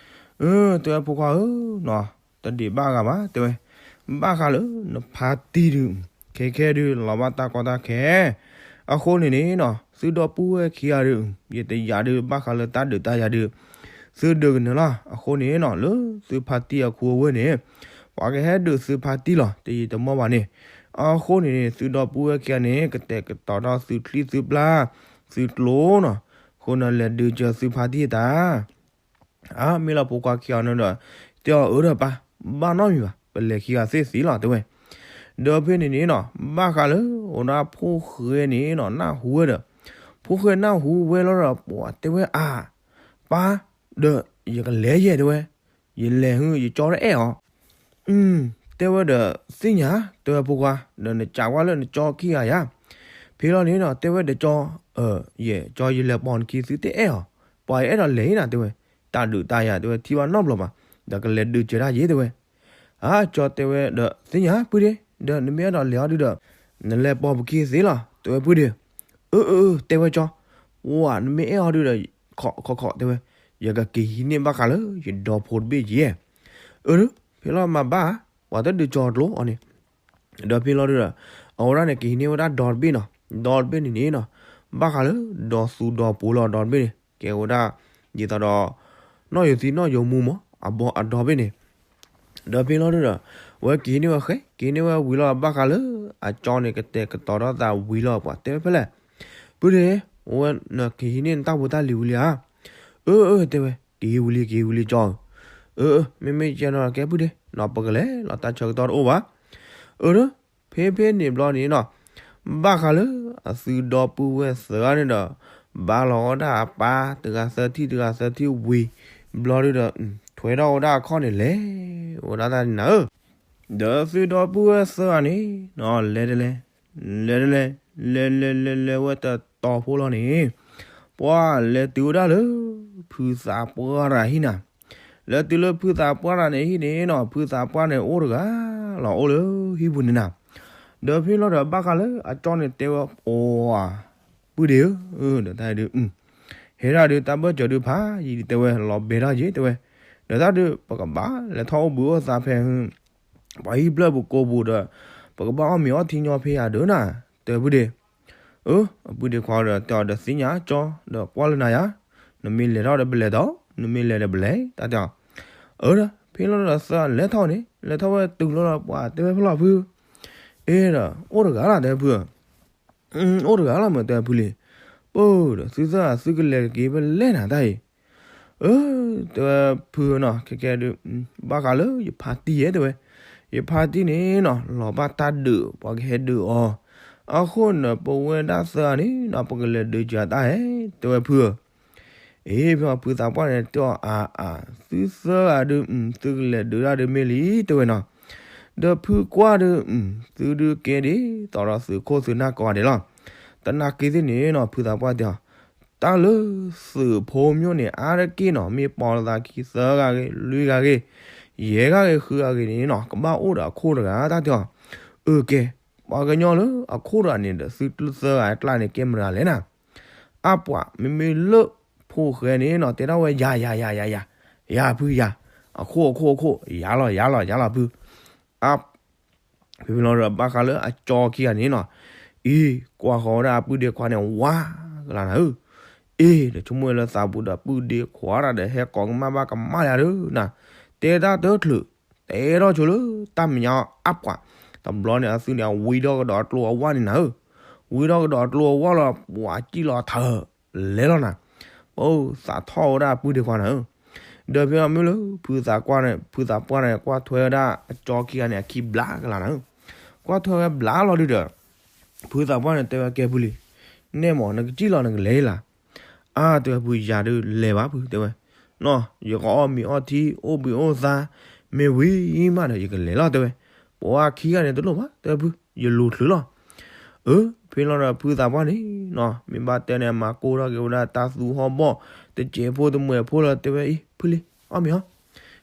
အၢ တဲဝဲဖိခွါဧၢနီၤ, တဒံးဘၣ်ဂၤဘၣ် တဲဝဲ, ဘၣ်ဃးလၢနဖါတံၢ်ဒုး ခဲခဲဒုး လီၤဘၣ်တၢ်ကီတၢ်ခဲ အဃိန့ၣ်န့ၣ်နီၤ သုဒီပုၢ်ဝဲၢ်ခံဂၤဒုး ယတယာ်ဒုး ဘၣ်ဃးလၢတၢ်ဒုးတၢ်ယၤဒုး သုဒုးကနၢၤလီၤ. အဃိန့ၣ်နီၤ လၢသုဖါတံၢ်အခိအဝ့ၢ်န့ၣ် ပှၤကဟဲဒုးသုဖါတံၢ်လီၤ တယံာ်တမီၢ်ဘၣ်န့ၣ်. အဃိန့ၣ်န့ၣ် သုဒီပုၢ်ဝဲၢ်ခံဂၤန့ၣ် ကတဲာ်ကတီၤထီၣ်သုချံၣ်သုပျၢ် သုကျိနီၤ. အဃိန့ၣ် လဲၤဒုးစၢၤသုဖါတံၢ်တၢ် အါ မ့ၢ်လၢဖိခွါခံဂၤန့ၣ်ဒီး တဲအီၤအၢဒီးပၢ် ဘၣ်နီတမံၤဘၣ် ပလဲၤခံဂၤသ့ၣ်သ့လီၤ တဲဝဲ. ဒီးဖဲန့ၣ်န့ၣ်နီၤ ဘၣ်ဃးလၢ အိၣ်ဒၣ်ဖိဃဲန့ၣ်နီၤ နၢ်ဟူဝဲဒီး ဖိဃဲနၢ်ဟူဝဲလီၤဒီး ပှၤတဲဝဲအါ ပၢ် ဒီးယကလဲၤယဲၢ်တဲဝဲ ယလဲၤဟု ယကၠီတအဲၣ်အီၤ တဲဝဲဒီးသ့ၣ်ညါ, တဲဝဲဖိခွါ, ဒီးနကးကွၢ်လၢနကၠီခံဂၤယၤ, ဖဲလီၤန့ၣ်နီၤ တဲဝဲဒီးကၠီ, ယဲ ကၠီယလဲၤပိာ်နခံ သုတအဲၣ်အီၤ, ပှၤအဲၣ်ဒိးလဲၤအံၤနၤ တဲဝဲ, တၢ်ဒုးတၢ်ယၤ တဲဝဲ ထံၣ်ဘၣ်နီတဘျီဘၣ်, ဒီးကလဲၤဒုးစၢၤတၢ်ယဲ တဲဝဲ. အါ ကၠီတဲဝဲဒီးသ့ၣ်ညါ ပုၢ်ဒ့, ဒီးနမ့ၢ်အဲၣ်ဒိးလဲၤအီၤဒုဒီး နလဲၤပိာ်ပခံသ့လီၤ တဲဝဲ ပုၢ်ဒ့. အၢ အၢ အၢ တဲဝဲကၠီ, ဝါ နမ့ၢ်အဲၣ်အီၤဒုဒီး ခိးခိးခိး တဲဝဲ, ယကက့ၤဟံးန့ၢ်ဘၣ်ဃးလၢယဒီဖိတဘ့ၣ်ယဲ, အၢ ဖဲလီၤမၤဘၣ်, ပှၤတဒုးကၠီကျိအီၤန့ၣ်, ဒီးဖဲလီၤဒုဒီး အဝဲဒၣ်န့ၣ် ကဟံးန့ၢ်ဝဲဒၣ်ဒီတဘ့ၣ်နီၤ, ဒီတဘ့ၣ်န့ၣ်န့ၣ်နီၤ, ဘၣ်ဃးလၢဒီသူဒီဖိလီၤ ဒီတဘ့ၣ်န့ၣ် ကဲဝဲဒၣ် ဒ်သိးဒီး နီၢ်ယိၤသံနီၢ်ယိၤမူမး အဘီအဒီဘ့ၣ်န့ၣ်, ဒီးဖဲလီၤဒုဒီး ဝဲကဟံးန့ၢ်ဝဲဃဲ ကဟံးန့ၢ်ဝဲဝံၤလီၤ ဘၣ်ဃးလၢ အကၠီန့ၣ်ကတဲာ်ကတီၤဒီးသးဝံၤလီၤ ပှၤတဲဝဲဖဲလဲၣ်, ပုၢ်ဒ့, ဝဲနကဟံးန့ၢ်နတၢ်ဖိတၢ်လံၤဝံၤလံဧါ, အၢ အၢ တဲဝဲ ကဟံးဝံၤလံ ကဟံးဝံၤလံကၠီဧၢ, အၢ အၢ မ့မ့ၢ်ကဲနီၤကဲ ပုၢ်ဒ့ နီၤ ပကလဲၤလီၤ တၢ်ဆၢကတီၢ်တအိၣ်ဘၣ်, အၢ ဒီး ဖဲဖဲန့ၣ်ဘျီန့ၣ်နီၤ, ဘၣ်ဃးလၢအသုဒီပုၢ်ဝဲၢ်သၢဂၤန့ၣ်ဒီး ဘၣ်လီၤဝဲဒၣ်အပၢ်တဂၤသၢထံၣ် တဂၤသၢထံၣ်ဝံၤဘျီဒုဒီး ထွဲထီၣ်ဝဲဒၣ်အခီၣ်န့ၣ်လဲၤဝဲဒၣ်တၢ်န့ၣ်နၤဧၢ, ဒီးသုဒီပုၢ်ဝဲၢ်သၢဂၤန့ၣ်နီၤ လဲၤတလဲၤ လဲၤတလဲၤ လဲၤလဲၤလဲၤလဲၤဝဲတတီၤဖိလီၤန့ၣ်, ပှၤလဲၤတုၤဝဲဒၣ်လၢ ဖုသးပှၢ်တဂၤဟံၣ်နၤ, လဲၤတုၤလၢဖုသးပှၢ်တဂၤန့ၣ်ဟံၣ်န့ၣ်နီၤ ဖုသးပှၢ်န့ၣ်အိၣ်တဂၤလီၤ အိၣ်လၢဟံၣ်ပူၤန့ၣ်နၤ, ဒီးဖဲလီၤဒီးဘၣ်ဃးလၢအကၠီန့ၣ်တဲဝဲ အိၣ်ဧါ, ပုၢ်ဒ့ဧၢ, ဒီးတၢ်ဒုး ဟဲဒၣ်ဒုးတၢ်ဘၢၣ်စၢၤဒုးဖးယံာ်တဲဝဲ လီၤဘဲထီၣ်ယံာ်တဲဝဲ, ဒီးတၢ်ဒုး ပကဘၣ်လဲၤထီၣ်အိၣ်ဘှံးအိၣ်သါဖဲ ပှၤဟံၣ်ဖျၢၣ်ပူၤကိးပူၤဒီး ပကဘၣ်အီၣ်မ့ၤအီထံညီဖဲယၤဒုးနၤ, တဲပုၢ်ဒ့, အၢ အပုၢ်ဒ့ခွါဒီးတဲအီၤဒီးသ့ၣ်ညါကၠီ ဒီးကွၢ်လၢနၤယၤ, နမ့ၢ်လဲၤထီၣ်ဒီးပလဲၤဒီး နမ့ၢ်လဲၤဒီးပလဲၤ တၢ်တဲအီၤ, အၢ ဒီး ဖဲလီၤဒီးသၢဂၤလဲၤထီၣ်န့ၣ် လဲၤထီၣ်ဝဲတုၤလီၤဒီးပှၤတဲဝဲဖဲလီၤဖု အ့ဒီး အိၣ်တဂၤလီၤ တဲဖု အိၣ်တဂၤလီၤမ့ၢ်တဲဖုလံ, ပၢ်ဒီးသုသၢဂၤ သုကလဲၤက့ၤဖဲလဲၣ်နၤတၢ်အံၤ, အၢ တဲဝဲဖုနီၤ ခဲကဲဒုး ဘၣ်ဃးလၢယဖါတံၢ်ယဲတဲဝဲ, ယဖါတံၢ်န့ၣ်နီၤ လီၤဘၣ်တၢ်ဒုး ပှၤကဟဲဒုးအီၤ, အဃိန့ၣ် ပဝဲဒၣ်သၢဂၤန့ၣ်နီၤ ပကလဲၤဒုးစၢၤတၢ်ဧဲ တဲဝဲဖုဧၢ အ့ ဖဲဖုသးပှၢ်န့ၣ်တဲအီၤ အါ အါ သုသၢဂၤဒုး သုကလဲၤဒုးတၢ်ဒုးမ့ၢ်လံ တဲဝဲနီၤ, ဒီးဖုကွၢ်ဒုး သုဒုးကဲဒ်သိးဒီးသုးခိၣ်သုးနၢ်ကိးဂၤဒဲးလီၤ, တနာ်က့ၤသ့ၣ်န့ၣ်နီၤ ဖုသးပှၢ်တဲအီၤ, တၢ်လၢသုးဖိမိၢ်န့ၣ် အါတက့ၢ်နီၤ မ့ၢ်ပိာ်လီၤသးခံသၢဂၤဂ့ၤ လွံၢ်ဂၤဂ့ၤ ယဲၢ်ဂၤဂ့ၤ ဃုဂၤဂ့ၤန့ၣ်နီၤ ကဘၣ်အိၣ်ဒီးအခိၣ်တဂၤ တၢ်တဲအီၤ, အၢ ကဲ ပှၤကညီလၢအခိၣ်တဂၤန့ၣ်ဒီး သုသၢဂၤအကျါန့ၣ် ကဲမတၤဂၤလဲၣ်နၤ, အါပှၤ မ့မ့ၢ်လၢဖိၣ်ဃဲန့ၣ်နီၤ တဲထီၣ်ဝဲ ယၤ ယၤ ယၤ ယၤ ယၤ ယၤဖုယၤ, အခိၣ် အခိၣ် အခိၣ် ယၤလီၤ ယၤလီၤ ယၤလီၤဖု, အါ ဖဲဖဲလီၤဒီး ဘၣ်ဃးလၢအကၠီခံဂၤန့ၣ်နီၤ, အံၤ ကွၢ်ဃီၤဝဲဒၣ်အပုၢ်ဒ့ခွါန့ၣ် ဝါကလၤနၤဧၢ, အ့ ဒီးဆိကမိၣ်ဝဲလၢသးပူၤဒီး ပုၢ်ဒ့ခွါတဂၤဒီး ဟဲကိးကမၣ်ဘၣ်ကမၣ်ယၤဒုးနၤ, တဲတၢ်တချုး တဲထီၣ်ဆိလၢတၢ်မဲာ်ညါအါပှၤ, တဘျီန့ၣ် အသုန့ၣ် အဝံထီၣ်ကဒီးအကျိအဝါန့ၣ်နၤဧၢ, ဝံထီၣ်ကဒီးအကျိအဝါလီၤ ပှၤစံၣ်လီၤထၢ လဲၤလီၤနၤ, ပသးထီၣ်ဝဲဒၣ်အပုၢ်ဒ့ခွါနၤဧၢ, ဒီးဖဲမ့ၢ်လၢ ဖုသးကွၢ်န့ၣ် ဖုသးပှၢ်န့ၣ် ကွၢ်ထွဲဝဲဒၣ်အကၠီခံဂၤန့ၣ် အခံဘျါကလၤနၤဧၢ, ကွၢ်ထွဲဝဲဘျါလီၤဒုးဒီး ဖုသးပှၢ်န့ၣ် တဲဝဲကဲဖုလံ, နဲမ့ၢ် နကစံၣ်လီၤနကလဲၤလၢ်, အါ တဲဝဲဖု ယၤဒုးလဲၤဘၣ်ဖု တဲဝဲ, နီၤ ယကအီၣ်မ့ၤအီထံ အိၣ်ဘှံးအိၣ်သါ မ့ၢ်ဝံၤမးဒီး ယကလဲၤလီၤ တဲဝဲ, ပှၤခံဂၤန့ၣ်တလိၣ်ဘၣ် တဲဝဲဖု ယလူၤချုးလီၤ, အၢ ဖဲလီၤဒီးဖုသးပှၢ်န့ၣ်နီၤ မ့ၢ်ဘၣ်တဲန့ၣ် မၤကိၢ်ထီၣ်က့ၤဝဲဒၣ်တၢ်သူဟီၣ်ဘီၣ် တစဲးဖိတမှဲးဖိလီၤ တဲဝဲအံၤ ဖုလံ အီၣ်မ့ၤအီၣ်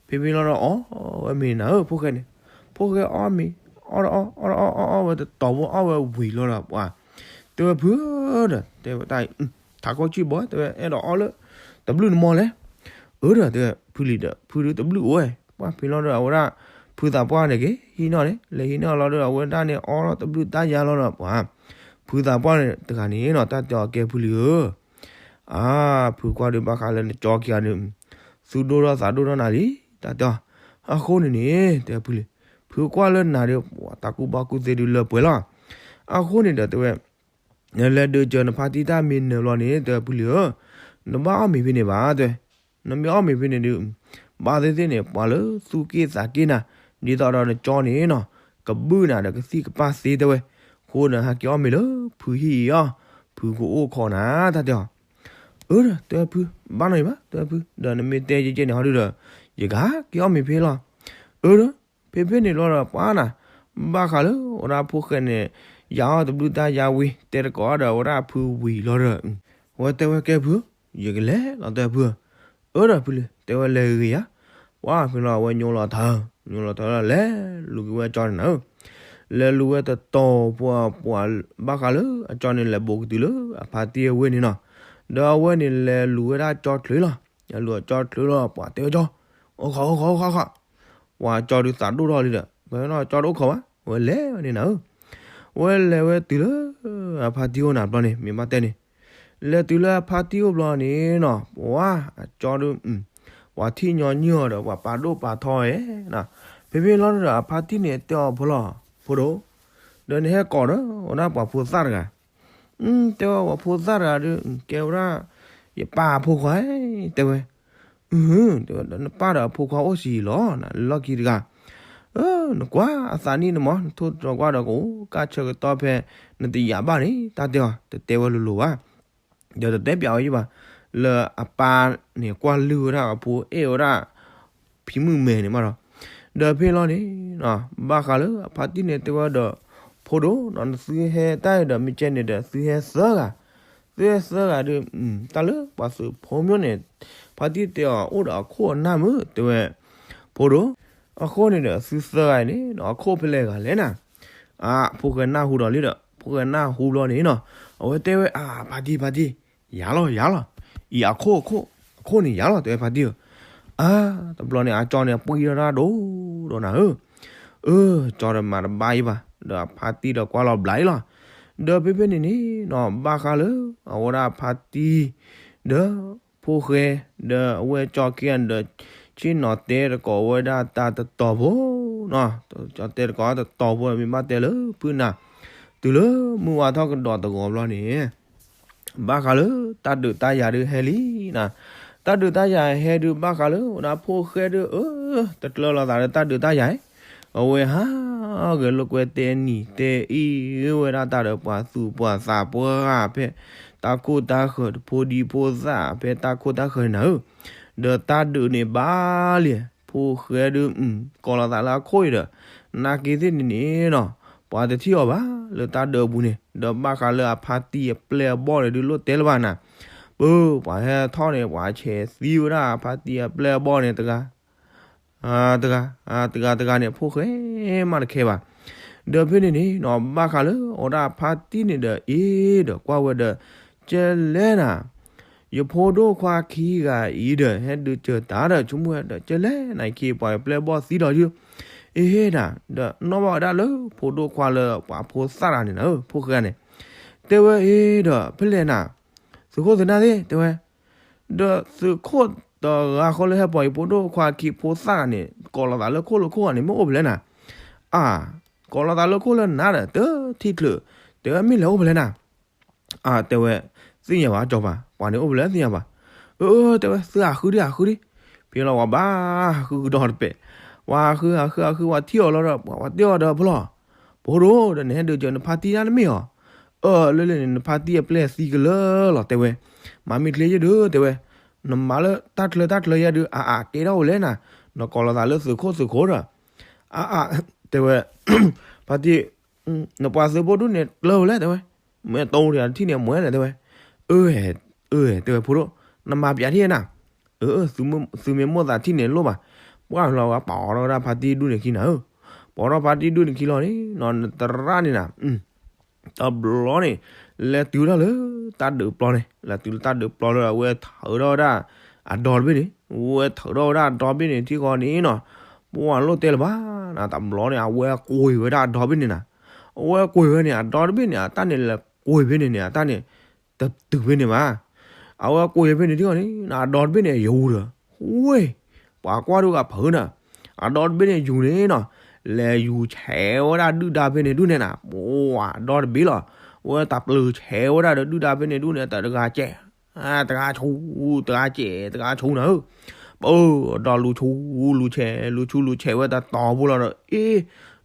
ဖဲဖဲလီၤဒီးအီၣ်ဝဲမ့ၤန့ၣ်ဧၢ ဖိၣ်ဃဲန့ၣ်, ဖိၣ်ဃဲအီၣ်မ့ၤ အီၣ်တအီၣ် အီၣ်တအီၣ် အီၣ်အီၣ်ဝဲတတီၤဖိ အီၣ်ဝဲဝံၤလီၤဒီးပှၤ, တဲဝဲဖုဒီး တဲဝဲတၢ်အံၤ ထးခိၣ်ဆံၣ်ဘီ တဲဝဲအဲၣ်ဒိးအီၣ်လၢ တဘျုးနမီၢ်လဲၣ်, အၢဒီး တဲဝဲဖုလံဒီး ဖုဒုးတဘျုးအိၣ်ဝဲ, ပှၤဖဲလီၤဒီး အဝဲဒၣ် ဖုသးပှၢ်န့ၣ်က့ၤ ဟံးန့ၢ်န့ၣ် လဲၤဟံးန့ၢ်အီၤလီၤဒီး အဝဲဒၣ်န့ၣ်အီၣ်လီၤတဘျုးတၢ်ယါလီၤဒီးပှၤ, ဖုသးပှၢ်န့ၣ်တဂၤန့ၣ်နီၤ တၢ်တဲအီၤကဲဖုလံဧၢ အါ ဖုကွၢ်ဒုးဘၣ်ဃးလၢနကၠီခံဂၤဒုး, သုဒိၣ်ထီၣ်သးဒိၣ်ထီၣ်နၤလံ, တၢ်တဲအီၤ, အဃိန့ၣ်န့ၣ် တဲဖုလံ, ဖုကွၢ်လၢနၤဒုး ပှၤတၢ်ကူၣ်ဘၣ်ကူၣ်သ့ဒုးလၢပှဲၤလီၤ, အဃိန့ၣ်ဒီးတဲဝဲ, နလဲၤဒုးစၢၤနဖါတံၢ်တၢ်မ့ၢ်နၢၤဘျီန့ၣ် တဲဖုလံဧၢ, နဘၣ်အီၣ်မ့ၤဖဲန့ၣ်ဘၣ်တဲ နမ့ၢ်အီၣ်မ့ၤဖဲန့ၣ်ဒုး, ဘၣ်သ့ၣ်သ့ၣ်န့ၣ် ပှၤလၢသူၣ်က့ၣ်သးက့ၣ်နၤ, ဒ်သိးဒီးနကၠီန့ၣ်နီၤ, ကဘုၣ်နၤဒီးကသံၣ်ကပၢ်သ့တဲဝဲ, အဃိနဟးက့ၤအီၣ်မ့ၤလၢဖုဟံၣ်အံၤအီၤ, ဖုကအိၣ်ခိးနၤ တၢ်တဲအီၤ, အၢဒီး တဲဖု, ဘၣ်နီၢ်အံၤဘၣ် တဲဖု, ဒီးနမ့ၢ်တဲကဲကဲန့ၣ်ဟီဒုးဒီး, ယကဟးက့ၤအီၣ်မ့ၤဖဲလီၤ, အၢဒီး ဖဲဖဲန့ၣ်လီၤဒီးပှၤနၤ, ဘၣ်ဃးလၢအဝဲဒၣ်ဖိၣ်ဃဲန့ၣ် ယၤအီၣ်တဘျုးတၢ်ယါဝံၤ တဲတကိးဒီးအဝဲဒၣ်အဖုဝံၤလီၤဒီး, အဝဲတဲဝဲကဲဖု, ယကလဲၤလီၤတဲဖုဧၢ, အၢဒီးဖုလံ တဲဝဲလဲၤဂ့ၤဂ့ၤယါ, ပှၤဖဲလီၤအဝဲညိလီၤထၢ, ညိလီၤထၢလီၤလဲၤလူၤက့ၤဝဲကၠီန့ၣ်နၤဧၢ, လဲၤလူၤဝဲတတီၤပှၤပှၤ ဘၣ်ဃးလၢအကၠီန့ၣ်လဲၤဘိးကတုၤလၢအဖါတံၢ်အဝ့ၢ်န့ၣ်နီၤ, ဒီးအဝဲန့ၣ်လဲၤလူၤဝဲဒၣ်ကၠီချုးလီၤ, လဲၤလူၤအကၠီချုးလီၤ ပှၤတဲဝဲကၠီ, အိၣ်ခီအိၣ်ခီအိၣ်ခီခီ, ပှၤကၠီဒုးသးဒိၣ်ထီၣ်လံဒီး ပှၤကၠီတအိၣ်ခီဘၣ် ဝဲလဲၤဝဲန့ၣ်နၤဧၢ, ဝဲလဲၤဝဲတုၤလၢ အဖါတံၢ်အိၣ်နၤဘျီန့ၣ် မ့ၢ်ဘၣ်တဲန့ၣ်, လဲၤတုၤလၢအဖါတံၢ်အိၣ်ဘျီန့ၣ်နီၤ ပှၤအကၠီဒုး ပှၤထံၣ်ညီနုၢ်အီၤဒီး ပှၤပာ်ဒိၣ်ပာ်ထီဝဲ, ဖဲဖဲလီၤဒီးအဖါတံၢ်န့ၣ်တဲအီၤဖိလီၤ, ဖိဒိၣ်, ဒီးနဟဲကိးဒီးဝဲဒၣ်ပှၤဖိသၣ်တဂၤ, တဲဝဲပှၤဖိသၣ်တဂၤဒုး ကဲဝဲဒၣ် ယပၢ်အဖိခွါ, တဲဝဲ တဲဝဲဒီးနပၢ်ဒီးအဖိခွါအိၣ်စံးလီၤ လၢလီၢ်ခံတဂၤ, နကွၢ်အသးနံၣ်န့ၣ်မး နထိၣ်တြီၤကွၢ်ဒီးကအိၣ်ကၢ်ဆၢကတီၢ်ဖဲ နတယာ်ဘၣ်န့ၣ် တၢ်တဲအီၤ တတဲဝဲလိၤလိၤဘၣ်, ဒီးတတဲပျးဝဲယဘၣ်, လၢအပၢ်န့ၣ်ကွၢ်လုၢ်ဝဲဒၣ်အဖိအဲၣ်ဝဲဒၣ် ဖံမုၣ်မဲာ်န့ၣ်မးဒီး, ဒီးဖဲလီၤန့ၣ် ဘၣ်ဃးလၢအဖါတံၢ်န့ၣ်တဲဝဲဒီး ဖိဒိၣ်နီၤ နသုဟဲတၢ်အံၤဒီး မ့ၢ်ကဲန့ၣ်ဒီး သုဟဲသၢဂၤ, သုဟဲသၢဂၤဒီး တၢ်လၢပှၤသုးဖိမၠိန့ၣ် ဖါတံၢ်တဲအီၤအိၣ်ဒီးအခိၣ်အနၢ်မုၢ် တဲဝဲ, ဖိဒိၣ်, အဃိန့ၣ်ဒီး သုသၢဂၤအံၤန့ၣ် အခိၣ်ဖဲလဲၣ်ဂၤလဲၣ်နၤ, အဖိၣ်ဃဲနၢ်ဟူဒီးလံဒီး ဖိၣ်ဃဲနၢ်ဟူဘျီန့ၣ်နီၤ အဝဲတဲဝဲ အဖါတံၢ် ဖါတံၢ်, ယၤလီၤ ယၤလီၤ, အံၤအခိၣ်အခိၣ် အခိၣ်န့ၣ်ယၤလီၤ တဲဝဲဖါတံၢ်ဧၢ, အါ တဘျီန့ၣ် အကၠီန့ၣ်ပှံထီၣ်တၢ်ဒိၣ်ဒီးနၤဧၢ, အၢ ကၠီဒီးမၤတဘၣ်အံၤဘၣ် ဒီးအဖါတံၢ်ဒီးကွၢ်လီၤဘျးအံၤလီၤ, ဒီးဖဲဖဲန့ၣ်န့ၣ်နီၤ ဘၣ်ဃးလၢ အဝဲဒၣ်အဖါတံၢ် ဒီး ဖိၣ်ဃဲ ဒီးအဝဲကၠီခံဂၤန့ၣ်ဒီး ဆ့ၣ်နီၤတဲတကိးဝဲဒၣ်တၢ်တတီၤဖိနီၤ, ကၠီတဲတကိးတတီၤဖိ မ့ၢ်ဘၣ်တဲလၢဖုနၤ, တုၤလၢမုၢ်ဝါထီၣ်ကဒီးတဂီၤဘျီန့ၣ် ဘၣ်ဃးလၢတၢ်ဒုးတၢ်ယၤဒုးဟဲလံနၤ, တၢ်ဒုးတၢ်ယၤဟဲဒုးဘၣ်ဃးလၢ ဝဲဒၣ်ဖိၣ်ဃဲဒုး အၢ တကျၢၤလိာ်သးလၢတၢ်ဒုးတၢ်ယၤ, အဝဲဟးဂဲၤလိာ်ကွဲတဲနံၤတဲအံၤ ဂ့ၤဝဲဒၣ်တၢ်ဒီးပှၤသူၣ်ပှၤသးပှၢ်ဂၤဖဲ တၢ်ခိၣ်တၢ်ဃၢၤတဖိဒံဖိသၣ်ဖဲတၢ်ခိၣ်တၢ်ဃၢၤန့ၣ်နၤဧၢ, ဒီးတၢ်ဒုးန့ၣ်ဘၣ်လံ, ဖိၣ်ဃဲဒုး ကိးလီၤသးလၢအခိၣ်အံၤဒီး နာ်က့သ့ၣ်န့ၣ်န့ၣ်နီၤ, ပှၤတထံၣ်အီၤဘၣ်လၢတၢ်ဒုးအပူၤန့ၣ် ဒီးဘၣ်ဃးလၢအဖါတံၢ်အပျဲၢ်အဘီၣ်န့ၣ်ဒုးလိၣ်တဲလၢၤဘၣ်နၤ, ပၢ်ပှၤဟဲထီၣ်န့ၣ် ပှၤဆဲးသံဝဲဒၣ်အဖါတံၢ်အပျဲၢ်အဘီၣ်န့ၣ်တဂၤ တဂၤ တဂၤတဂၤန့ၣ် ဖိၣ်ဃဲမးတခဲဘၣ်, ဒီးဖဲန့ၣ်န့ၣ်နီၤ ဘၣ်ဃးလၢအဝဲဒၣ်ဖါတံၢ်န့ၣ်ဒီး အ့ဒီးကွၢ်ဝဲဒီး ကဲလဲၣ်နၤ, ယဖိဒိၣ်ခွါခံဂၤအံၤဒီး ဟဲဒုးစၢၤတၢ်ဒီး ဆိကမိၣ်ဝဲဒီး ကဲလဲၣ်နၤ ခံပှၤပျဲၢ်ဘီၣ်သံဒီးယုၢ်, အ့နၤ ဒီးနီၣ်ဘၣ်ဝဲဒၣ်လၢဖိဒိၣ်ခွါလၢပှၤဖိသၣ်တဂၤန့ၣ်နၤဧၢ ဖိၣ်ဃဲန့ၣ်, တဲဝဲအ့ဒီး ဖဲလဲၣ်နၤ, သုးခိၣ်သုးနၢ်သ့ၣ် တဲဝဲ ဒီးသုးခိၣ်တဂၤဃီလၢဟဲပိာ်ယဖိဒိၣ်ခွါခံဖိသၣ်ဂၤန့ၣ် ကိးလီၤသးလၢခိၣ်လၢခိၣ်ဂၤန့ၣ် မ့ၢ်အိၣ်ဖဲလဲၣ်နၤ, အါ, ကိးလီၤသးလၢခိၣ်လၢနၤဒီး တထံၣ်ချုး, တဲဝဲမ့ၢ်လဲၤအိၣ်ဖဲလဲၣ်နၤ, အါ တဲဝဲ, သ့ၣ်ညါဘၣ် ကၠီၤပၤ ပှၤန့ၣ်အိၣ်ဖဲလဲၣ်သ့ၣ်ညါဘၣ်, အၢ တဲဝဲ သုဟးဃုဒံး ဟးဃုဒံး, ဖဲလီၤပှၤဘၣ်ဟးဃုကဒီးတပဲာ်, ပှၤဟးဃု ဟးဃု ဟးဃု ပှၤထံၣ်အီၤလီၤဒီး ပှၤတဲအီၤဒီးဖဲလီၤ, ဖိဒိၣ်ဒီး နဟဲဒုးစၢၤနဖါတံၢ်တၢ်တမ့ၢ်ဧါ, အၢ လၢလၢန့ၣ် နဖါတံၢ်အပျဲၢ်သံကလၢာ်လီၤ တဲဝဲ, မၤမ့ၢ်ချ့ယဲၢ်ဒီး တဲဝဲ, နမၤလၢတၢ်ချၢတၢ်ချၢယဲၢ်ဒုး အါအါ တဲဒၣ်အိၣ်လဲၣ်နၤ, နကိးလီၤသးလၢသုးခိၣ်သုးခိၣ်ဒီး, အါအါ တဲဝဲ, ဖါတံၢ်, နပှၤသုးဖိဒူၣ်န့ၣ်ကျၢၤဝဲလဲၣ် တဲဝဲ, မ့ၢ်တိၢ်တဂၤထံၣ်န့ၣ် မွဲလဲၣ် တဲဝဲ, အၢ အၢ တဲဝဲ ဖိဒိၣ်, နမၤပျးထံၣ်နၤ, အၢ သုမ့ၢ်မိၣ်သးထံၣ်န့ၣ်လိၣ်ဘၣ်, ပှၢ်လီၤဝဲ ပာ်အီၤထီၣ်ဝဲဒၣ်ဖါတံၢ်ဒူၣ်န့ၣ်ခံနၤဧၢ, ပာ်အီၤထီၣ်ဖါတံၢ်ဒူၣ်န့ၣ်ခံလီၤန့ၣ် နသရၣ်န့ၣ်နၤ တဘျီန့ၣ် လဲၤတုၤထီၣ်လၢတၢ်ဒုးပျီန့ၣ် လဲၤတုၤလၢတၢ်ဒုးပျီလၢအဝဲထၢထီၣ်ဝဲဒၣ် အဒီတဘ့ၣ်န့ၣ် ဝဲထၢထီၣ်ဝဲဒၣ်အဒီတဘ့ၣ်န့ၣ် ထံဃီန့ၣ်နီၤ ပှၢ်လိၣ်တဲလၢၤဘၣ်နၤ တဘျီန့ၣ် အဝဲကွံာ်ဝဲဒၣ်အဒီတဘ့ၣ်န့ၣ်နၤ အဝဲကွံာ်ဝဲန့ၣ် အဒီတဘ့ၣ်န့ၣ် အတၢ်န့ၣ်လဲၤကွံာ်ဖဲန့ၣ်န့ၣ် အတၢ်န့ၣ် တတုၤဖဲန့ၣ်ဘၣ်. အဝဲကွံာ်ဖဲန့ၣ်ထံဃီန့ၣ် အဒီတဘ့ၣ်န့ၣ် ယူၤဒီး ဝ့ၢ် ပှၤကွၢ်ဒိၣ်ဂၤဖုးနၤ အဒီတဘ့ၣ်န့ၣ်ယူၤန့ၣ်နီၤ လဲၤယူၤဆဲးဝဲဒၣ်ဒုၣ်ဒါဖဲန့ၣ်ဒူၣ်န့ၣ်နၤ ပှၤဒီတဘ့ၣ်လီၤ ဝဲတၢ်ပျုၤဆဲးဝဲဒၣ်ဒီးဒုၣ်ဒါဖဲန့ၣ်ဒူၣ်န့ၣ် တဂၤကဲ တဂၤဆူ တဂၤကဲ တဂၤဆူနၤဧၢ ပဒီလူၤဆူ လူၤဆဲး လူၤဆူလူၤဆဲးဝဲတတီၤဖိလီၤဒီး အ့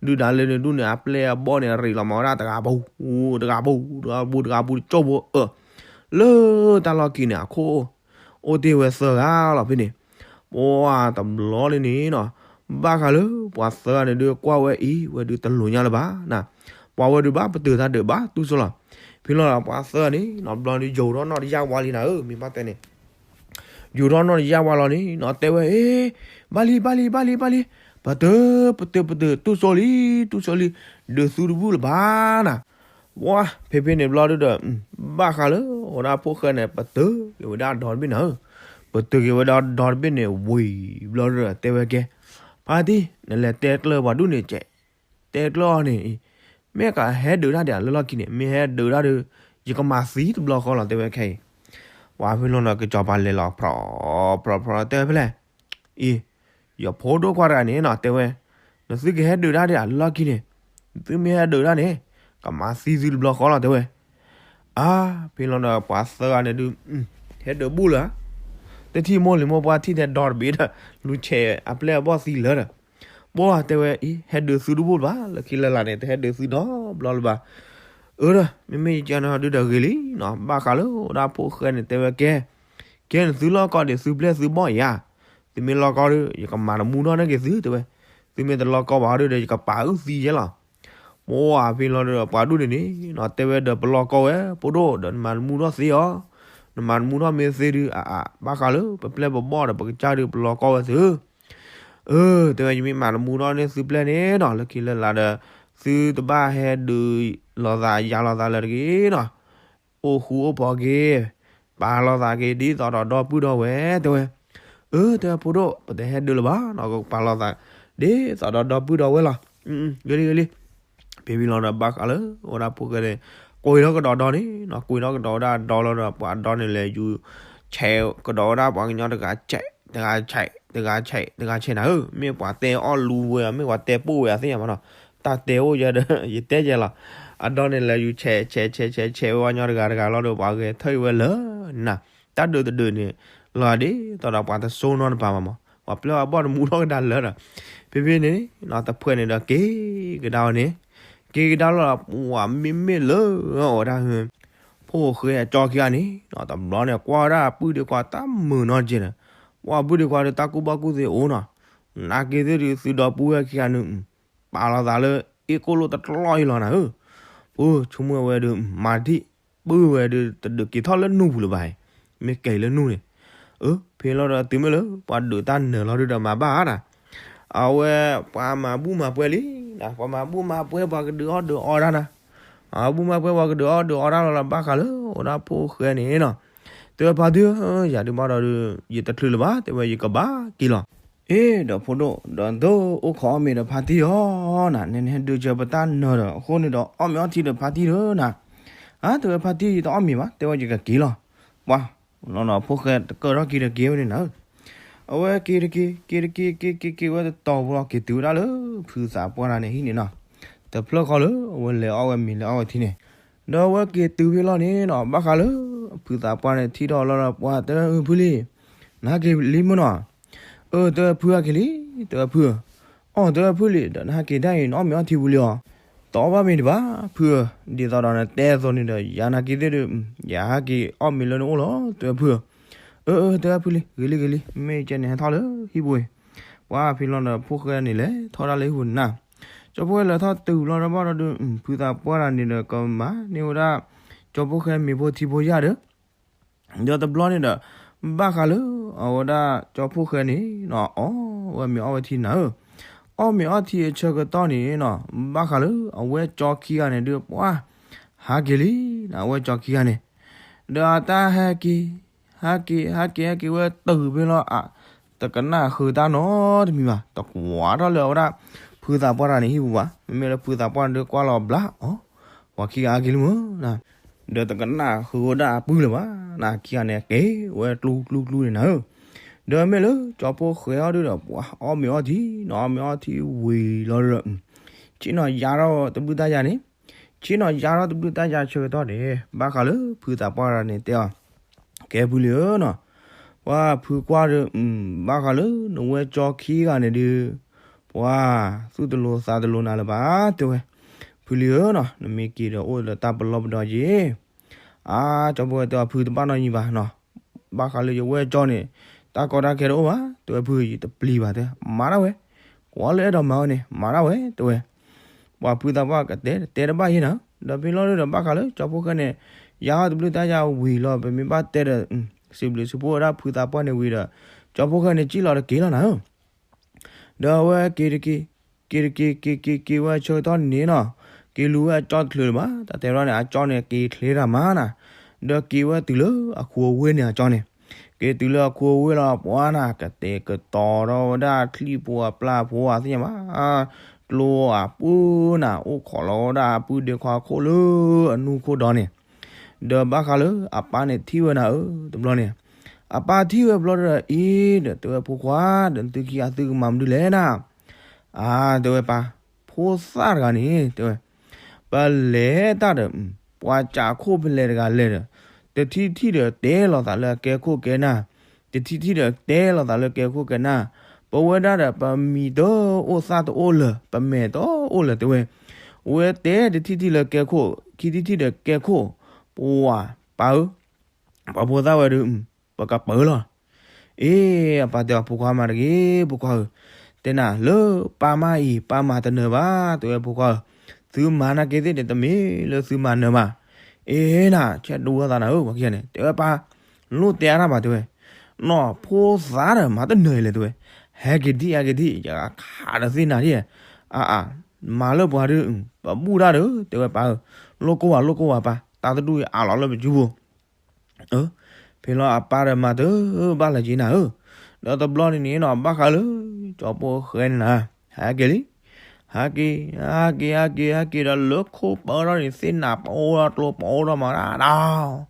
ဒုၣ်ဒါလၢန့ၣ်ဒူၣ်န့ၣ် အပျဲၢ်အဘီၣ်န့ၣ် ရ့းလီၤမၤဝဲဒၣ်တဂၤပူၤ တဂၤပူၤ တဂၤပူၤ တဂၤပူၤတကၠိၢ်ဖိအၢ လၢတၢ်လီၢ်ခံန့ၣ် အခိၣ်အိၣ်တ့ၢ်ဝဲသၢဂၤလီၤဖဲန့ၣ် ပှၤတဘျီန့ၣ်န့ၣ်နီၤ ဘၣ်ဃးလၢပှၤသၢဂၤန့ၣ်ဒုးကွၢ်ဝဲအံၤ ဝဲဒုးတလိၤညါလၢၤဘၣ်နၤ, ပှၤဝဲဒုးဘၣ်ပတုာ်တၢ်ဒုးဘၣ်တူၢ်စိလီၤ. ဖဲလီၤဒီးပှၤသၢဂၤန့ၣ်နီၤ ဘျီဒုး ယိၤထီၣ်နီၢ်တယၢ်ဝါလံနၤဧၢ မ့ၢ်ဘၣ်တဲန့ၣ် ယိၤထီၣ်နီၢ်တယၢ်ဝါလီၤန့ၣ်နီၤ တဲဝဲ အ့ ဘၣ်လံ ဘၣ်လံ ဘၣ်လံ ဘၣ်လံ, ပတုာ် ပတုာ် ပတုာ် တူၢ်စိလံ တူၢ်စိလံ, ဒုးသုတဘူၣ်လၢၤဘၣ်နၤ. ဝါ ဖဲဖဲန့ၣ်ဘျီဒုးဒီး ဘၣ်ဃးလၢအဝဲဒၣ်ဖိၣ်ဃဲန့ၣ် ပတုာ်က့ၤဝဲဒၣ်ဒီတဘ့ၣ်နၤဧၢ, ပတုာ်က့ၤဝဲဒၣ်ဒီတဘ့ၣ်န့ၣ် ဝံၤဘျီဒုးဒီး တဲဝဲကဲ ဖါတံၢ် နလဲၤတဲကျၢၤပှၤဒူၣ်န့ၣ်ကဲး, တဲကျၢၤအီၤန့ၣ် မ့ၢ်ကဟဲဒုးတၢ်ဒံးဧါ လၢလီၢ်ခံန့ၣ် မ့ၢ်ဟဲဒုးတၢ်ဒီး ယကမၤသံတဘျီဃီလီၤ တဲဝဲခဲအံၤ. ပှၤဖဲလီၤဒီးကစီၤပၤလဲၤလီၤ ဖြီ ဖြီ ဖြီ တဲဝဲဖဲလဲၣ်, အံၤ ယဖိဒိၣ်ခွါတဂၤန့ၣ်နီၤ တဲဝဲ, နသုကဟဲဒုးတၢ်ဒံးဧါ လၢလီၢ်ခံန့ၣ်, နသုမ့ၢ်ဟဲဒုးတၢ်န့ၣ် ကမၤသံသုတဘျီဃီလီၤ တဲဝဲ. အါ ဖဲလီၤဒီးပှၤသၢဂၤန့ၣ်ဒုး ဟဲဒုးဘူၣ်လၢၤဧါ, တထံၣ်မိၢ်လံၤမိၢ်ပှၢ်ထံၣ်ထဲဒီတဘ့ၣ်ဒီး လူၤဆဲးအပျဲၢ်အဘီၣ်သံလၢၤဒီး ပှၤတဲဝဲအံၤ ဟဲဒုးသုတဘူၣ်လၢၤဘၣ် လၢခံလၢလာ်န့ၣ် တဟဲဒုးသုဒီဘျီလၢၤဘၣ်. အၢဒီး မ့မ့ၢ်ယကဲန့ၣ်ဒုးဒီးဂ့ၤလံနီၤ ဘၣ်ဃးလၢအဝဲဒၣ်ဖိၣ်ဃဲန့ၣ် တဲဝဲကဲ ကဲနသုလီၢ်ကီဒံး သုပျဲၢ်သုဘီၣ်ဧါ, သုမ့ၢ်လီၢ်ကီဒီး ယကမၤတမူထီၣ်န့ၢ်က့ၤသု တဲဝဲ, သုမ့ၢ်တလီၢ်ကီဘၣ်ဒီး ယကပာ်အုၣ်သံယဲလီၤ. ပှၤဖဲလီၤဒီးပှၤဒူၣ်န့ၣ်နီၤ တဲဝဲဒီးပလီၢ်ကီဝဲ ဖိဒိၣ်ဒီးနမၤတမူထီၣ်သ့အီၤ, နမၤတမူထီၣ်မ့ၢ်သ့ဒုး အါအါ ဘၣ်ဃးလၢပပျဲၢ်ပဘီၣ်ဒီးပကစၢ်ဒုးပလီၢ်ကီဝဲသု အၢ တဲဝဲ ယမ့ၢ်မၤတမူထီၣ်န့ၢ်သုပျဲၢ်န့ၣ်နီၤ လၢခံလၢလာ်ဒီး သုတဘၣ်ဟဲဒုးလိာ်သးယၤလိာ်သးလၢၤတဂ့ၤနီၤ, အိၣ်ဃူအိၣ်ဖိးက့ၤ, ပာ်လိာ်သးက့ၤ ဒ်သိးဒီးဒီပုၢ်ဒီဝဲၢ် တဲဝဲ. အၢ တဲဝဲဖိဒိၣ် ပတဟဲဒုးလၢၤဘၣ်နီၤ ကပာ်လိာ်သး ဒ်သိးဒီးဒီပုၢ်ဒီဝဲၢ်လီၤ. ဂ့ၤလံ ဂ့ၤလံ. ဖဲဖဲလီၤဒီးဘၣ်ဃးလၢအဝဲဒၣ်ဖိၣ်ဃဲန့ၣ် ကွံာ်ထီၣ်ကဒီးဒီန့ၣ်နီၤ ကွံာ်ထီၣ်ကဒီးဝဲဒၣ်ဒီလီၤဒီး ပှၤဒီန့ၣ်လဲၤယူၤ ဆဲးကဒီးဝဲဒၣ်ပှၤကညီတဂၤဆဲး တဂၤဆဲး တဂၤဆဲး တဂၤဆဲးနၤဧၢ, မ့ၢ်ပှၤတဲအီၣ်လူဝဲ မ့ၢ်ပှၤတဲပိာ်ဝဲအသ့ၣ်ညါမးနီၤ, တၢ်တဲအိၣ်ယဲဒီး ယတဲယဲလီၤ. အဒီန့ၣ်လဲၤယူၤဆဲး ဆဲး ဆဲး ဆဲး ဆဲးဝဲပှၤကညီတဂၤတဂၤလီၤဒီး ပှၤဂဲၤထၢၣ်အံၤဝဲလၢနၤ တၢ်ဒုးတဒုးန့ၣ် လီၤဒ်သိးဒီးပှၤတစိနီတပၤဘၣ်မး ပှၤပျဲၢ်ပှၤဘီၣ်တမူထီၣ်ကဒါလၢၤဒီး ဖဲဖဲန့ၣ်နီၤ တဖှဲးန့ၣ်ဒီးက့ၤကဒါအီၤန့ၣ် က့ၤကဒါလီၤဒီး ပှၤမ့မ့ၢ်လၢအဝဲဒၣ် ဖိၣ်ဃဲအကၠီခံဂၤန့ၣ်နီၤ တဘျီန့ၣ် ကွၢ်ဝဲဒၣ်ပုၢ်ဒ့ခွါတၢ်မုာ်နီတက့ၢ်ဒီး ပှၤပုၢ်ဒ့ခွါဒီးတၢ်ကူၣ်ဘၣ်ကူၣ်သ့အိၣ်နီၤ, နာ်က့ၤသ့ၣ်ဒုး သုဒီပုၢ်ဝဲၢ်ခံဂၤန့ၣ် ပာ်လီၤသးလၢ အ့ၣ်ကိၣ်လိၣ်တတလီၢ်အံၤလီၤနၤဧၢ, ပဆိကမိၣ်ဝဲဒုး မၤဒံၣ် ပုၢ်ဝဲဒုး တဒုးက့ၤထီၣ်လၢနူၢ်ပူၤလၢၤဘၣ်အံၤ, မ့ၢ်ကဲၤလၢနူၢ်န့ၣ်, အၢ ဖဲလီၤဒီးတုၤမ့ၢ်လၢ ပှၤဒုးတၢ်နၢၤလီၤဒုးဒီးမၤဘၣ်ဧါနၤ, အဝဲ ပှၤမၤဘူၣ်မၤပှဲၤလံနၤ, ပှၤမၤဘူၣ်မၤပှဲၤ ပှၤကဒုးအီၣ်ဒုးအီတၢ်နၤ, အဘူၣ်မၤပှဲၤ ပှၤကဒုးအီၣ်ဒုးအီတၢ်လီၤလီၤ ဘၣ်ဃးလၢအဝဲဒၣ်ဖိၣ်ဃဲန့ၣ်နီၤ, တဲဝဲဖါတံၢ်ဧၢ, ယၤဒုးဘၣ်ဒီးဒုး ယတချုးလၢၤဘၣ် တဲဝဲယကဘၣ်က့ၤလီၤ. အ့ ဒီးဖိဒိၣ် ဒီးဒိၣ်အိၣ်ခိးအီၣ်မ့ၤဒီးဖါတံၢ်ဧၢနၤ, နဟဲဒုးစၢၤပတၢ်နၢၤဒီး အဃိန့ၣ်ဒီးအီၣ်မ့ၤအီထံဒီးဖါတံၢ်ဧၢနၤ, အါ တဲဝဲဖါတံၢ် ယတအီၣ်မ့ၤဘၣ် တဲဝဲယကက့ၤလီၤ, ပှၤ လီၤဒီးဖိၣ်ဃဲတကၢၢ်ထီၣ်က့ၤဒီးက့ၤဝဲန့ၣ်နၤ, အဝဲက့ၤတက့ၤ က့ၤတက့ၤ က့ၤက့ၤက့ၤဝဲတတီၤဖိလီၤ က့ၤတုၤဝဲဒၣ်လၢဖုသးပှၢ်တဂၤန့ၣ်ဟံၣ်န့ၣ်နီၤ, တဖျၢၣ်ဃီလၢအဝဲလဲၤအီၣ်ဝဲမ့ၤလဲၤအီၣ်ဝဲထံန့ၣ်, ဒီးအဝဲက့ၤတုၤဖဲလီၤန့ၣ်နီၤ ဘၣ်ဃးလၢ ဖုသးပှၢ်န့ၣ်ထံၣ်ထီၣ်လီၤဒီးပှၤတဲအၢဖုလံ, နဟဲက့ၤလံမ့ၢ်နီၤ, အၢ တဲဝဲဖုဟဲက့ၤလံ, တဲဝဲဖုဧၢ, အီၣ် တဲဝဲဖုလံ, ဒီးနဟဲက့ၤတၢ်အံၤ နအီၣ်မ့ၤအီထံပူၤလံဧါ, တအီၣ်ဘၣ်မ့ၤဒံးဘၣ် ဖုဧၢ, ဒ်သိးဒီးနတဲအသိးန့ၣ်ဒီး ယၤနာ်က့ၤသ့ၣ်ဒီး ယဟဲက့ၤအီၣ်မ့ၤလၢနအိၣ်လီၤ တဲဝဲဖုဧၢ, အၢ အၢ တဲဝဲဖုလံ ဂ့ၤလံဂ့ၤလံ မ့ၢ်ကဲန့ၣ်ဟဲထီၣ်လၢဟံၣ်ပူၤအံၤ, ပှၤဖဲလီၤဒီးဖိၣ်ဃဲန့ၣ်လဲၤထီၣ်ဒၣ်လၢဟံၣ်ပူၤန့ၣ်နၤ, ကၠီဖိၣ်ဃဲလဲၤထီၣ်တုၤလီၤဒီးဘၣ်ဒီးဒုး ဖုသးပှၢ်တဂၤန့ၣ်ဒီးကမၤန့ၢ်ဝဲဒၣ် ကၠီဖိၣ်ဃဲမ့ၤဖိထံဖိယၢ်ဒီး ဒီးတဘျီန့ၣ်ဒီး ဘၣ်ဃးလၢ အဝဲဒၣ်ကၠီဖိၣ်ဃဲန့ၣ်နီၤ အီၣ်ဝဲမ့ၤအီၣ်ဝဲထံနၤဧၢ, အီၣ်မ့ၤအီထံအဆၢကတီၢ်န့ၣ်နီၤ ဘၣ်ဃးလၢအဝဲကၠီခံဂၤန့ၣ်ဒုး ပှၤ ဟးက့ၤလံနၤ အဝဲကၠီခံဂၤန့ၣ်, ဒီးအတၢ်ဟဲက့ၤ ဟဲက့ၤ ဟဲက့ၤ ဟဲက့ၤဝဲတုၤဖဲလီၤအ တကနၣ်ဃုာ်တၢ်နီတမံၤဘၣ်, တကွၢ်ထီၣ်လၢအဝဲဒၣ် ဖုသးပှၢ်တဂၤန့ၣ်ဟံၣ်ပူၤဘၣ်, မ့မ့ၢ်လၢဖုသးပှၢ်န့ၣ်ဒုးကွၢ်လီၤဘျါအီၤ ပှၤခံဂၤဟဲက့ၤလံမ့ၢ်နၤ, ဒီးတကနၣ်ဃုာ်ဝဲဒၣ်အပုၢ်လၢၤဘၣ်နၤ, ခံဂၤန့ၣ်က့ၤဝဲကျူကျူကျူန့ၣ်နၤဧၢ, ဒီးမ့ၢ်လၢကၠီဖိၣ်ဃဲအီၤဒုးဒီး ပှၤအီၣ်မ့ၤအီထံနီၤ အီၣ်မ့ၤအီထံဝံၤလီၤဒီး ဆ့ၣ်နီၤယါထီၣ်တဘျုးတၢ်ယၤန့ၣ်, ဆ့ၣ်နီၤယါထီၣ်တဘျုးတၢ်ယၤဆၢကတီၢ်န့ၣ် ဘၣ်ဃးလၢဖုသးပှၢ်တဂၤန့ၣ်တဲအီၤ, ကဲဖုလံဧၢနီၤ, ပှၤဖုကွၢ်ဒီး ဘၣ်ဃးလၢနဝဲကၠီခံဂၤန့ၣ်ဒုး ပှၤသူၣ်တလိၤသးတလိၤနၤလၢၤဘၣ် တဲဝဲ, ဖုလံဧၢနီၤ နမ့ၢ်က့ၤဒီးအိၣ်ဒီးတၢ်ပလီၢ်ပဒီးက့ၤ, အါ ကၠီဖိၣ်ဃဲတဲအီၤ ဖုတဘၣ်နီတမံၤဘၣ်နီၤ, ဘၣ်ဃးလၢယဝဲကၠီန့ၣ် တၢ်ကီတၢ်ခဲတအိၣ်ဘၣ် တဲဝဲဖု ယတပျံၤဘၣ်တဲ မၤဒၣ်ဝဲ, ပှၤလၢအဲၣ်ဒိးမၤဝဲန့ၣ် မၤဒၣ်ဝဲ တဲဝဲ. ပှၤဖုသးပှၢ်ကတဲ တဲတဘၣ်ယဲၢ်နၤ, ဒီးဖဲလီၤဒုးဒီးဘၣ်ဃးလၢကၠီဖီၣ်ဃဲန့ၣ် ယၤအီၤတဘျုးတၢ်ယၤဝံၤလီၤ ပမ့ၢ်ဘၣ်တဲဒီး စံးဘျုးစံးဖှိၣ်ဝဲဒၣ်ဖုသးပှၢ်န့ၣ်ဝံၤဒီး ကၠီဖီၣ်ဃဲန့ၣ် ကံၣ်လီၤတက့ၤလီၤနၤဧၢ. ဒီးအဝဲက့ၤတက့ၤ, က့ၤတက့ၤ က့ၤက့ၤက့ၤဝဲဆၢကတီၢ်န့ၣ်နီၤ, က့ၤလူၤဝဲအကၠီတချုးလၢၤဘၣ်, တၢ်တဲဘျီန့ၣ် အကၠီန့ၣ်က့ၤချ့တၢ်မးနၤ, ဒီးက့ၤဝဲတုၤလၢအခိအဝ့ၢ်န့ၣ်အကၠီန့ၣ်, က့ၤတုၤလၢအခိအဝ့ၢ်လီၤ ပှၤနၤ ကတဲာ်ကတီၤဒီးဝဲဒၣ်ချံၣ်ဖိအပျၢ်ဖိအသ့ၣ်ညါဘၣ်, ကျိအပုၢ်နၤ အိၣ်ခိးလီၤဝဲဒၣ်အပုၢ်ဒ့ခွါခိၣ်လၢအနူၢ်ခိၣ်ဒီန့ၣ်, ဒီးဘၣ်ဃးလၢအပၢ်န့ၣ်ထံၣ်ဝဲနၤဧၢ တဘျီန့ၣ်, အပၢ်ထံၣ်ဝဲဘျီဒီး အံၤဒီးတဲဝဲ ဖိခွါ ဒီးသုခံဂၤသုကမၤမနုၤလဲၣ်နၤ, အါ တဲဝဲပၢ်, ဖိသၣ်တဂၤန့ၣ် တဲဝဲ, ပလဲၤတၢ်ဒီး ပှၤကးခိၣ်ဖဲလဲၣ်တဂၤလဲၣ်ဒီး, တထံၣ်ထံၣ်ဒီးတဲလီၤသးလၢအကဲခိၣ်ကဲနၢ်, တထံၣ်ထံၣ်ဒီးတဲလီၤသးလၢကဲခိၣ်ကဲနၢ်, ပဝဲဒၣ်ဒီးပမံၤတအိၣ်သၣ်တအိၣ်လၢၤ ပမဲာ်တအိၣ်လၢၤ တဲဝဲ, ဝဲတဲတထံၣ်ထံၣ်လၢကဲခိၣ် ခံထံၣ်ထံၣ်ဒီးကဲခိၣ်, ပှၤ ပၢ်ဧၢ, ပှၤဖိသၣ်ဝဲဒီး ပကပၢလီၤ အ့ အပၢ်တဲအီၤ ဖိခွါမၤတဂ့ၤ ဖိခွါဧၢ, တဲနၤလၢပၢ်မၤအံၤ ပၢ်မၤတနၢၤဘၣ် တဲဝဲ ဖိခွါဧၢ, သုမၤနာ်က့သ့ၣ်န့ၣ် တမ့ၢ်လၢသုမၤနၢၤဘၣ်, အ့နၤ ဆဲးဒိသးနၤဧၢ ပှၤခံဂၤန့ၣ် တဲဝဲပၢ်, လိၣ်တဲအါတၢ်ဘၣ် တဲဝဲ, နီၢ်ဖိသၣ်ဒီးမၤတနၢၤအံၤလဲၣ် တဲဝဲ, ဟဲက့ၤဒံး ဟဲက့ၤဒံး ယကခးဒီးသ့ၣ်နၤဒ်, အါအါ, မၤလၢပှၤဒီး ပဘူၣ်တၢ်ဒီး တဲဝဲပၢ်ဧၢ, လိၣ်ကိၢ်ဝဲ လိၣ်ကိၢ်ဝဲပၢ်, တၢ်တဒူၣ်အံၤအးလီၤလၢပစုပူၤ ဖဲလီၤအပၢ်ဒီးမၤတဘၣ်လၢၤက့နၤဧၢ, ဒီးတဘျီန့ၣ်န့ၣ်နီၤ ဘၣ်ဃးလၢ ကၠီဖိၣ်ဃဲန့ၣ်နၤ, ဟဲက့ၤလံ, ဟဲက့ၤ, ဟဲက့ၤ ဟဲက့ၤ ဟဲက့ၤဒီး လၢခိပၢဒီန့ၣ် သ့ၣ်နၤပအိၣ်ဒီးကျိပအိၣ်ဒီးမၤဒၣ်ဒီး,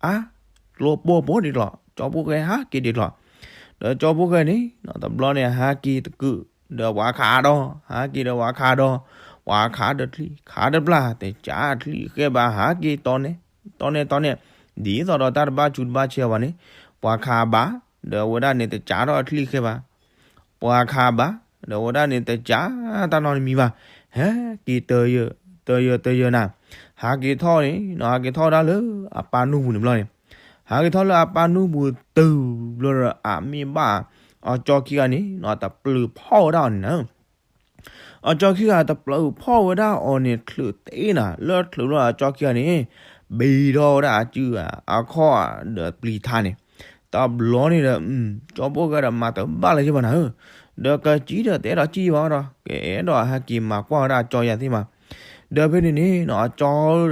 အါ, ကျိပိၢ်ပိၢ်ဒံးကျီၤ ကၠီဖိၣ်ဃဲဟဲက့ၤဒံးကျီၤ, ဒီးကၠီဖိၣ်ဃဲန့ၣ် တဘျီန့ၣ် ဟဲက့ၤတကုး ဒီးပှၤခးဒီး ဟဲက့ၤဒီးပှၤခးဒီး, ပှၤခးတချံၣ် ခးတပျၢ် တကးအချံၣ်အဃဲဘၣ် ဟဲက့ၤတီန့ၣ် တီန့ၣ် တီန့ၣ်, ဒ်သိးဒီးတၢ်တဘၣ်ဆူးတဘၣ်ဆဲးဘၣ်န့ၣ်, ပှၤခးဘၣ် ဒီးအဝဲဒၣ်န့ၣ် တကးထီၣ်အချံၣ်အဃဲဘၣ်, ပှၤခးဘၣ် ဒီးအဝဲဒၣ်န့ၣ် တကးတၢ်နီတမံၤဘၣ်, ဟဲက့ၤတယၢၤ တယၢၤ တယၢၤနၤ, ဟးက့ၤထီၣ်န့ၣ် ဟးက့ၤထီၣ်ဝဲဒၣ်လၢအပၢ်နူၢ်ပူၤန့ၣ်ဘျီန့ၣ်, ဟးက့ၤထီၣ်လၢအပၢ်နူၢ်ပူၤတုၤဘျီဒီး အမ့ၢ်ဘၣ် အကၠီခံဂၤန့ၣ် တပျုာ်ဖီၣ်ဝဲဒၣ်အီၤန့ၣ်နၤ အကၠီခံဂၤတပျုာ်ဖီၣ်ဝဲဒၣ်အီၤန့ၣ် ချုးသ့နၤ လၢချုးလီၤအကၠီခံဂၤန့ၣ်, ဘံထီၣ်ဝဲဒၣ်အစု အခီၣ်ဒီးပျံၤထးန့ၣ်, တဘျီန့ၣ်ဒီး ကၠီဖိၣ်ဃဲဒီးမၤတဘၣ်လၢၤဘၣ်နၤဧၢ, ဒီးကစံဒီးတအဲၣ်ဒိးစံယံဘၣ်ဒီး ကအဲၣ်ဒိးဟဲက့ၤမၤကွၢ်ဝဲဒၣ်အကၠီယၤသ့ၣ်မး, ဒီးဖဲန့ၣ်န့ၣ် အကၠီ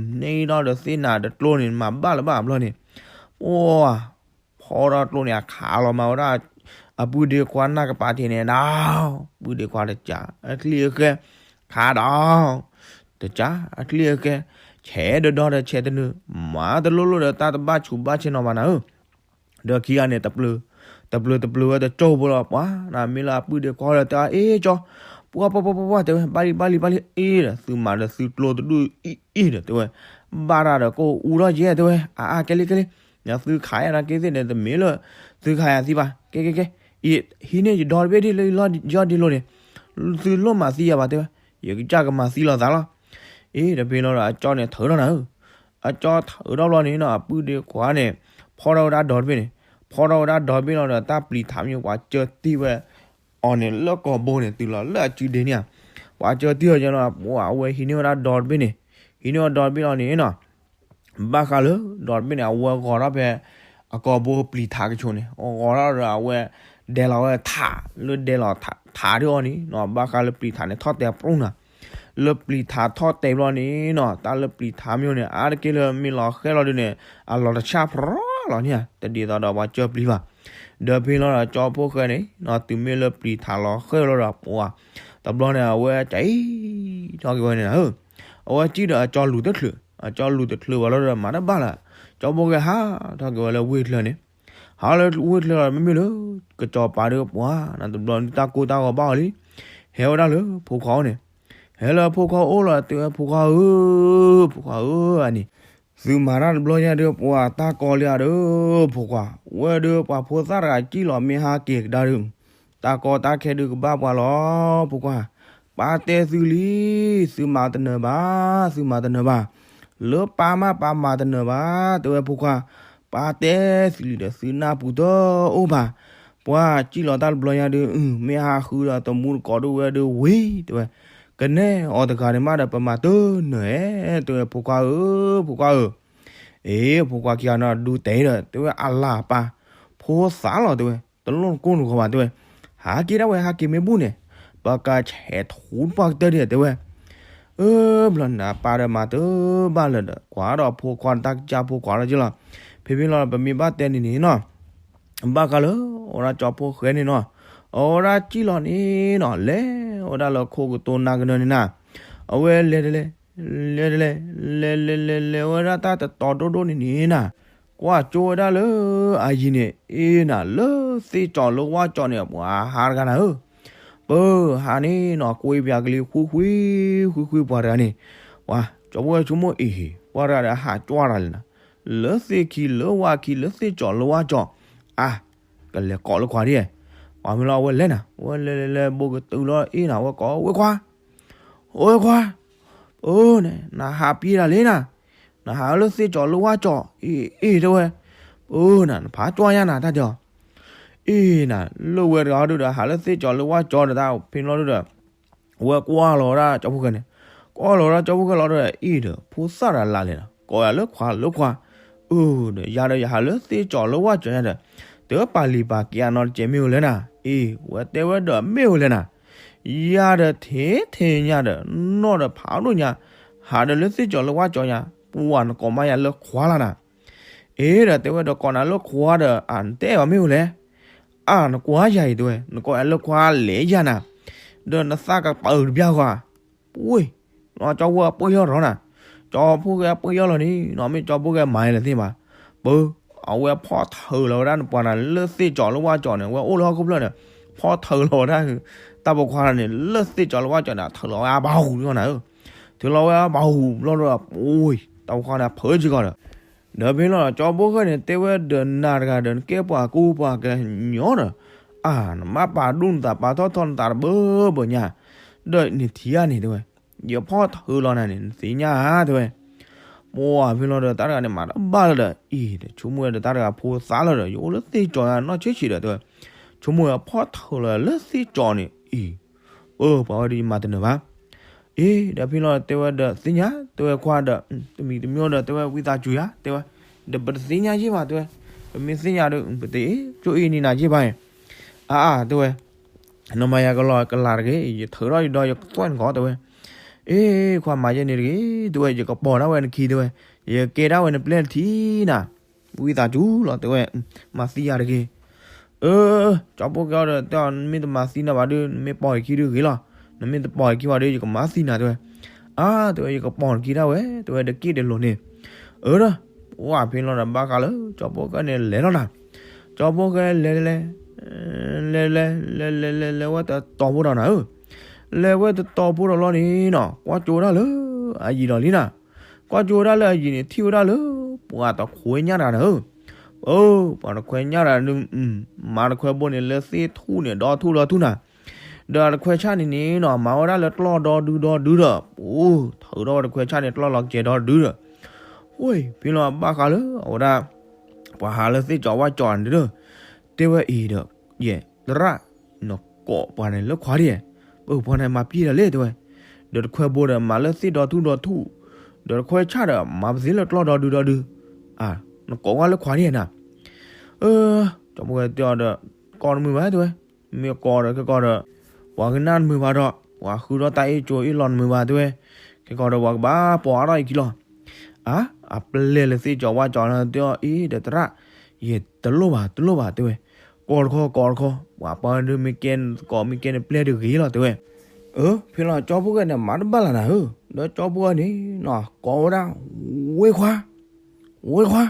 ဒီး န့ၢ်ဒီးသ့ၣ်နၤတကျိန့ၣ် မၤဘၣ်လၢၤဘၣ်အဘျီန့ၣ်, ပှၤ ဖီထီၣ်ကျိန့ၣ် အခးလီၤမၤဝဲဒၣ် အပုၢ်ဒ့ခွါနၢ်ကပၤထံးန့ၣ်ဒီး, ပုၢ်ဒ့ခွါတကး အချံၣ်အဃဲ, ခးဒီး တကး အချံၣ်အဃဲ, ဆဲးဒီဒီဒီးဆဲးတနုာ်, မၤတလိၣ်လိၣ်ဒီးတၢ်တဘၣ်ဆူးဘၣ်ဆဲးနီၤဘၣ်နၤဧၢ, ဒီးခံဂၤန့ၣ် တပျုာ်တပျုာ်ဝဲတကၠိဖိလီၤ ပှၤနၤ မ့ၢ်လၢအပုၢ်ဒ့ခွါလၢတၢ်အ့ၣ်ကၠီ, ပှၤပှၤပှၤပှၤ တဲဝဲ ဘၣ်လံဘၣ်လံဘၣ်လံ အ့ၣ်ဒီး သုမၤဒီးသုကျိတဒူၣ်အ့ၣ်အ့ၣ်ဒီး တဲဝဲ, ဘၣ်တၢ်ဒီးကအိၣ်ဒီးယဲ တဲဝဲ, အါအါ ကဲလံကဲလံ, သုခးယၤနာ်က့သ့ၣ်န့ၣ် တမ့ၢ်လၢ သုခးယၤသံဘၣ်, ကဲကဲကဲ, ဟံးန့ၢ်ယဒီတဘ့ၣ်ဒ်လၢယဒီဒ့လိၤန့ၣ်, သုလိၣ်မၤသံယၤဘၣ် တဲဝဲ, ယကစၢ်ကမၤသံလီၤသးလီၤ, အ့ၣ် တဖဲလီၤဒီးအကၠီန့ၣ်ထုးထီၣ်နၤဧၢ, အကၠီထုးထီၣ်ဘျီန့ၣ်နီၤ အပုၢ်ဒ့ခွါန့ၣ် ဖီထီၣ်ဝဲဒၣ်ဒီတဘ့ၣ်န့ၣ်, ဖီထီၣ်ဝဲဒၣ်ဒီတဘ့ၣ်လီၤဒီး တၢ်ပျံၤထးမ့ၢ်ပှၤကၢတံၢ်ဝဲ အီၤန့ၣ် လၢကိာ်ဘိန့ၣ် တုၤလီၤလၢအစုဒ့န့ၣ်ဧါ, ပှၤကၢတံၢ်အီၤကၢနီၤ ပှၤအဝဲဟံးန့ၢ်ဝဲဒၣ်ဒီတဘ့ၣ်န့ၣ်, ဟံးန့ၢ်ဝဲဒီတဘ့ၣ်လီၤန့ၣ်နီၤ, ဘၣ်ဃးလၢ ဒီတဘ့ၣ်န့ၣ် အဝဲဂီၤထီၣ်ဖဲ အကိာ်ဘိပျံၤထးကဆိးန့ၣ်, ဂီၤထီၣ်ဒီးအဝဲ ဒဲးလီၤဝဲထး, လၢဒဲးလီၤထးဒ်အီၤန့ၣ်နီၤ, ဘၣ်ဃးလၢပျံၤထးန့ၣ် ထီၣ်တဲပြူၢ်နၤ, လၢပျံၤထးထီၣ်တဲဘျီန့ၣ်နီၤ, တၢ်လၢပျံၤထးမ့ၢ်န့ၣ် အါတက့ၢ်လၢမ့ၢ်လီၤဃဲလီၤဒုးန့ၣ် အလီၤတဆၣ်ဖြီလီၤန့ၣ်ဧါ, တဒ်သိးဒီးပှၤကၢပျံၤဘၣ်, ဒီးဖဲလီၤဒီးကၠီဖိၣ်ဃဲန့ၣ်နီၤ, တုၤမ့ၢ်လၢပျံၤထးလီၤဃဲလီၤဒီးပှၤ, တဘျီန့ၣ် အဝဲကအံၤထီၣ်က့ၤဝဲန့ၣ်နၤဧၢ, အဝဲစံၣ်ဒီးအကၠီလူၤတချုး, အကၠီလူၤတချုးဝဲလီၤဒီးမၤတဘၣ်လၢၤ, ကၠီဖိၣ်ဃဲဟးထီၣ်က့ၤဝဲလၢဝ့ၢ်ချၢန့ၣ်, ဟးလၢဝ့ၢ်ချၢလီၤ မ့မ့ၢ်လၢ ကစီၤပၤဒုးပှၤနၤ တဘျီန့ၣ်တၢ်ကိၢ်တၢ်ဂီၤဘၣ်အီၤလံ, ဟဲဝဲဒၣ်လၢဖိခွါအိၣ်န့ၣ်, ဟဲလၢဖိခွါအိၣ်လီၤ တဲဝဲ ဖိခွါဧၢ, ဖိခွါဧၢ, အန့ၣ် သုမၤတၢ်တဘျီညါဒုးပှၤတၢ်ကီလံဧါဒီး, ဖိခွါ, ဝဲဒုးပှၤဖိသၣ်တဂၤစံၣ်လီၤမ့ၢ်ဟးက့ၤကဒါဒုး, တၢ်ကီတၢ်ခဲဒုးကဘၣ်ပှၤလီၤ, ဖိခွါ, ပၢ်တဲသုလံ, သုမၤတနၢၤဘၣ်, သုမၤတနၢၤဘၣ်, လၢပၢ်မးပၢ်မၤတနၢၤဘၣ်, တဲဝဲဖိခွါ, ပၢ်တဲသုလံဒီးသုနၢ်ပူၤတအိၣ်ဘၣ်, ပ ပှၤစံၣ်လီၤတၢ်တဘျီညါဒုး မ့ၢ်ဟးဃုဒီးတမူတကိးဒိၣ်ဝဲဒုးဝံၤ တဲဝဲ, ကနဲအီၤတဂၤန့ၣ်မးဒီး ပမၤတနၢၤဧါ တဲဝဲ ဖိခွါဧၢ, ဖိခွါဧၢ, အ့ ဖိခွါခံဂၤန့ၣ်ဒုးတဲဒီး တဲဝဲအလၢ်ပၢ်, ဖိသၣ်လီၤ တဲဝဲ တလိၣ်နကိၢ်နဂီၤဘၣ် တဲဝဲ, ဟးက့ၤဒၣ်ဝဲ ဟးက့ၤမ့ၢ်ဘူၣ်န့ၣ် ပကဆဲးထူပှၢ်ကတၢၢ်ဒံး တဲဝဲ, အၢ ဘျီန့ၣ် အပၢ်ဒီးမၤတဘၣ်လၢၤဒီး ကွၢ်ဒီးဖိခွါန့ၣ် တၢ်ကစၢ်ဖိခွါလီၤက့လီၤ, ဖဲဖဲလီၤ ပမ့ၢ်ဘၣ်တဲန့ၣ်န့ၣ်နီၤ ဘၣ်ဃးလၢ အဝဲဒၣ်ကၠီဖိဃဲန့ၣ်နီၤ, အဝဲဒၣ်စံၣ်လီၤန့ၣ်နီၤ လဲၤဝဲဒၣ်လၢခိၣ်ကတိၤနၢ်ကနၢန့ၣ်နၤ, အဝဲလဲၤတလဲၤ လဲၤတလဲၤ လဲၤလဲၤလဲၤလဲၤ လဲၤဝဲဒၣ်တၢ်တတီၤဒိၣ်ဒိၣ်န့ၣ်န့ၣ်နၤ, ကွၢ်ကၠိဝဲဒၣ်လၢအယံၤန့ၣ် အ့နၤ လၢသ့ၣ်ကၠီၤလၢဝၣ်ကၠီၤန့ၣ် ပှၤဟးတဂၤနၤဧၢ, ပၢ်ဟးန့ၣ်နီၤ ကွ့ပၠးကလံၤဃုဃု ဃုဃု ပှၤတဂၤန့ၣ်, ပှၤကၠီဖိဃဲဆိကမိၣ်အ့ၣ် ပှၤတဂၤဒီးဟးကွၢ်တၢ်လဲၣ်နၤ, လၢသ့ၣ်ခံလၢဝၣ်ခံ လၢသ့ၣ်ကၠီၤလၢဝၣ်ကၠီၤ, အါ ကလဲၤကိးလၢခွါဒ်, ပှၤမ့ၢ်လီၤအဝဲလဲၤနၤ ဝဲလဲၤလဲၤလဲၤ ဘိးကတုၤလီၤအ့ၣ်နၤ ဝဲကိးဝဲခွါ, ဝဲခွါ, အၢန့ၣ် နဟးပံတၢ်လံနၤ, နဟးလၢသ့ၣ်ကၠီၤလၢဝၣ်ကၠီၤ အ့ၣ်အ့ၣ်တဲဝဲ, အၢနၤ နဖးကွၢ်ယါနၤတၢ်တဲအီၤ, အ့ၣ်နၤ လၢဝဲတဂၤဒုးဒီး ဟးလၢသ့ၣ်ကၠီၤလၢဝၣ်ကၠီၤဒီးတၢ်ဖဲလီၤဒုးဒီး ဝဲကွၢ်လီၤဝဲဒၣ်ကၠီဖိဃဲန့ၣ်, ကွၢ်လီၤဝဲဒၣ်ကၠီဖိဃဲလီၤဒီး အ့ၣ်ဒီး ဖိသၣ်တဂၤလၢ်လဲၣ်ဒီး ကိးယၤလၢခွါလၢခွါ, အၢဒီး ယၤဒီးယဟးလၢသ့ၣ်ကၠီၤလၢဝၣ်ကၠီၤညါဒီး တပာ်လံာ်ပာ်က့ၤအနီတကဲမ့ၢ်ဝဲလဲၣ်နၤ, အ့ၣ် ဝဲတဲဝဲဒီးမ့ၢ်ဝဲလဲၣ်နၤ, ယၤဒီးထဲထဲညါဒီး နီၢ်ဒီးဖးဒိၣ်ညါ, ဟးဒီးလၢသ့ၣ်ကၠီၤလၢဝၣ်ကၠီၤညါ, ပှၤနကိးမးယၤလၢခွါလီၤနၤ အ့ၣ်ဒီးတဲဝဲဒီး ကိးနၤလၢခွါဒီး အါ နတဲအီၤမ့ၢ်ဝဲလဲၣ်, အါ နကွၢ်ယၤအံၤတဲဝဲ နကိးယၤလၢခွါလဲၤယၤနၤ, ဒီးနသးကပၢၤတပျၢ်ဃီ, ပှ့ၤ, ကၠီဖိဃဲပှ့ၤယီၢ်လီၤနၤ, ကၠီဖိဃဲပှ့ၤယီၢ်လီၤန့ၣ်နီၤ မ့ၢ်ကၠီဖိဃဲမၤယလဲၣ်သ့ၣ်မး, ပၢ်, အဝဲဖီၣ်ထၢၣ်လီၤဝဲဒၣ်နပှၤနၤလၢသ့ၣ်ကၠီၤလၢဝၣ်ကၠီၤန့ၣ် ဝဲအိၣ်လၢဟီၣ်ခိၣ်ဖျၢၣ်န့ၣ်, ဖီၣ်ထၢၣ်လီၤဝဲဒၣ် တၢ်ပိာ်ခွါန့ၣ် လၢသ့ၣ်ကၠီၤလၢဝၣ်ကၠီၤန့ၣ် ထုးလီၤဝဲအဘၣ်ဟူးန့ၣ်ဧၢ, ထုးလီၤဝဲအဘၣ်ဟူးဘျီဒီး ပှ့ၤ, တၢ်ပိာ်ခွါန့ၣ်ဖုးစ့ၢ်ကီးဒီး, ဒီးဖဲလီၤ ကၠီဖိဃဲန့ၣ် တဲဝဲဒီးနၤတဂၤဒီး နကဲပှၤကူပှၤကညီဒီး, အါ နမၤပာ်ဒူၣ်နသး ပာ်ထီၣ်ထီၣ်နသးတဘၢဘၢညါ, ဒီးနထံၣ်ဧါန့ၣ်တဲဝဲ, ယဖီၣ်ထၢၣ်လီၤနၤန့ၣ် နသ့ၣ်ညါဧါတဲဝဲ, ပှၤဖဲလီၤဒီး တၢ်တဂၤန့ၣ်မၤတဘၣ်လၢၤဒီး အံၤဒီး ဆိကမိၣ်ဝဲဒီးတၢ်တဂၤဖိသၣ်လီၤဒီး ယအိၣ်လၢသ့ၣ်ကၠီၤယါနီၢ်ဆံးဆံးဒီး တဲဝဲ, ဆိကမိၣ်ဝဲဖီၣ်ထၢၣ်လီၤလၢသ့ၣ်ကၠီၤန့ၣ် အံၤ, အၢ ပှၤဝဲဒီးယမၤတနၢၤဘၣ်, အ့ ဒီးဖဲလီၤတဲဝဲဒီးသ့ၣ်ညါ တဲဝဲခွါဒီး တမံၤတမံၤဒီး တဲဝဲဝံသးစူၤယါ တဲဝဲ, ဒီးပတသ့ၣ်ညါယ့ၢ်ဘၣ်တဲဝဲ, ပမ့ၢ်သ့ၣ်ညါဒီး ပတအ့ၣ်ကၠိအ့ၣ်န့ၢ်နၤယ့ၢ်ဘၣ်, အါအါ တဲဝဲ နမၤယၤကလီကလးတဂ့ၤ ယထုးထီၣ်ယဒီယကသွဲၣ်နကီးတဲဝဲ, အ့ ခွါမၤယဲန့ၣ်တဂ့ၤ တဲဝဲ ယကပိာ်ဒၣ်ဝဲနခံတဲဝဲ, ယကဲဒၣ်ဝဲနပျဲၢ်နထံၣ်နၤ, ဝံသးစူၤလီၤတဲဝဲ, မၤသံယၤတဂ့ၤ, အၢ ကၠီဖိဃဲဒီးတဲအီၤ နမ့ၢ်တမၤသံနၤဘၣ်ဒီး နမ့ၢ်ပိာ်ယခံဒုးဂ့ၤလီၤ, နမ့ၢ်တပိာ်ယခံဘၣ်ဒီး ယကမၤသံနၤတဲဝဲ, အါ တဲဝဲ ယကပိာ်နခံဒၣ်ဝဲ တဲဝဲ တက့ၢ်တလိၤန့ၣ်, အၢ ဒီး ပှၤဖဲလီၤဒီးဘၣ်ဃးလၢ ကၠီဖိဃဲန့ၣ်လဲၤလီၤနၤ, ကၠီဖိဃဲလဲၤလဲၤ လဲၤလဲၤ လဲၤလဲၤလဲၤလဲၤဝဲတတီၤဖိဒီးနၤဧၢ, လဲၤဝဲတတီၤဖိဒီးလီၤန့ၣ်နီၤ ကွၢ်ကၠိဝဲဒၣ်လၢအယံၤဒီးလံနၤ, ကွၢ်ကၠိဝဲဒၣ်လၢအယံၤန့ၣ် ထံၣ်ဝဲဒၣ်လၢ ပှၤတခွဲညၣ်တဂၤနၤဧၢ, အၢ ပှၤတခွဲညၣ်တဂၤဒုး မၤတခွဲဘိန့ၣ်လၢသ့ၣ်ထူၣ်န့ၣ် ဒီထူၣ်ဒီထူၣ်နၤ, ဒီးတခွဲဆၣ်န့ၣ်န့ၣ်နီၤ မၤဝဲဒၣ်လၢကျီၢ်ဒီဒုဒီဒုဒီး အိ ထုးထီၣ်ဝဲတခွဲဆၣ်န့ၣ် ကျီၢ်လီၤကဲၤဒီဒုဒီး, ဝဲဖဲလီၤဘၣ်ဃးလၢအဝဲဒၣ် ပှၤဟးလၢသ့ၣ်ကၠီၤဝၣ်ကၠီၤန့ၣ်ဒီး တဲဝဲအံၤဒီး ယဲ သရၣ် နကိးပှၤန့ၣ်လၢခွါဒ်ယဲ, ပှၤန့ၣ်မၤပျံၤတၢ်လဲၣ်တဲဝဲ, ဒီးတခွဲဘိဒီးမၤလၢသ့ၣ်ဒီထူၣ်ဒီထူၣ်, ဒီးတခွဲဆၣ်ဒီးမၤပသ့လၢကျီၢ်ဒီဒုဒီဒု, အ နကိးဝဲလၢခွါဒ်ယဲနၤ, အၢ ကၠီဖိဃဲတဲအီၤဒီး ကိးတမုာ်ဘၣ်တဲဝဲ, မ့ၢ်ကိးဒီးခဲကီးဒီး ပှၤကနၣ်တမုာ်ဘၣ်ဒီး ပှၤဃုထီၣ်တၢ်အ့ၣ်ကၠိအ့ၣ်လီၤတမုာ်ဘၣ်တဲဝဲ, ခဲကီးဒီးပှၤကဘၣ်ပိာ်အါထီၣ်အခံလီၤ, အ အပျဲၢ်လၢသ့ၣ်ကၠီၤဝၣ်ကၠီၤန့ၣ်တဲအီၤအံၤဒီးသရၣ်, ယဲတလိၣ်ဘၣ်တလိၣ်ဘၣ်တဲဝဲ, ကိးတခီကိးတခီ ပှၤပၢ်ဒုးမ့ၢ်ကဲနသကိးမ့ၢ်ကဲနပျဲၢ်ဒုးဂ့ၤလီၤတဲဝဲ, အၢ ဖဲလီၤကၠီဖိဃဲန့ၣ်မၤတဘၣ်လၢၤနၤဧၢ, ဒီးကၠီဖိဃဲန့ၣ်နီၤ ကိးဝဲဒၣ် ဝ့ခွါ ဝ့ခွါ,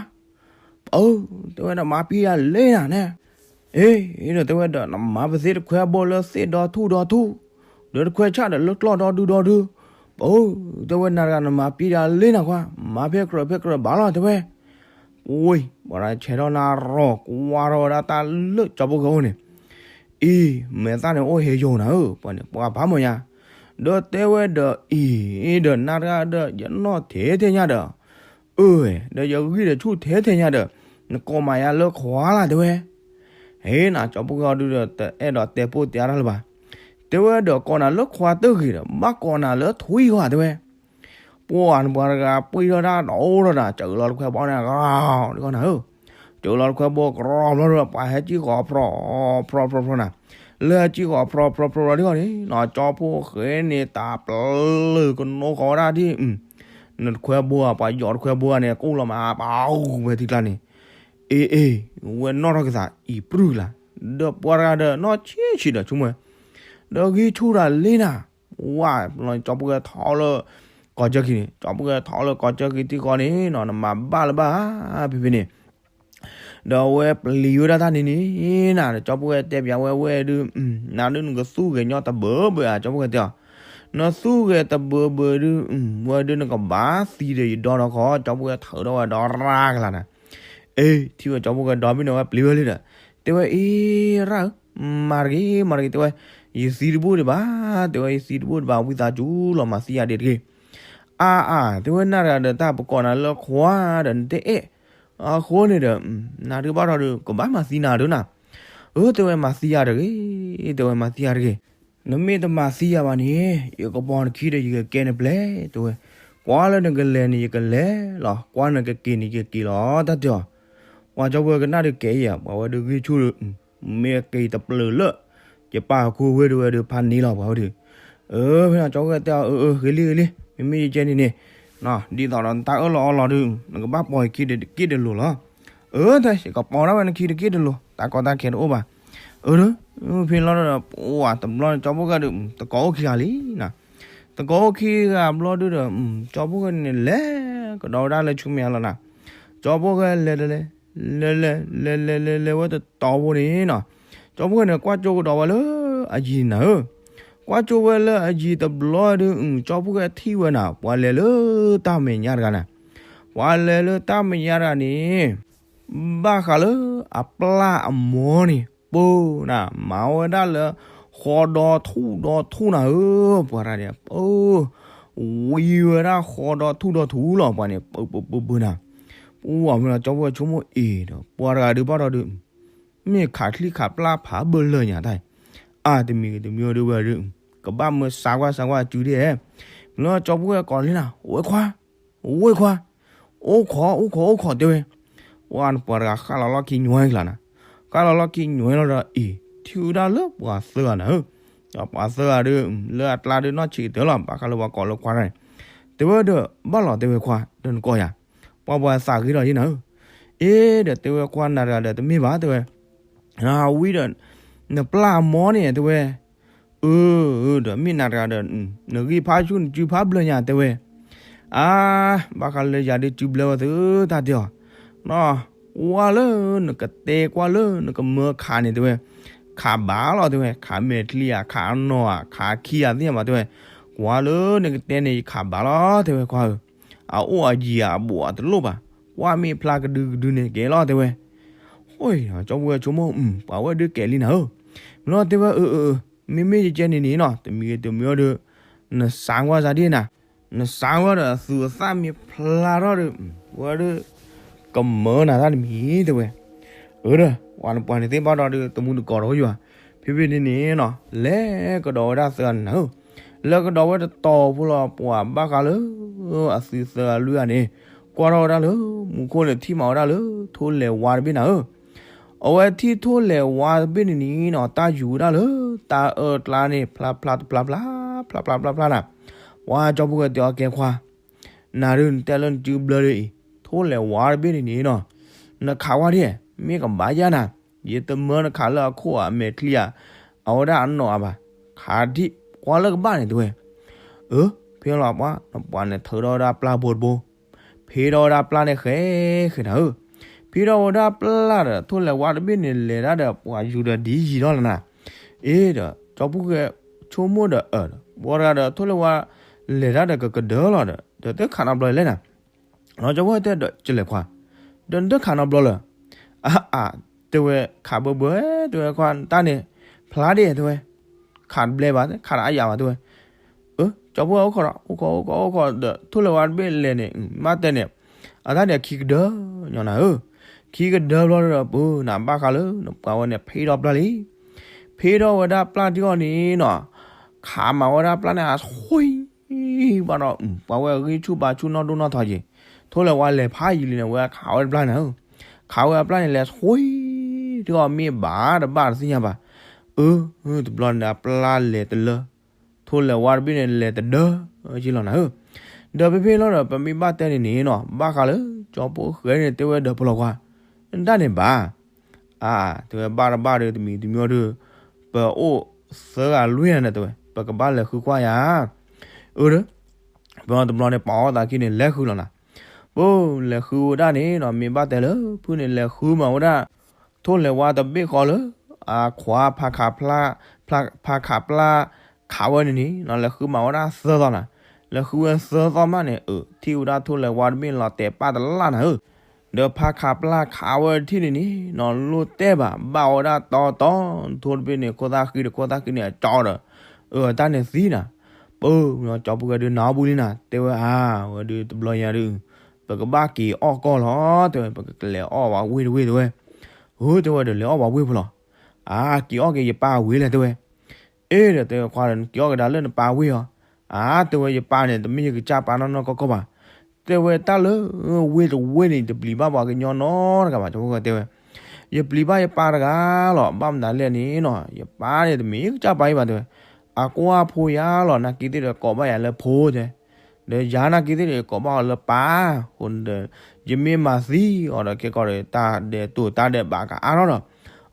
အၢ တဲဝဲဒီးမၤပျံၤယၤလၢနၤန့ၣ်, အ့ ဒီးတဲဝဲဒီးနမၤပသ့တခွဲဘိလၢသ့ၣ်ဒီထူၣ်ဒီထူၣ်, ဒီးတခွဲဆၣ်ဒီးလၢကျီၢ်ဒီဒုဒီဒု, ပ တဲဝဲနၤတဂၤနမၤပျံၤယၤလၢနၤခွါ, မၤဖဲကြၢးဖဲကြၢးဘၣ်လီၤတဲဝဲ, ဝ့ ပှၤဆဲးထီၣ်နၤရီၤကွၢ်ထီၣ်ဝဲဒၣ်တၢ်လၢကၠီဖိဃဲအိၣ်န့ၣ်, အံၤ မဲာ်သၣ်န့ၣ်အိၣ်ဟဲယိာ်နၤဧၢ, ပှၤန့ၣ် ပှၤဘၣ်မီၢ်ယါ, ဒီးတဲဝဲဒီးအံၤ ဒီးနၤတဂၤဒီး ယနီၢ်ထဲထဲညါဒီး အၢ ဒီးယဂံၢ်ဒီးဆူၣ်ထဲထဲညါဒီး နကိးမၤယၤလၢခွါလၢ်တဲဝဲ, ဟ့ၣ်နၤ ကၠီဖီၣ်ဃဲအီၤဒုဒီး တအဲၣ်ဒိးတဲပိၢ်တဲအါတၢ်လၢၤဘၣ်. တဲဝဲဒီး ကိးနၤလၢခွါတဂ့ၤဒီး ဘၣ်ကိးနၤလၢထွံၣ်ဃီ တဲဝဲ. ပှၤနပှၤတဂၤပှ့ၤထီၣ်တၢ်ဒီးအိၣ်ထီၣ်နၤ စၢၤလီၤတခွဲဘိန့ၣ် ဒ်ဃီနၤဧၢ, စၢၤလီၤတခွဲဘိ ကရီဘျီဒီး ပှၤဟဲစံၣ်ဃီၤဖြီ ဖြီ ဖြီ ဖြီနၤ, လၢဟဲစံၣ်ဃီၤဖြီ ဖြီ ဖြီ ဒ်ဃီန့ၣ်နီၤ ကၠီဖီၣ်ဃဲန့ၣ် တၢ်ပျၢၤကနိဃီၤဝဲဒၣ်ဒ် နတခွဲဘိဧါ ပှၤယီၤတခွဲဘိဧါန့ၣ် ကအိၣ်လီၤမး ပှၤအူဝဲထံကျါန့ၣ်, အ့ အ့ ဝဲနီၣ်ထီၣ်ကသး အံၤပြုၢ်လၢ်, ဒီးပှၤတဂၤဒီး နီၢ်ဆံးဆံးဒီးဆိကမိၣ်ဝဲ ဒီးဂံၢ်ဆူၣ်တၢ်လံနၤ, ဝဲ ကၠီဖီၣ်ဃဲထီၣ်လၢ ကီၢ်ကၠၢခံန့ၣ် ကၠီဖီၣ်ဃဲထီၣ်လၢကီၢ်ကၠၢခံတံၢ်ဃီန့ၣ်နီၤ နမၤဘၣ်လၢၤဘၣ်ဧါ ဖဲဖဲန့ၣ် ဒီးအဝဲပျံၤဝဲဒၣ်တၢ်န့ၣ်န့ၣ်နၤ ဒီးကၠီဖီၣ်ဃဲတဲပၠးဝဲဝဲဒု နၤဒုနကသူၣ်ဂဲၤညီတဘၢဘၢဧါ ကၠီဖီၣ်ဃဲတဲအီၤ, နသူၣ်ဂဲၤတဘၢဘၢဒု ဝဲဒုနကဘၣ်သံဒီးယဒီဒီးခီ ကၠီဖီၣ်ဃဲထုးထီၣ်ဝဲဒီရၣ်ကလာ်နၤ, အ့ ထံၣ်ဝဲကၠီဖီၣ်ဃဲဒီဘ့ၣ်န့ၣ် ဝဲပျံၤဝဲလံဒီး တဲဝဲအ့ ရၣ်ဧၢ, မၤတဂ့ၤ မၤတဂ့ၤ တဲဝဲ, ယသံတဘူၣ်ဒံးဘၣ်, တဲဝဲ ယသံတဘူၣ်ဒံးဘၣ် ဝံသးစူၤလီၤမၤသံယၤဒံးတဂ့ၤ. အါအါ တဲဝဲ နၤတဂၤဒီးတၢ်ပကိးနၤလၢခွါဒီးနတအဲၣ်, အဃိန့ၣ်ဒီး နၤဒုဘၣ်ထီၣ်ဒုး ကဘၣ်မၤသံနၤဒုနၤ, အၢ တဲဝဲ မၤသံယၤတဂ့ၤ, တဲဝဲ မၤသံယၤတဂ့ၤ, နမ့ၢ်တမၤသံယၤဘၣ်န့ၣ် ယကပိာ်နခံဒီးယကကဲနပျဲၢ် တဲဝဲ, ကွၢ်လၢနကလဲၤန့ၣ် ယကလဲၤလီၤ, ကွၢ်နကက့ၤန့ၣ် ယက့ၤလီၤ တၢ်တဲအီၤ ပှၤကၠီဖီၣ်ဃဲကနၣ်ဒုးကဲအံၤဧါ ပှၤဝဲဒုးဂံၢ်ဆူၣ်ဒီး မ့ၢ်က့ၤတပျၢၤလၢ ယပၢ်အခိၣ်ဝဲဒုးဝဲဒုးဖးန့ၢ်လီၤ ပှၤဝဲဒုး, အၢ ဖဲန့ၣ်ကၠီဖီၣ်ဃဲတဲအီၤ အၢ အၢ ဂ့ၤလံ ဂ့ၤလံ, မ့မ့ၢ်ယကဲန့ၣ်န့ၣ်, ဒ်သိးဒီးနတၢ်အၢၣ်လီၤအီလီၤဒုး နကဘၣ်ပိာ်ယခံတက့ၢ်တလိၤလီၤ, အၢ တဲ ယကပိာ်ဒၣ်ဝဲနခံတက့ၢ်တလိၤ တၢ်ကီတၢ်ခဲတအိၣ်ဘၣ်, အၢ ဖဲန့ၣ်လီၤဒီး ပှၤတဘျီန့ၣ် ကၠီဖီၣ်ဃဲဒုး တကိးအိၣ်ခံဂၤလံနၤ, တကိးအိၣ်ခံဂၤဘျီဒုးဒီး ကၠီဖီၣ်ဃဲန့ၣ် လဲၤကဒီးဝဲဒၣ်လၢဆူမဲာ်ညါလီၤနၤ, ကၠီဖီၣ်ဃဲလဲၤတလဲၤ လဲၤလဲၤ လဲၤလဲၤ လဲၤလဲၤ လဲၤလဲၤဝဲတတီၤဖိန့ၣ်နီၤ, ကၠီဖီၣ်ဃဲန့ၣ် ကွၢ်ကၠိကဒီးဝဲလၢအယံၤနၤဧၢ, ကွၢ်ကၠိဝဲလၢအယံၤတဘျီဒုး ကၠီဖီၣ်ဃဲထံၣ်ဝဲနၤ ပှၤလဲၤလၢတၢ်မဲာ်ညါတဂၤနၤ, ပှၤလဲၤလၢတၢ်မဲာ်ညါတဂၤန့ၣ် ဘၣ်ဃးလၢအပျၢ်အမီၢ်န့ၣ် ပၢနၤ မၤဝဲဒၣ်လၢ ဃီဒီထူၣ်ဒီထူၣ်နၤဧၢ, ပှၤတဂၤန့ၣ် ပၢ ဝံဝဲဒၣ်ဃီဒီထူၣ်ဒီထူၣ်လီၤ ပှၤန့ၣ် ပၢပၢပၢပၢနၤ, ပှၤမ့ၢ်လီၤ ကၠီဖီၣ်ဃဲဆိကမိၣ်အံၤဒီး ပှၤတဂၤဒုးဘၣ်ဒီးဒုး မ့ၢ်ခးချံခးပျၢ်ဖးဘၢလၢာ်ညါတၢ်, အါ တမံၤဂ့ၤတမံၤဂ့ၤဒုးဝဲဒုး ကဘၣ်မၢစါကွၢ်စါကွၢ်စုဒ်ဧဲ, မ့ၢ်လီၤ ကၠီဖီၣ်ဃဲကိးလံနၤ ဝဲခွါ ဝဲခွါ, အိၣ်ခိး အိၣ်ခိး အိၣ်ခိး တဲဝဲ, ပှၤနပှၤတဂၤဃၣ်လီၤလီၢ်ခံညွဲကျါနၤ, ဃၣ်လီၤလီၢ်ခံညွဲလီၤဒီးအံၤ ထံၣ်ဝဲဒၣ်လၢပှၤသၢဂၤနၤဧၢ, ဒီးပှၤသၢဂၤဒုး လၢအကျါဒုးနီၢ်ဆံးကတၢၢ်လီၤ ဘၣ်ဃးလၢပှၤကိးလၢခွါတဂၤန့ၣ်, တဲဝဲဒီး ဘၣ်လီၤ တဲဝဲခွါ ဒီးနကိးယၤ, ပှၤပှၤသးဂ့ၤဒီးယဲနၤဧၢ, အ့ ဒီးတဲဝဲခွါနၤတဂၤဒီးတမ့ၢ်ဘၣ် တဲဝဲ ဝံၤဒီး နပျၢ်အမီၢ်န့ၣ် တဲဝဲ, အၢ ဒီးမ့ၢ်နၤတဂၤဒီး နဂံၢ်ဖးဆူၣ်နစုဖးဘျၢညါ တဲဝဲ, အါ ဘၣ်ဃးလၢယၤဒုးစုဘျၢဝဲသုတၢ်တဲအီၤ, ကွၢ်လၢနကတဲကွၢ်လၢနကမၢခးန့ၣ် တဲဝဲ, ခးဘၣ်လီၤ တဲဝဲ, ခးမဲာ်ချံဧါ ခးအနီၢ်ဧါ ခးခံဧါသ့ၣ်ညါဘၣ် တဲဝဲ, ကွၢ်လၢနကတဲန့ၣ် ယခးဘၣ်လီၤ တဲဝဲခွါဧၢ, အအိၣ်အယံၤအဘူးအတလိၣ်ဘၣ်, ကွၢ်မ့ၢ်ဖျါကဒုကဒုန့ၣ်ကဲလီၤ တဲဝဲ ဃိ ကၠီဖီၣ်ဃဲဆိကမိၣ် ပှၤဝဲဒုးကဲလံနၤဧၢ, မ့ၢ်လီၤတဲဝဲ အၢ အၢ အၢ မ့မ့ၢ်ယကဲန့ၣ်န့ၣ်နီၤ တမံၤဂ့ၤတမံၤဂ့ၤဒီး နစးကွၢ်စးဒ်နၤ, နစးကွၢ်ဒီးအသူးအသၣ်မ့ၢ်ဖျါထီၣ်ဒီး ပှၤဒုး ကမၢနၤတၢ်တမံၤ တဲဝဲ, အၢ ဒီး ပှၤနပှၤန့ၣ်သ့ၣ်ဘၣ်ဒီးဒုး တမူတကိးတဂ့ၤဘၣ်, ဖဲဖဲန့ၣ်န့ၣ်နီၤ လဲၤကဒီးဝဲဒၣ်သၢဂၤန့ၣ်နၤဧၢ, လဲၤကဒီးဝဲတတီၤဖိလီၤ ပှၤဘၣ်ဃးလၢ အသုးသၢဂၤလွံၢ်ဂၤန့ၣ် ကွၢ်ထီၣ်ဝဲဒၣ်လၢ မူခိၣ်န့ၣ်ထံၣ်မးဝဲဒၣ်လၢ ထိၣ်လဲၤဝါတဘ့ၣ်နၤဧၢ, အဝဲထံၣ်ထိၣ်လဲၤဝါတဘ့ၣ်န့ၣ်န့ၣ်နီၤ တၢ်ယူၤဝဲဒၣ်လၢ တၢ်အၢၣ်ကျါန့ၣ် ဖျါဖျါတဖျါဖျါ ဖျါဖျါဖျါဖျါနၤ, ပှၤကၠီဖီၣ်ဃဲတဲအီၤကဲခွါ နၤဒုးနတဲလၢနစုဘျၢဒ်အံၤ ထိၣ်လဲၤဝါတဘ့ၣ်န့ၣ်န့ၣ်နီၤ, နခးဝဲဒ် မ့ၢ်ကဘၣ်ယါနၤ, ယတမၢနခးလၢအခိၣ်အမဲာ်ချံဧါ, အဝဲဒၣ်အနီၢ်အါဘၣ်, ခးဒံးကွၢ်လၢကဘၣ်န့ၣ်တဲဝဲ, အၢ ဖဲလီၤပှၤ နပှၤန့ၣ်ထုးထီၣ်ဝဲဒၣ်ပျၢ်ဖိတဘိ ဖံးထီၣ်ဝဲဒၣ်ပျၢ်န့ၣ်ဃဲဃဲနၤဧၢ, ဖံးထီၣ်ဝဲဒၣ်ပျၢ်ဒီး ထိၣ်လဲၤဝါတဘ့ၣ်န့ၣ် လဲၤတၢ်ဒီးပှၤယူၤဒီးဒ်ယံၤထီၣ်လီၤနၤ, အ့ဒီး ကၠီဖီၣ်ဃဲဆိကမိၣ်ဒီးအၢ ပှၤတဂၤဒီးထိၣ်လဲၤဝါ လဲၤတၢ်ဒီးကကဒၢလီၤဒီး ဒီးတခးနီတဘျီလဲၣ်နၤ ဒီးကၠီဖီၣ်ဃဲတဲဒီးကလဲၤခွါ, ဒီးနတခးနီတဘျီလၢၤ, အါအါ တဲဝဲ ခးဘၢဘၢ တဲဝဲခွါ တၢ်န့ၣ် ဖျါဒ်တဲဝဲ, ခးတဘျဲဘၣ် ခးတအါယၤဘၣ်တဲဝဲ, အၢ ကၠီဖီၣ်ဃဲအိၣ်ခိးဒီး အိၣ်ခိးအိၣ်ခိးအိၣ်ခိးဒီး ထိၣ်လဲၤဝါတဘ့ၣ်လဲၤန့ၣ် မ့ၢ်တဲန့ၣ် အတၢ်န့ၣ်အခံကဒၢညီနၤဧၢ, ခံကဒၢဘျီဒီး ပနဘၣ်ဃးလၢနပှၤဝဲန့ၣ် ဖ့ထီၣ်ပျၢ်လံ. ဖ့ထီၣ်ဝဲဒၣ်ပျၢ်ထံအီၤန့ၣ်နီၤ, ခးမၤဝဲဒၣ်ပျၢ်န့ၣ် အဆှံဘၣ်ဒီး ပှၤဝဲအဂံၢ်ဆူၣ်ဘါဆူၣ်နီၢ်ဒိၣ်နီၢ်ထီက့ၤ, ထိၣ်လဲၤဝါလဲၤဖးယံာ်လံန့ၣ် ဝဲခးဝဲတပျၢ်န့ၣ်ဧၢ, ခးဝဲအပျၢ်န့ၣ် လဲၤဆှံထံအီၤ မ့ၢ်ဘၣ်တဘၣ်တသ့ၣ်ညါဘၣ်. အၢ တဘျီန့ၣ် အပျၢ်လဲၤတလၢ, ထိၣ်လဲၤဝါတဘ့ၣ်န့ၣ် လဲၤတဒၢက့ၤလီၤနၤဧၢ. ဒီးဖဲဖဲလီၤဒီး ပမ့ၢ်ဘၣ်တဲန့ၣ်န့ၣ်နီၤ, ဘၣ်ဃးလၢ ကၠီဖိဃဲန့ၣ် တဲဝဲဒီးပလီၢ်ကွၢ် ဒၣ်န့ၣ်ဘၣ်. အါ တဲဝဲ ဘၣ်တဘၣ်ဒီး တမံၤတမံၤဒီး ပအိၣ်သၢဂၤလွံၢ်ဂၤန့ၣ် တဲဝဲ ပကဘၣ်လဲၤဃုကွၢ်ယၤ. အၢ ဒီး ပတဘျီန့ၣ် ပာ်အီၣ်သးခံန့ၣ် လဲၤဃုလီၤနၤ. ပလဲၤဃုဝဲဒၣ်န့ၣ်နီၤ, မ့ၢ်ဘၣ်တဲလၢဖုန့ၣ် လဲၤဃုမၤဝဲဒၣ် ထိၣ်လဲၤဝါတဘ့ၣ်ဃီလၢ အခွါဖးခးပျၢ်, ဖးခးပျၢ်ခးဝဲန့ၣ်န့ၣ်နီၤ, လဲၤဃုမၤဝဲဒၣ်သၢသီနၤ. လဲၤဃုဝဲသၢသီမးန့ၣ် အၢ ထံၣ်ဝဲဒၣ်ထိၣ်လဲၤဝါတဘ့ၣ်လီၤတဲာ်ပၢ်တလၢ်နၤဧၢ. ဒီးဖးခးပျၢ်ခးဝဲထံၣ်န့ၣ်န့ၣ်နီၤ, လိၣ်တဲၢ်ဘၣ် ဘၣ်ဝဲဒၣ်တီတီ, ထိၣ်တဘ့ၣ်န့ၣ် ခိၣ်သၣ်ဃံဒီးခိၣ်သၣ်ဃံန့ၣ် အကၠီဒီး အၢ တၢ်န့ၣ်သံနၤ. ပ ကၠီဖိဃဲဒုးနၢ်ဟူလံနၤ, တဲဝဲ အါ ဝဲဒုးတဘျီညါဒုး ပကဘၣ်က့ၤအီၣ်ကီၢ်လီၤ တဲဝဲ, ပကလဲၤအီၣ်ဝဲဝ့ၢ်တဝ့ၢ်တဲဝဲ. အၢ တဲဝဲ ဒီးလဲၤအီၣ်ဝဲဝ့ၢ်ဖိလီၤ. အါ က့ၤအီၣ်က့ၤယပၢ်ဝ့ၢ်လဲၣ်တဲဝဲ. အ့ ဒီးတဲဝဲ ခွါဒီး နက့ၤအီၣ်ကဒါလၢနပၢ်ဝ့ၢ်အီၤ. အါ တဲဝဲ ယပၢ်န့ၣ် တမ့ၢ်ယကစၢ်ပၢ်နီၢ်နီၢ်ကီၢ်ကီၢ်ဘၣ်. တဲဝဲ တၢ်လၢဝ့ၢ်တဝ့ၢ်န့ၣ် ယတပျံၤဘၣ်ပှၤကညီနီတဂၤဘၣ် တဲဝဲ. ယပျံၤဘၣ်ယပၢ်တဂၤလီၤ, ဘၣ်မနုၤလဲၣ်န့ၣ်နီၤ, ယပၢ်န့ၣ် တမ့ၢ်ယကစၢ်ပၢ်အံၤဘၣ်တဲဝဲ. အကွၢ်ဖိယၤလီၤ, နာ်က့သ့ၣ်ဒီးကိးဘၣ်ယၤလၢဖိတဲ ဒီးယၤနာ်က့သ့ၣ်ဒီး ကိးဘၣ်အီၤလၢပၢ်, အဃိဒီး ယမ့ၢ်မၤသံအီၤဒီး ခဲကီးဒီး တၢ်ဒဲးတိာ်တၢ်ဒဲးဘးကအါထီၣ်ဒီး,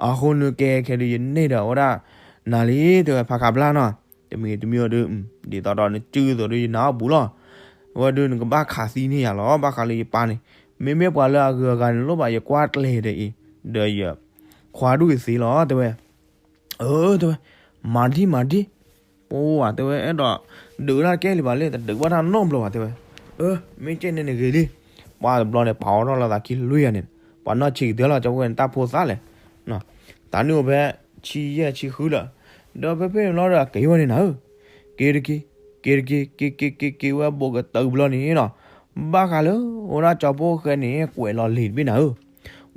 အဃိန့ၣ်ကဲခဲဒီး ယန့ၢ်ဒီးဝဲဒၣ်နၤလံ တဲဝဲ ဖးခးပျၢ်နီၤ, တမံၤတမံၤအီၤဒီး ဒ်သိးဒီးနစုသိးဒီး ယနၢ်အီၣ်ဘူးလီၤ. ဝဲဒုးနကဘၣ်ခးသံန့ၢ်ယၤလီၤ, ဘၣ်ဃးလၢယပၢ်န့ၣ် မ့မ့ၢ်ပှၤလၢအဂုၤအဂၤန့ၣ် လိၣ်ဘၣ်ယကွၢ်ကျဲၤဒီးအံၤ, ဒီးယခွါဒူၣ်အံၤသ့လီၤ တဲဝဲ. အၢ တဲဝဲ, မၤဒံမၤဒံ, ပှၤတဲဝဲ အဲၣ်ဒိးဒုးတၢ်တကဲလံဘၣ်လဲၣ်, တဒုးဘၣ်တၢ်နီတဘျီဘၣ်တဲဝဲ. အၢ မ့ၢ်ကဲန့ၣ်န့ၣ်ဂ့ၤလံ. ပှၤတဘျီန့ၣ် ပာ်အီၣ်ထီၣ်လီၤသးခံလွံၢ်ဂၤန့ၣ်, ပှၤနီၢ်ဆံးကတၢၢ်လီၤ ကၠီဖိန့ၣ် တၢ်ဖိသၣ်လဲၣ်, တၢ်နုာ်အိၣ်ဖဲ ဆံယဲၢ်ဆံဃုလၢာ်, ဒီးဖဲဖဲန့ၣ်လီၤဒီး က့ၤဝဲန့ၣ်နၤဧၢ, က့ၤတက့ၤ, က့ၤတက့ၤ က့ၤက့ၤက့ၤက့ၤဝဲဘူးကတၢၢ်ဘျီန့ၣ်နီၤ, ဘၣ်ဃးလၢ အိၣ်ဒၣ်ကၠီဖိဃဲန့ၣ် ကွဲးလီၤလံာ်တဘ့ၣ်နၤဧၢ,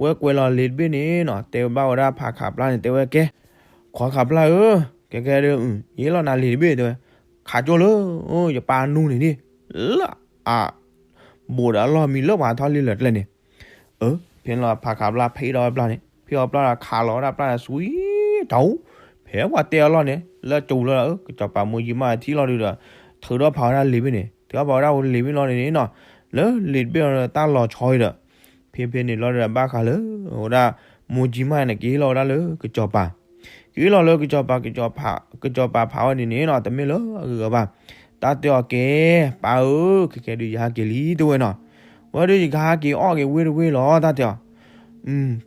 ဝဲကွဲးလီၤလံာ်တဘ့ၣ်န့ၣ်နီၤ, တဲဘၣ်ဝဲဒၣ်ဖးခးပျၢ်န့ၣ် တဲဝဲကဲ, ခွါခးပျၢ်ဧၢ, ကဲကဲဒီး ယဟ့ၣ်လီၤနၤလံာ်တဘ့ၣ်တဲဝဲ, ခးကၠိလၢ ယပၢ်နူန့ၣ်န့ၣ်, လၢအ ဘူးဒီးအလီၢ်မံလၢပှၤထီၣ်လံလၢာ်ကျဲန့ၣ်, အၢ ဖဲန့ၣ်လီၤ ဖးခးပျၢ်ဖ့ထီၣ်ဝဲပျၢ်န့ၣ်, ဖ့ထီၣ်ပျၢ်ဒီးခးလီၤဝဲဒၣ်ပျၢ်ဒီး စံတၢ်, ဖဲပှၤတဲအလီၢ်န့ၣ် လၢကၠိလီၤဒီး ကစီၤပၤမိၢ်ကၠံမးထံၣ်လီၤဒုးဒီး ထုးထီၣ်ဖးဝဲဒၣ်လံာ်ဘ့ၣ်န့ၣ်, ထုးထီၣ်ဖးဝဲဒၣ်လံာ်ဘ့ၣ်လီၤန့ၣ်နီၤ, လၢလံာ်တဘ့ၣ်အီၤဒီးတၢ်လီၤဆီအံၤဒီး, ဖဲဖဲန့ၣ်လီၤဒီးဘၣ်ဃးလၢ ဝဲဒၣ် မိၢ်ကၠံမးန့ၣ် ကဟ့ၣ်လီၤဝဲဒၣ်လၢကစီၤပၤ ကဟ့ၣ်လီၤလၢကစီၤပၤ, ကစီၤပၤဖးဝဲန့ၣ်န့ၣ်နီၤ တမ့ၢ်လၢအဂုၤအဂၤဘၣ်, တၢ်တဲအီၤကဲ, ပၢ်ဧၢ, ခဲကဲဒုးယဟဲက့ၤလံတဲဝဲနီၤ, ဝဲဒုးယကဟဲက့ၤအီၣ်က့ၤဝ့ၢ်တဝ့ၢ်လီၤ တၢ်တဲအီၤ,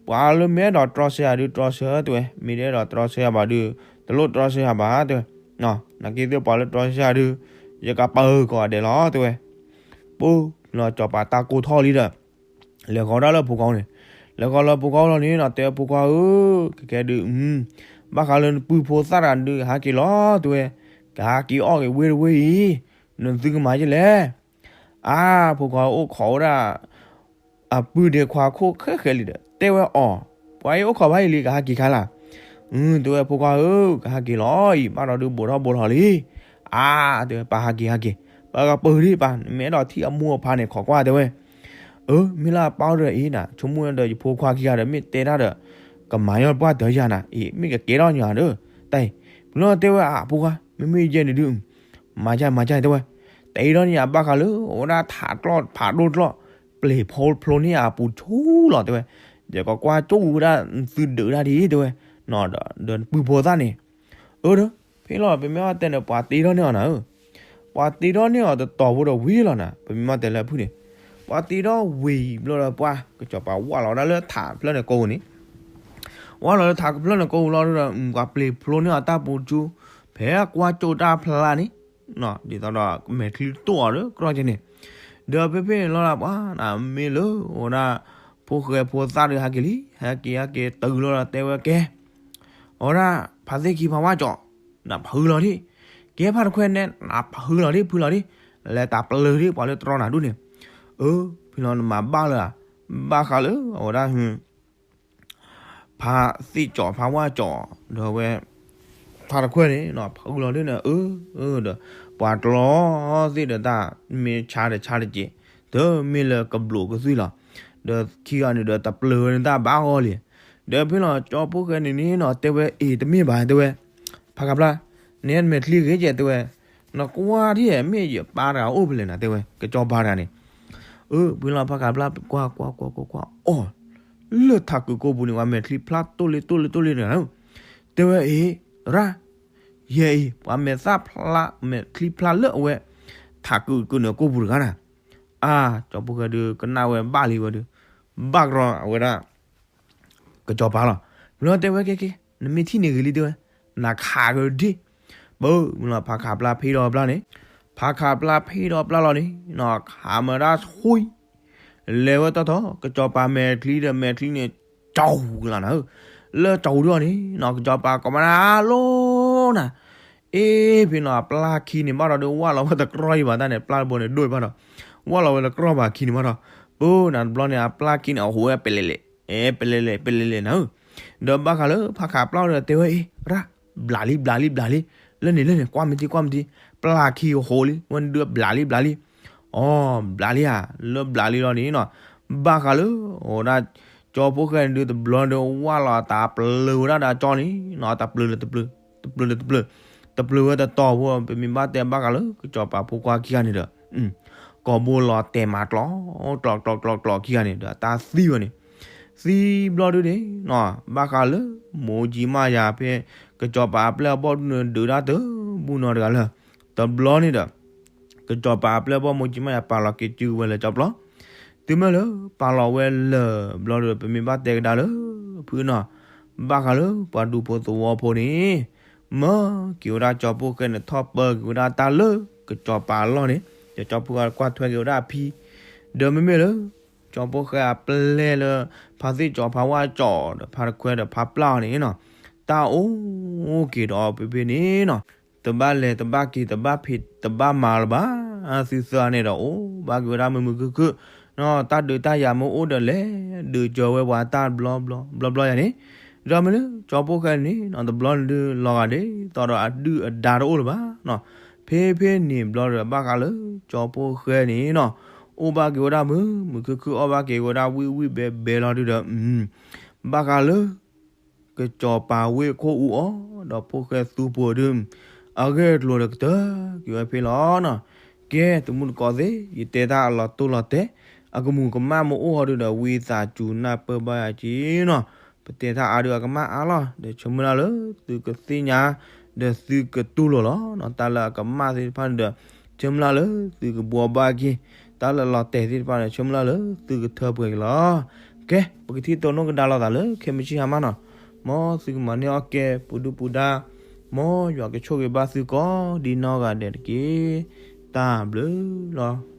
ပှၤလၢမ့ၢ်အဲၣ်ဒိးတြီဆၢယၤဒုးတြီဆၢတဲဝဲ, မ့ၢ်တအဲၣ်ဒိးတြီဆၢယၤဘၣ်ဒုး တလိၣ်တြီဆၢယၤဘၣ်တဲဝဲ, နာ်က့သ့ၣ်ပှၤလၢတြီဆၢယၤဒုး ယကပၢၤကိးဂၤဒဲးလီၤတဲဝဲ, ပူၤလီၤစီၤပၤတၢ်ကိၢ်ထီၣ်လံဒီး လဲၤဃီၤဒၣ်လၢဖိခွါန့ၣ်, လဲၤဃီၤလၢဖိခွါလီၤန့ၣ်နီၤ တဲဝဲဖိခွါဧၢ, ကကဲဒုး, ဘၣ်ဃးလၢနပုၢ်ဖိသၣ်တဂၤဒုး ကဟဲက့ၤလီၤတဲဝဲ, ကဟဲက့ၤအီၣ်က့ၤဝ့ၢ်တဝ့ၢ်အံၤ, နသုကမၤယဲလဲၣ်, အါ, ဖိခွါအိၣ်ခိးဝဲဒၣ် အပုၢ်ဒ့ခွါခိၣ်ဃဲဃဲလံဒီး တဲဝဲအီၤ, ပှၤအံၤအိၣ်ခိးဘၣ်အံၤလံ ကဟဲက့ၤခါလၢ်, တဲဝဲဖိခွါဧၢ, ကဟဲက့ၤလီၤအံၤ ဘၣ်ဒီးဒုးဘူးထီၣ်ဘူးထီၣ်လံ, အါ, တဲဝဲပၢ်ဟဲက့ၤဟဲက့ၤ, ပၢ်ကပၢၤဒံးပၢ် နမ့ၢ်အဲၣ်ဒိးထံၣ်အမိၢ်အပၢ်န့ၣ် ခိးကွၢ်တဲဝဲ အၢ မ့ၢ်လၢအပၢ်ဒီးအံၤနၤ ဆိကမိၣ်ဒီးယဖိခွါခံဂၤဒီး မ့ၢ်တဲတၢ်ဒီး ကမၤညီပှၢ်တၢ်ယၤနၤ အံၤ မ့ၢ်ကကဲထီၣ်ညီဒီး တၢ်အံၤ, ပလီၢ်တဲဝဲအဖိခွါ မ့မ့ၢ်ယဲန့ၣ်ဒုး မၤကၢ်မၤကၢ်တဲဝဲ, တအံၤဒီးန့ၣ် အဘၣ်ဃးလၢ အိၣ်ဝဲဒၣ်ထးကျီၢ်ဖးဒိၣ်ကျီၢ် ပျ့ၤဖျိဖျိန့ၢ်အပူၤဆူလီၤတဲဝဲ, ယကကွၢ်ကၠိဝဲဒၣ်သုဒုးဒၣ်ဒ်တဲဝဲ, ဒီးပုၢ်ဖိသၣ်န့ၣ် အၢ ဒီး ဖဲလီၤ ပမ့ၢ်အီၣ်တဲန့ၣ် ပှၤတ့ထီၣ်န့ၢ်အီၤနၤဧၢ, ပှၤတ့ထီၣ်န့ၢ်အီၤတတီၤဖိဒီးဝံၤလီၤနၤ, ပမ့ၢ်အီၣ်တဲလၢအဖုၣ်န့ၣ်, ပှၤတ့ထီၣ်ဝံၤဘျီဒီးပှၤ ကစီၤပၤဝၢ်လီၤဝဲဒၣ်လၢထးဖျၢၣ်န့ၣ်ကိးပူၤန့ၣ်, ဝၢ်လီၤလၢထးဖျၢၣ်န့ၣ်ကိးပူၤလီၤဒီး ပှၤပျ့ၤဖျိန့ၢ်အီၤတၢ်ပူၤဆူ ဖဲကွၢ်ကၠိတၢ်ဖျါန့ၣ်, ဒ်သိးဒီးမဲာ်ချံတတိၢ်အီၤဒီးကြီကန့ၣ်, ဒီးဖဲဖဲန့ၣ်လီၤဒီးပှၤ နမ့ၢ်လၢ အိၣ်ဝဲဒၣ် ဖိဃဲဖိသၣ်ဒီးဟဲက့ၤလံ, ဟဲက့ၤဟဲက့ၤတုၤလီၤဒီးတဲဝဲကဲ အဝဲဒၣ် ဖါသ့ၣ်ခံဖါဝၣ်ကၠီၤ, နဖုလီၤဒံး, ကဲဖါတခွဲးနဲ နဖုလီၤဒံး ဖုလီၤဒံး, လဲၤတၢ်ပျၢၤဒံး ပှၤလၢတြီနၤဒူၣ်န့ၣ်, အၢ ဖဲလီၤနမၤဘၣ်လၢၤဧါ, ဘၣ်ဃးလၢအဝဲဒၣ် ဖါသ့ၣ်ကၠီၤဖါဝၣ်ကၠီၤ ဒီးဝဲ ဖါတခွဲၣ်န့ၣ် ဖုလီၤဒ်န့ၣ် အၢ ဒီး ပှၤကျီသ့ၣ်ဒီးတၢ် မ့ၢ်ဆါဒီးဆါတက့ၢ်, တမ့ၢ်လၢကဘျိးကသွံၣ်လီၤ. ဒီးခံဂၤန့ၣ်ဒီးတပျၢၤဝဲန့ၣ်တၢ်ဘၣ်ဂီၢ်လံ. ဒီးဖဲလီၤကၠီဖိဃဲန့ၣ်န့ၣ်နီၤ တဲဝဲအ့ၣ်တမ့ၢ်ဘၣ်တဲဝဲ, ဖးခးဖျါ နမဲာ်ချံဂ့ၤကဲတဲဝဲ, နကွၢ်ဒ်မ့ၢ်ယပၢ်တဂၤအိၣ်ဖဲလဲၣ်နၤတဲဝဲ ကၠီၤပၤတဂၤန့ၣ် အၢ ဖဲလီၤဖးခးဖျါကွၢ်ကွၢ်ကွၢ်ကွၢ်ကွၢ် အီၣ် လၢထးကုာ်ကိးပူၤန့ၣ် ပှၤမဲာ်ချံဖျါတိၢ်လ့တိၢ်လ့တိၢ်လ့တဂၤန့ၣ် တဲဝဲအ့ၣ် ရၣ် ယဲအံၤ ပှၤမဲာ်သၣ်ဖျါ မဲာ်ချံဖျါလၢအဝဲ ထးကုာ်ကန့ၣ်ကိးပူၤတဂၤနၤ. အါ ကၠီဖိဃဲဒုးကနၣ်ဝဲဘၣ်လံဝဲဒုး ဘၣ်ကရီအဝဲဒၣ် ကၠီၤပၤလီၤ. ပလီၤတဲဝဲကဲကဲ နမ့ၢ်ထံၣ်န့ၣ်ဂ့ၤလံတဲဝဲ, နခးကဒ့ၣ်. ပမ့ၢ်လီၤဖးခးပျၢ်ဖံးဒီးပျၢ်န့ၣ်, ဖးခးပျၢ်ဖံးဒီးပျၢ်လီၤန့ၣ် နီၤခးမၤတၢ်ဆှံ လဲၤဝဲတီထီၣ် ကၠီၤပၤမဲာ်ချံဒီးမဲာ်ချံန့ၣ် ကၠီၤကလီၤနၤဧၢ, လၢကၠီၤဒုးအီၤန့ၣ် နီၤကၠီၤပၤကိးမနၤလိၤနၤ, အ့ၣ် ဖဲနီၤ အပျၢ်ခံန့ၣ်ဘၣ်ဒီး ဝၣ်လီၤဝဲတကြီအံၤဘၣ်တၢ်န့ၣ် ပျၢ်တဘိန့ၣ် ဒိၣ်အံၤဘၣ်ဒီး ဝၣ်လီၤဝဲတကြီဘၣ်ခံန့ၣ်ဘၣ်ဒီး ပနၤတဘျီန့ၣ် အပျၢ်ခံန့ၣ် အဟူးဝဲပလဲၤလဲၤ အဲ ပလဲၤလဲၤ ပလဲၤလဲၤနၤဧၢ, ဒီးဘၣ်ဃးလၢဖးခးပျၢ်ဒီးတဲဝဲအ့ၣ် ရၣ် ဘျးလံ ဘျးလံ ဘျးလံ, လၢန့ၣ် လၢန့ၣ် ကွၢ်မ့ၢ်ထံ ကွၢ်မ့ၢ်ထံ, ပျၢ်ခံဟူးလံ ဝဲန့ၣ်ဒုးဘျးလံ ဘျးလံ, အီ ဘျးလံဧါ, လၢဘျးလံလီၤန့ၣ်နီၤ, ဘၣ်ဃးလၢ အဝဲဒၣ် ကၠီဖိဃဲန့ၣ်ဒုးတဘျီဒီး ဝၣ်လီၤတၢ်ပျၢၤဝဲဒၣ်ဒီးကၠီန့ၣ်နီၤ, တပျၢၤလၢတပျၢၤ, တပျၢၤလၢတပျၢၤ, တပျၢၤဝဲတတီၤဖိ ပမ့ၢ်ဘၣ်တဲဘၣ်ဃးလၢကၠီၤပၤဖိခွါခံဂၤန့ၣ်ဒီး ကိာ်ဘိလီၤတဲာ်မၤကျီ ကျီ ကျီ ကျီ ကျီ ခံဂၤန့ၣ်ဒီး တၢ်သံဝဲန့ၣ်, သံဘျီဒုးန့ၣ်နီၤ, ဘၣ်ဃးလၢ မိၢ်ကၠံမးယၤဖဲ ကၠီၤပၤအပျဲၢ်အဘီၣ်ဒုးန့ၣ် ဒုးတၢ်တဘူၣ်နီတဂၤလၢ တဘျီန့ၣ်ဒီး ကၠီၤပၤအပျဲၢ်အဘီၣ်မိၢ်ကၠံမးယၤ ပာ်လီၤက့ၤစုကဝဲၤလၢကၠီပျီ, တုၤမ့ၢ်လၢပာ်လီၤဝဲလၢာ်ဘျီဒီး ပမ့ၢ်ဘၣ်တဲကဒါလၢ ဖုနီၤ, ဘၣ်ဃးလၢပှၤဒူဖိသဝီဖိန့ၣ် မၢက့ၤဝဲဒၣ်ကၠီဖိဃဲန့ၣ် ထီၣ်ပၢက့ၤဝဲဒၣ်တၢ်လၢ ကၠီၤပၤအလီၢ်န့ၣ် ဒီးကၠီဖိဃဲကွၢ်ထွဲက့ၤဝဲဒၣ်အဖံ, ဒီးမ့မ့ၢ်လၢ ကၠီဖိဃဲအပျဲၢ်လၢ ဖါသ့ၣ်ကၠီၤဖါဝၣ်ကၠီၤဒီးဖါတခွဲဒီးဖါပျၢ်အီၤန့ၣ်နီၤ, တၢ်အိၣ်က့ၤဒီးဖဲဖဲန့ၣ်နီၤ, တဘၣ်လဲၤတဘၣ်က့ၤ တဘၣ်ဖံးတဘၣ်မၤလၢၤဘၣ်, သုသၢဂၤန့ၣ်ဒီး အိၣ်ဘၣ်က့ၤဝဲဒၣ်မုာ်မုာ်ခုၣ်ခုၣ်, တၢ်ဒုးတၢ်ယၤမ့ၢ်အိၣ်ဒီးလဲၤဒုးကၢၤဝဲပှၤတၢ်ဘျီဘျီဘျီဘျီယၤန့ၣ်, ဒီးမ့ၢ်လၢကၠီဖိဃဲန့ၣ်နီၤ တဘျီန့ၣ်ဒုးလီၤဂာ်ဒ်သိးဒီးအဒုၣ်အဒါတအိၣ်လၢၤဘၣ်နီၤ, ဖဲဖဲန့ၣ်ဘျီဒီး ဘၣ်ဃးလၢကၠီဖိဃဲန့ၣ်နီၤ အိၣ်ဘၣ်က့ၤဝဲဒၣ်မုာ်မုာ်ခုၣ်ခုၣ် အီၣ်ဘၣ်က့ၤဝဲဒၣ်ဝံၣ်ဝံၣ်ဘဲဘဲလီၤဒုးဒီး ဘၣ်ဃးလၢ ကၠီၤပၤဝ့ၢ်ခိၣ်အူအီၣ် ဒီးဖိဃဲသူပှိၤဒုး အဂ့ၢ်အကျိၤဒီးကတၢၢ်က့ၤဝဲဖဲလီၤနီၤ, ကဲ တမူတကိးသ့ၣ် ယတဲတၢ်အလီၤတိၢ်လီၤတဲာ် အကမူးကမၣ်မ့ၢ်အိၣ်ဟီဒုးဒီး ဝံသးစူၤနၢ်ပၢၢ်ဘၣ်ယၤက့ၤနီၤ, ပတဲတၢ်အါဒုးအကမၣ်အါလီၤ ဒီးဆၢမုၢ်လၢ်လၢသုကသ့ၣ်ညါ ဒီးသုကတူၢ်လိာ်လီၤနီၤ, တၢ်လၢအကမၣ်သ့ၣ်တဖၣ်န့ၣ်ဒီး ဆၢမုၢ်လၢ်လၢသုကဘှီဘၣ်က့ၤ, တၢ်လၢအလီၤတဲာ်သ့ၣ်တဖၣ်န့ၣ် ဆၢမုၢ်လၢ်လၢသုကထၢပှဲၤက့ၤလီၤ. ကဲ ပကထံၣ်တိၢ်နီၣ်ကဒါလိာ်သးလၢခဲမုၢ်ဆ့ၣ်ဟါမၢ်နီၤ, မ်သုကမၤန့ၢ်အီၣ်ကဲ ပူၤဒုၣ်ပူၤဒါ, မ်ယွၤကဆိၣ်ဂ့ၤဘၣ်သုကိးဒ်နီၢ်ဂၤဒဲးတက့ၢ်. တၢ်ဘျုးလီၤ.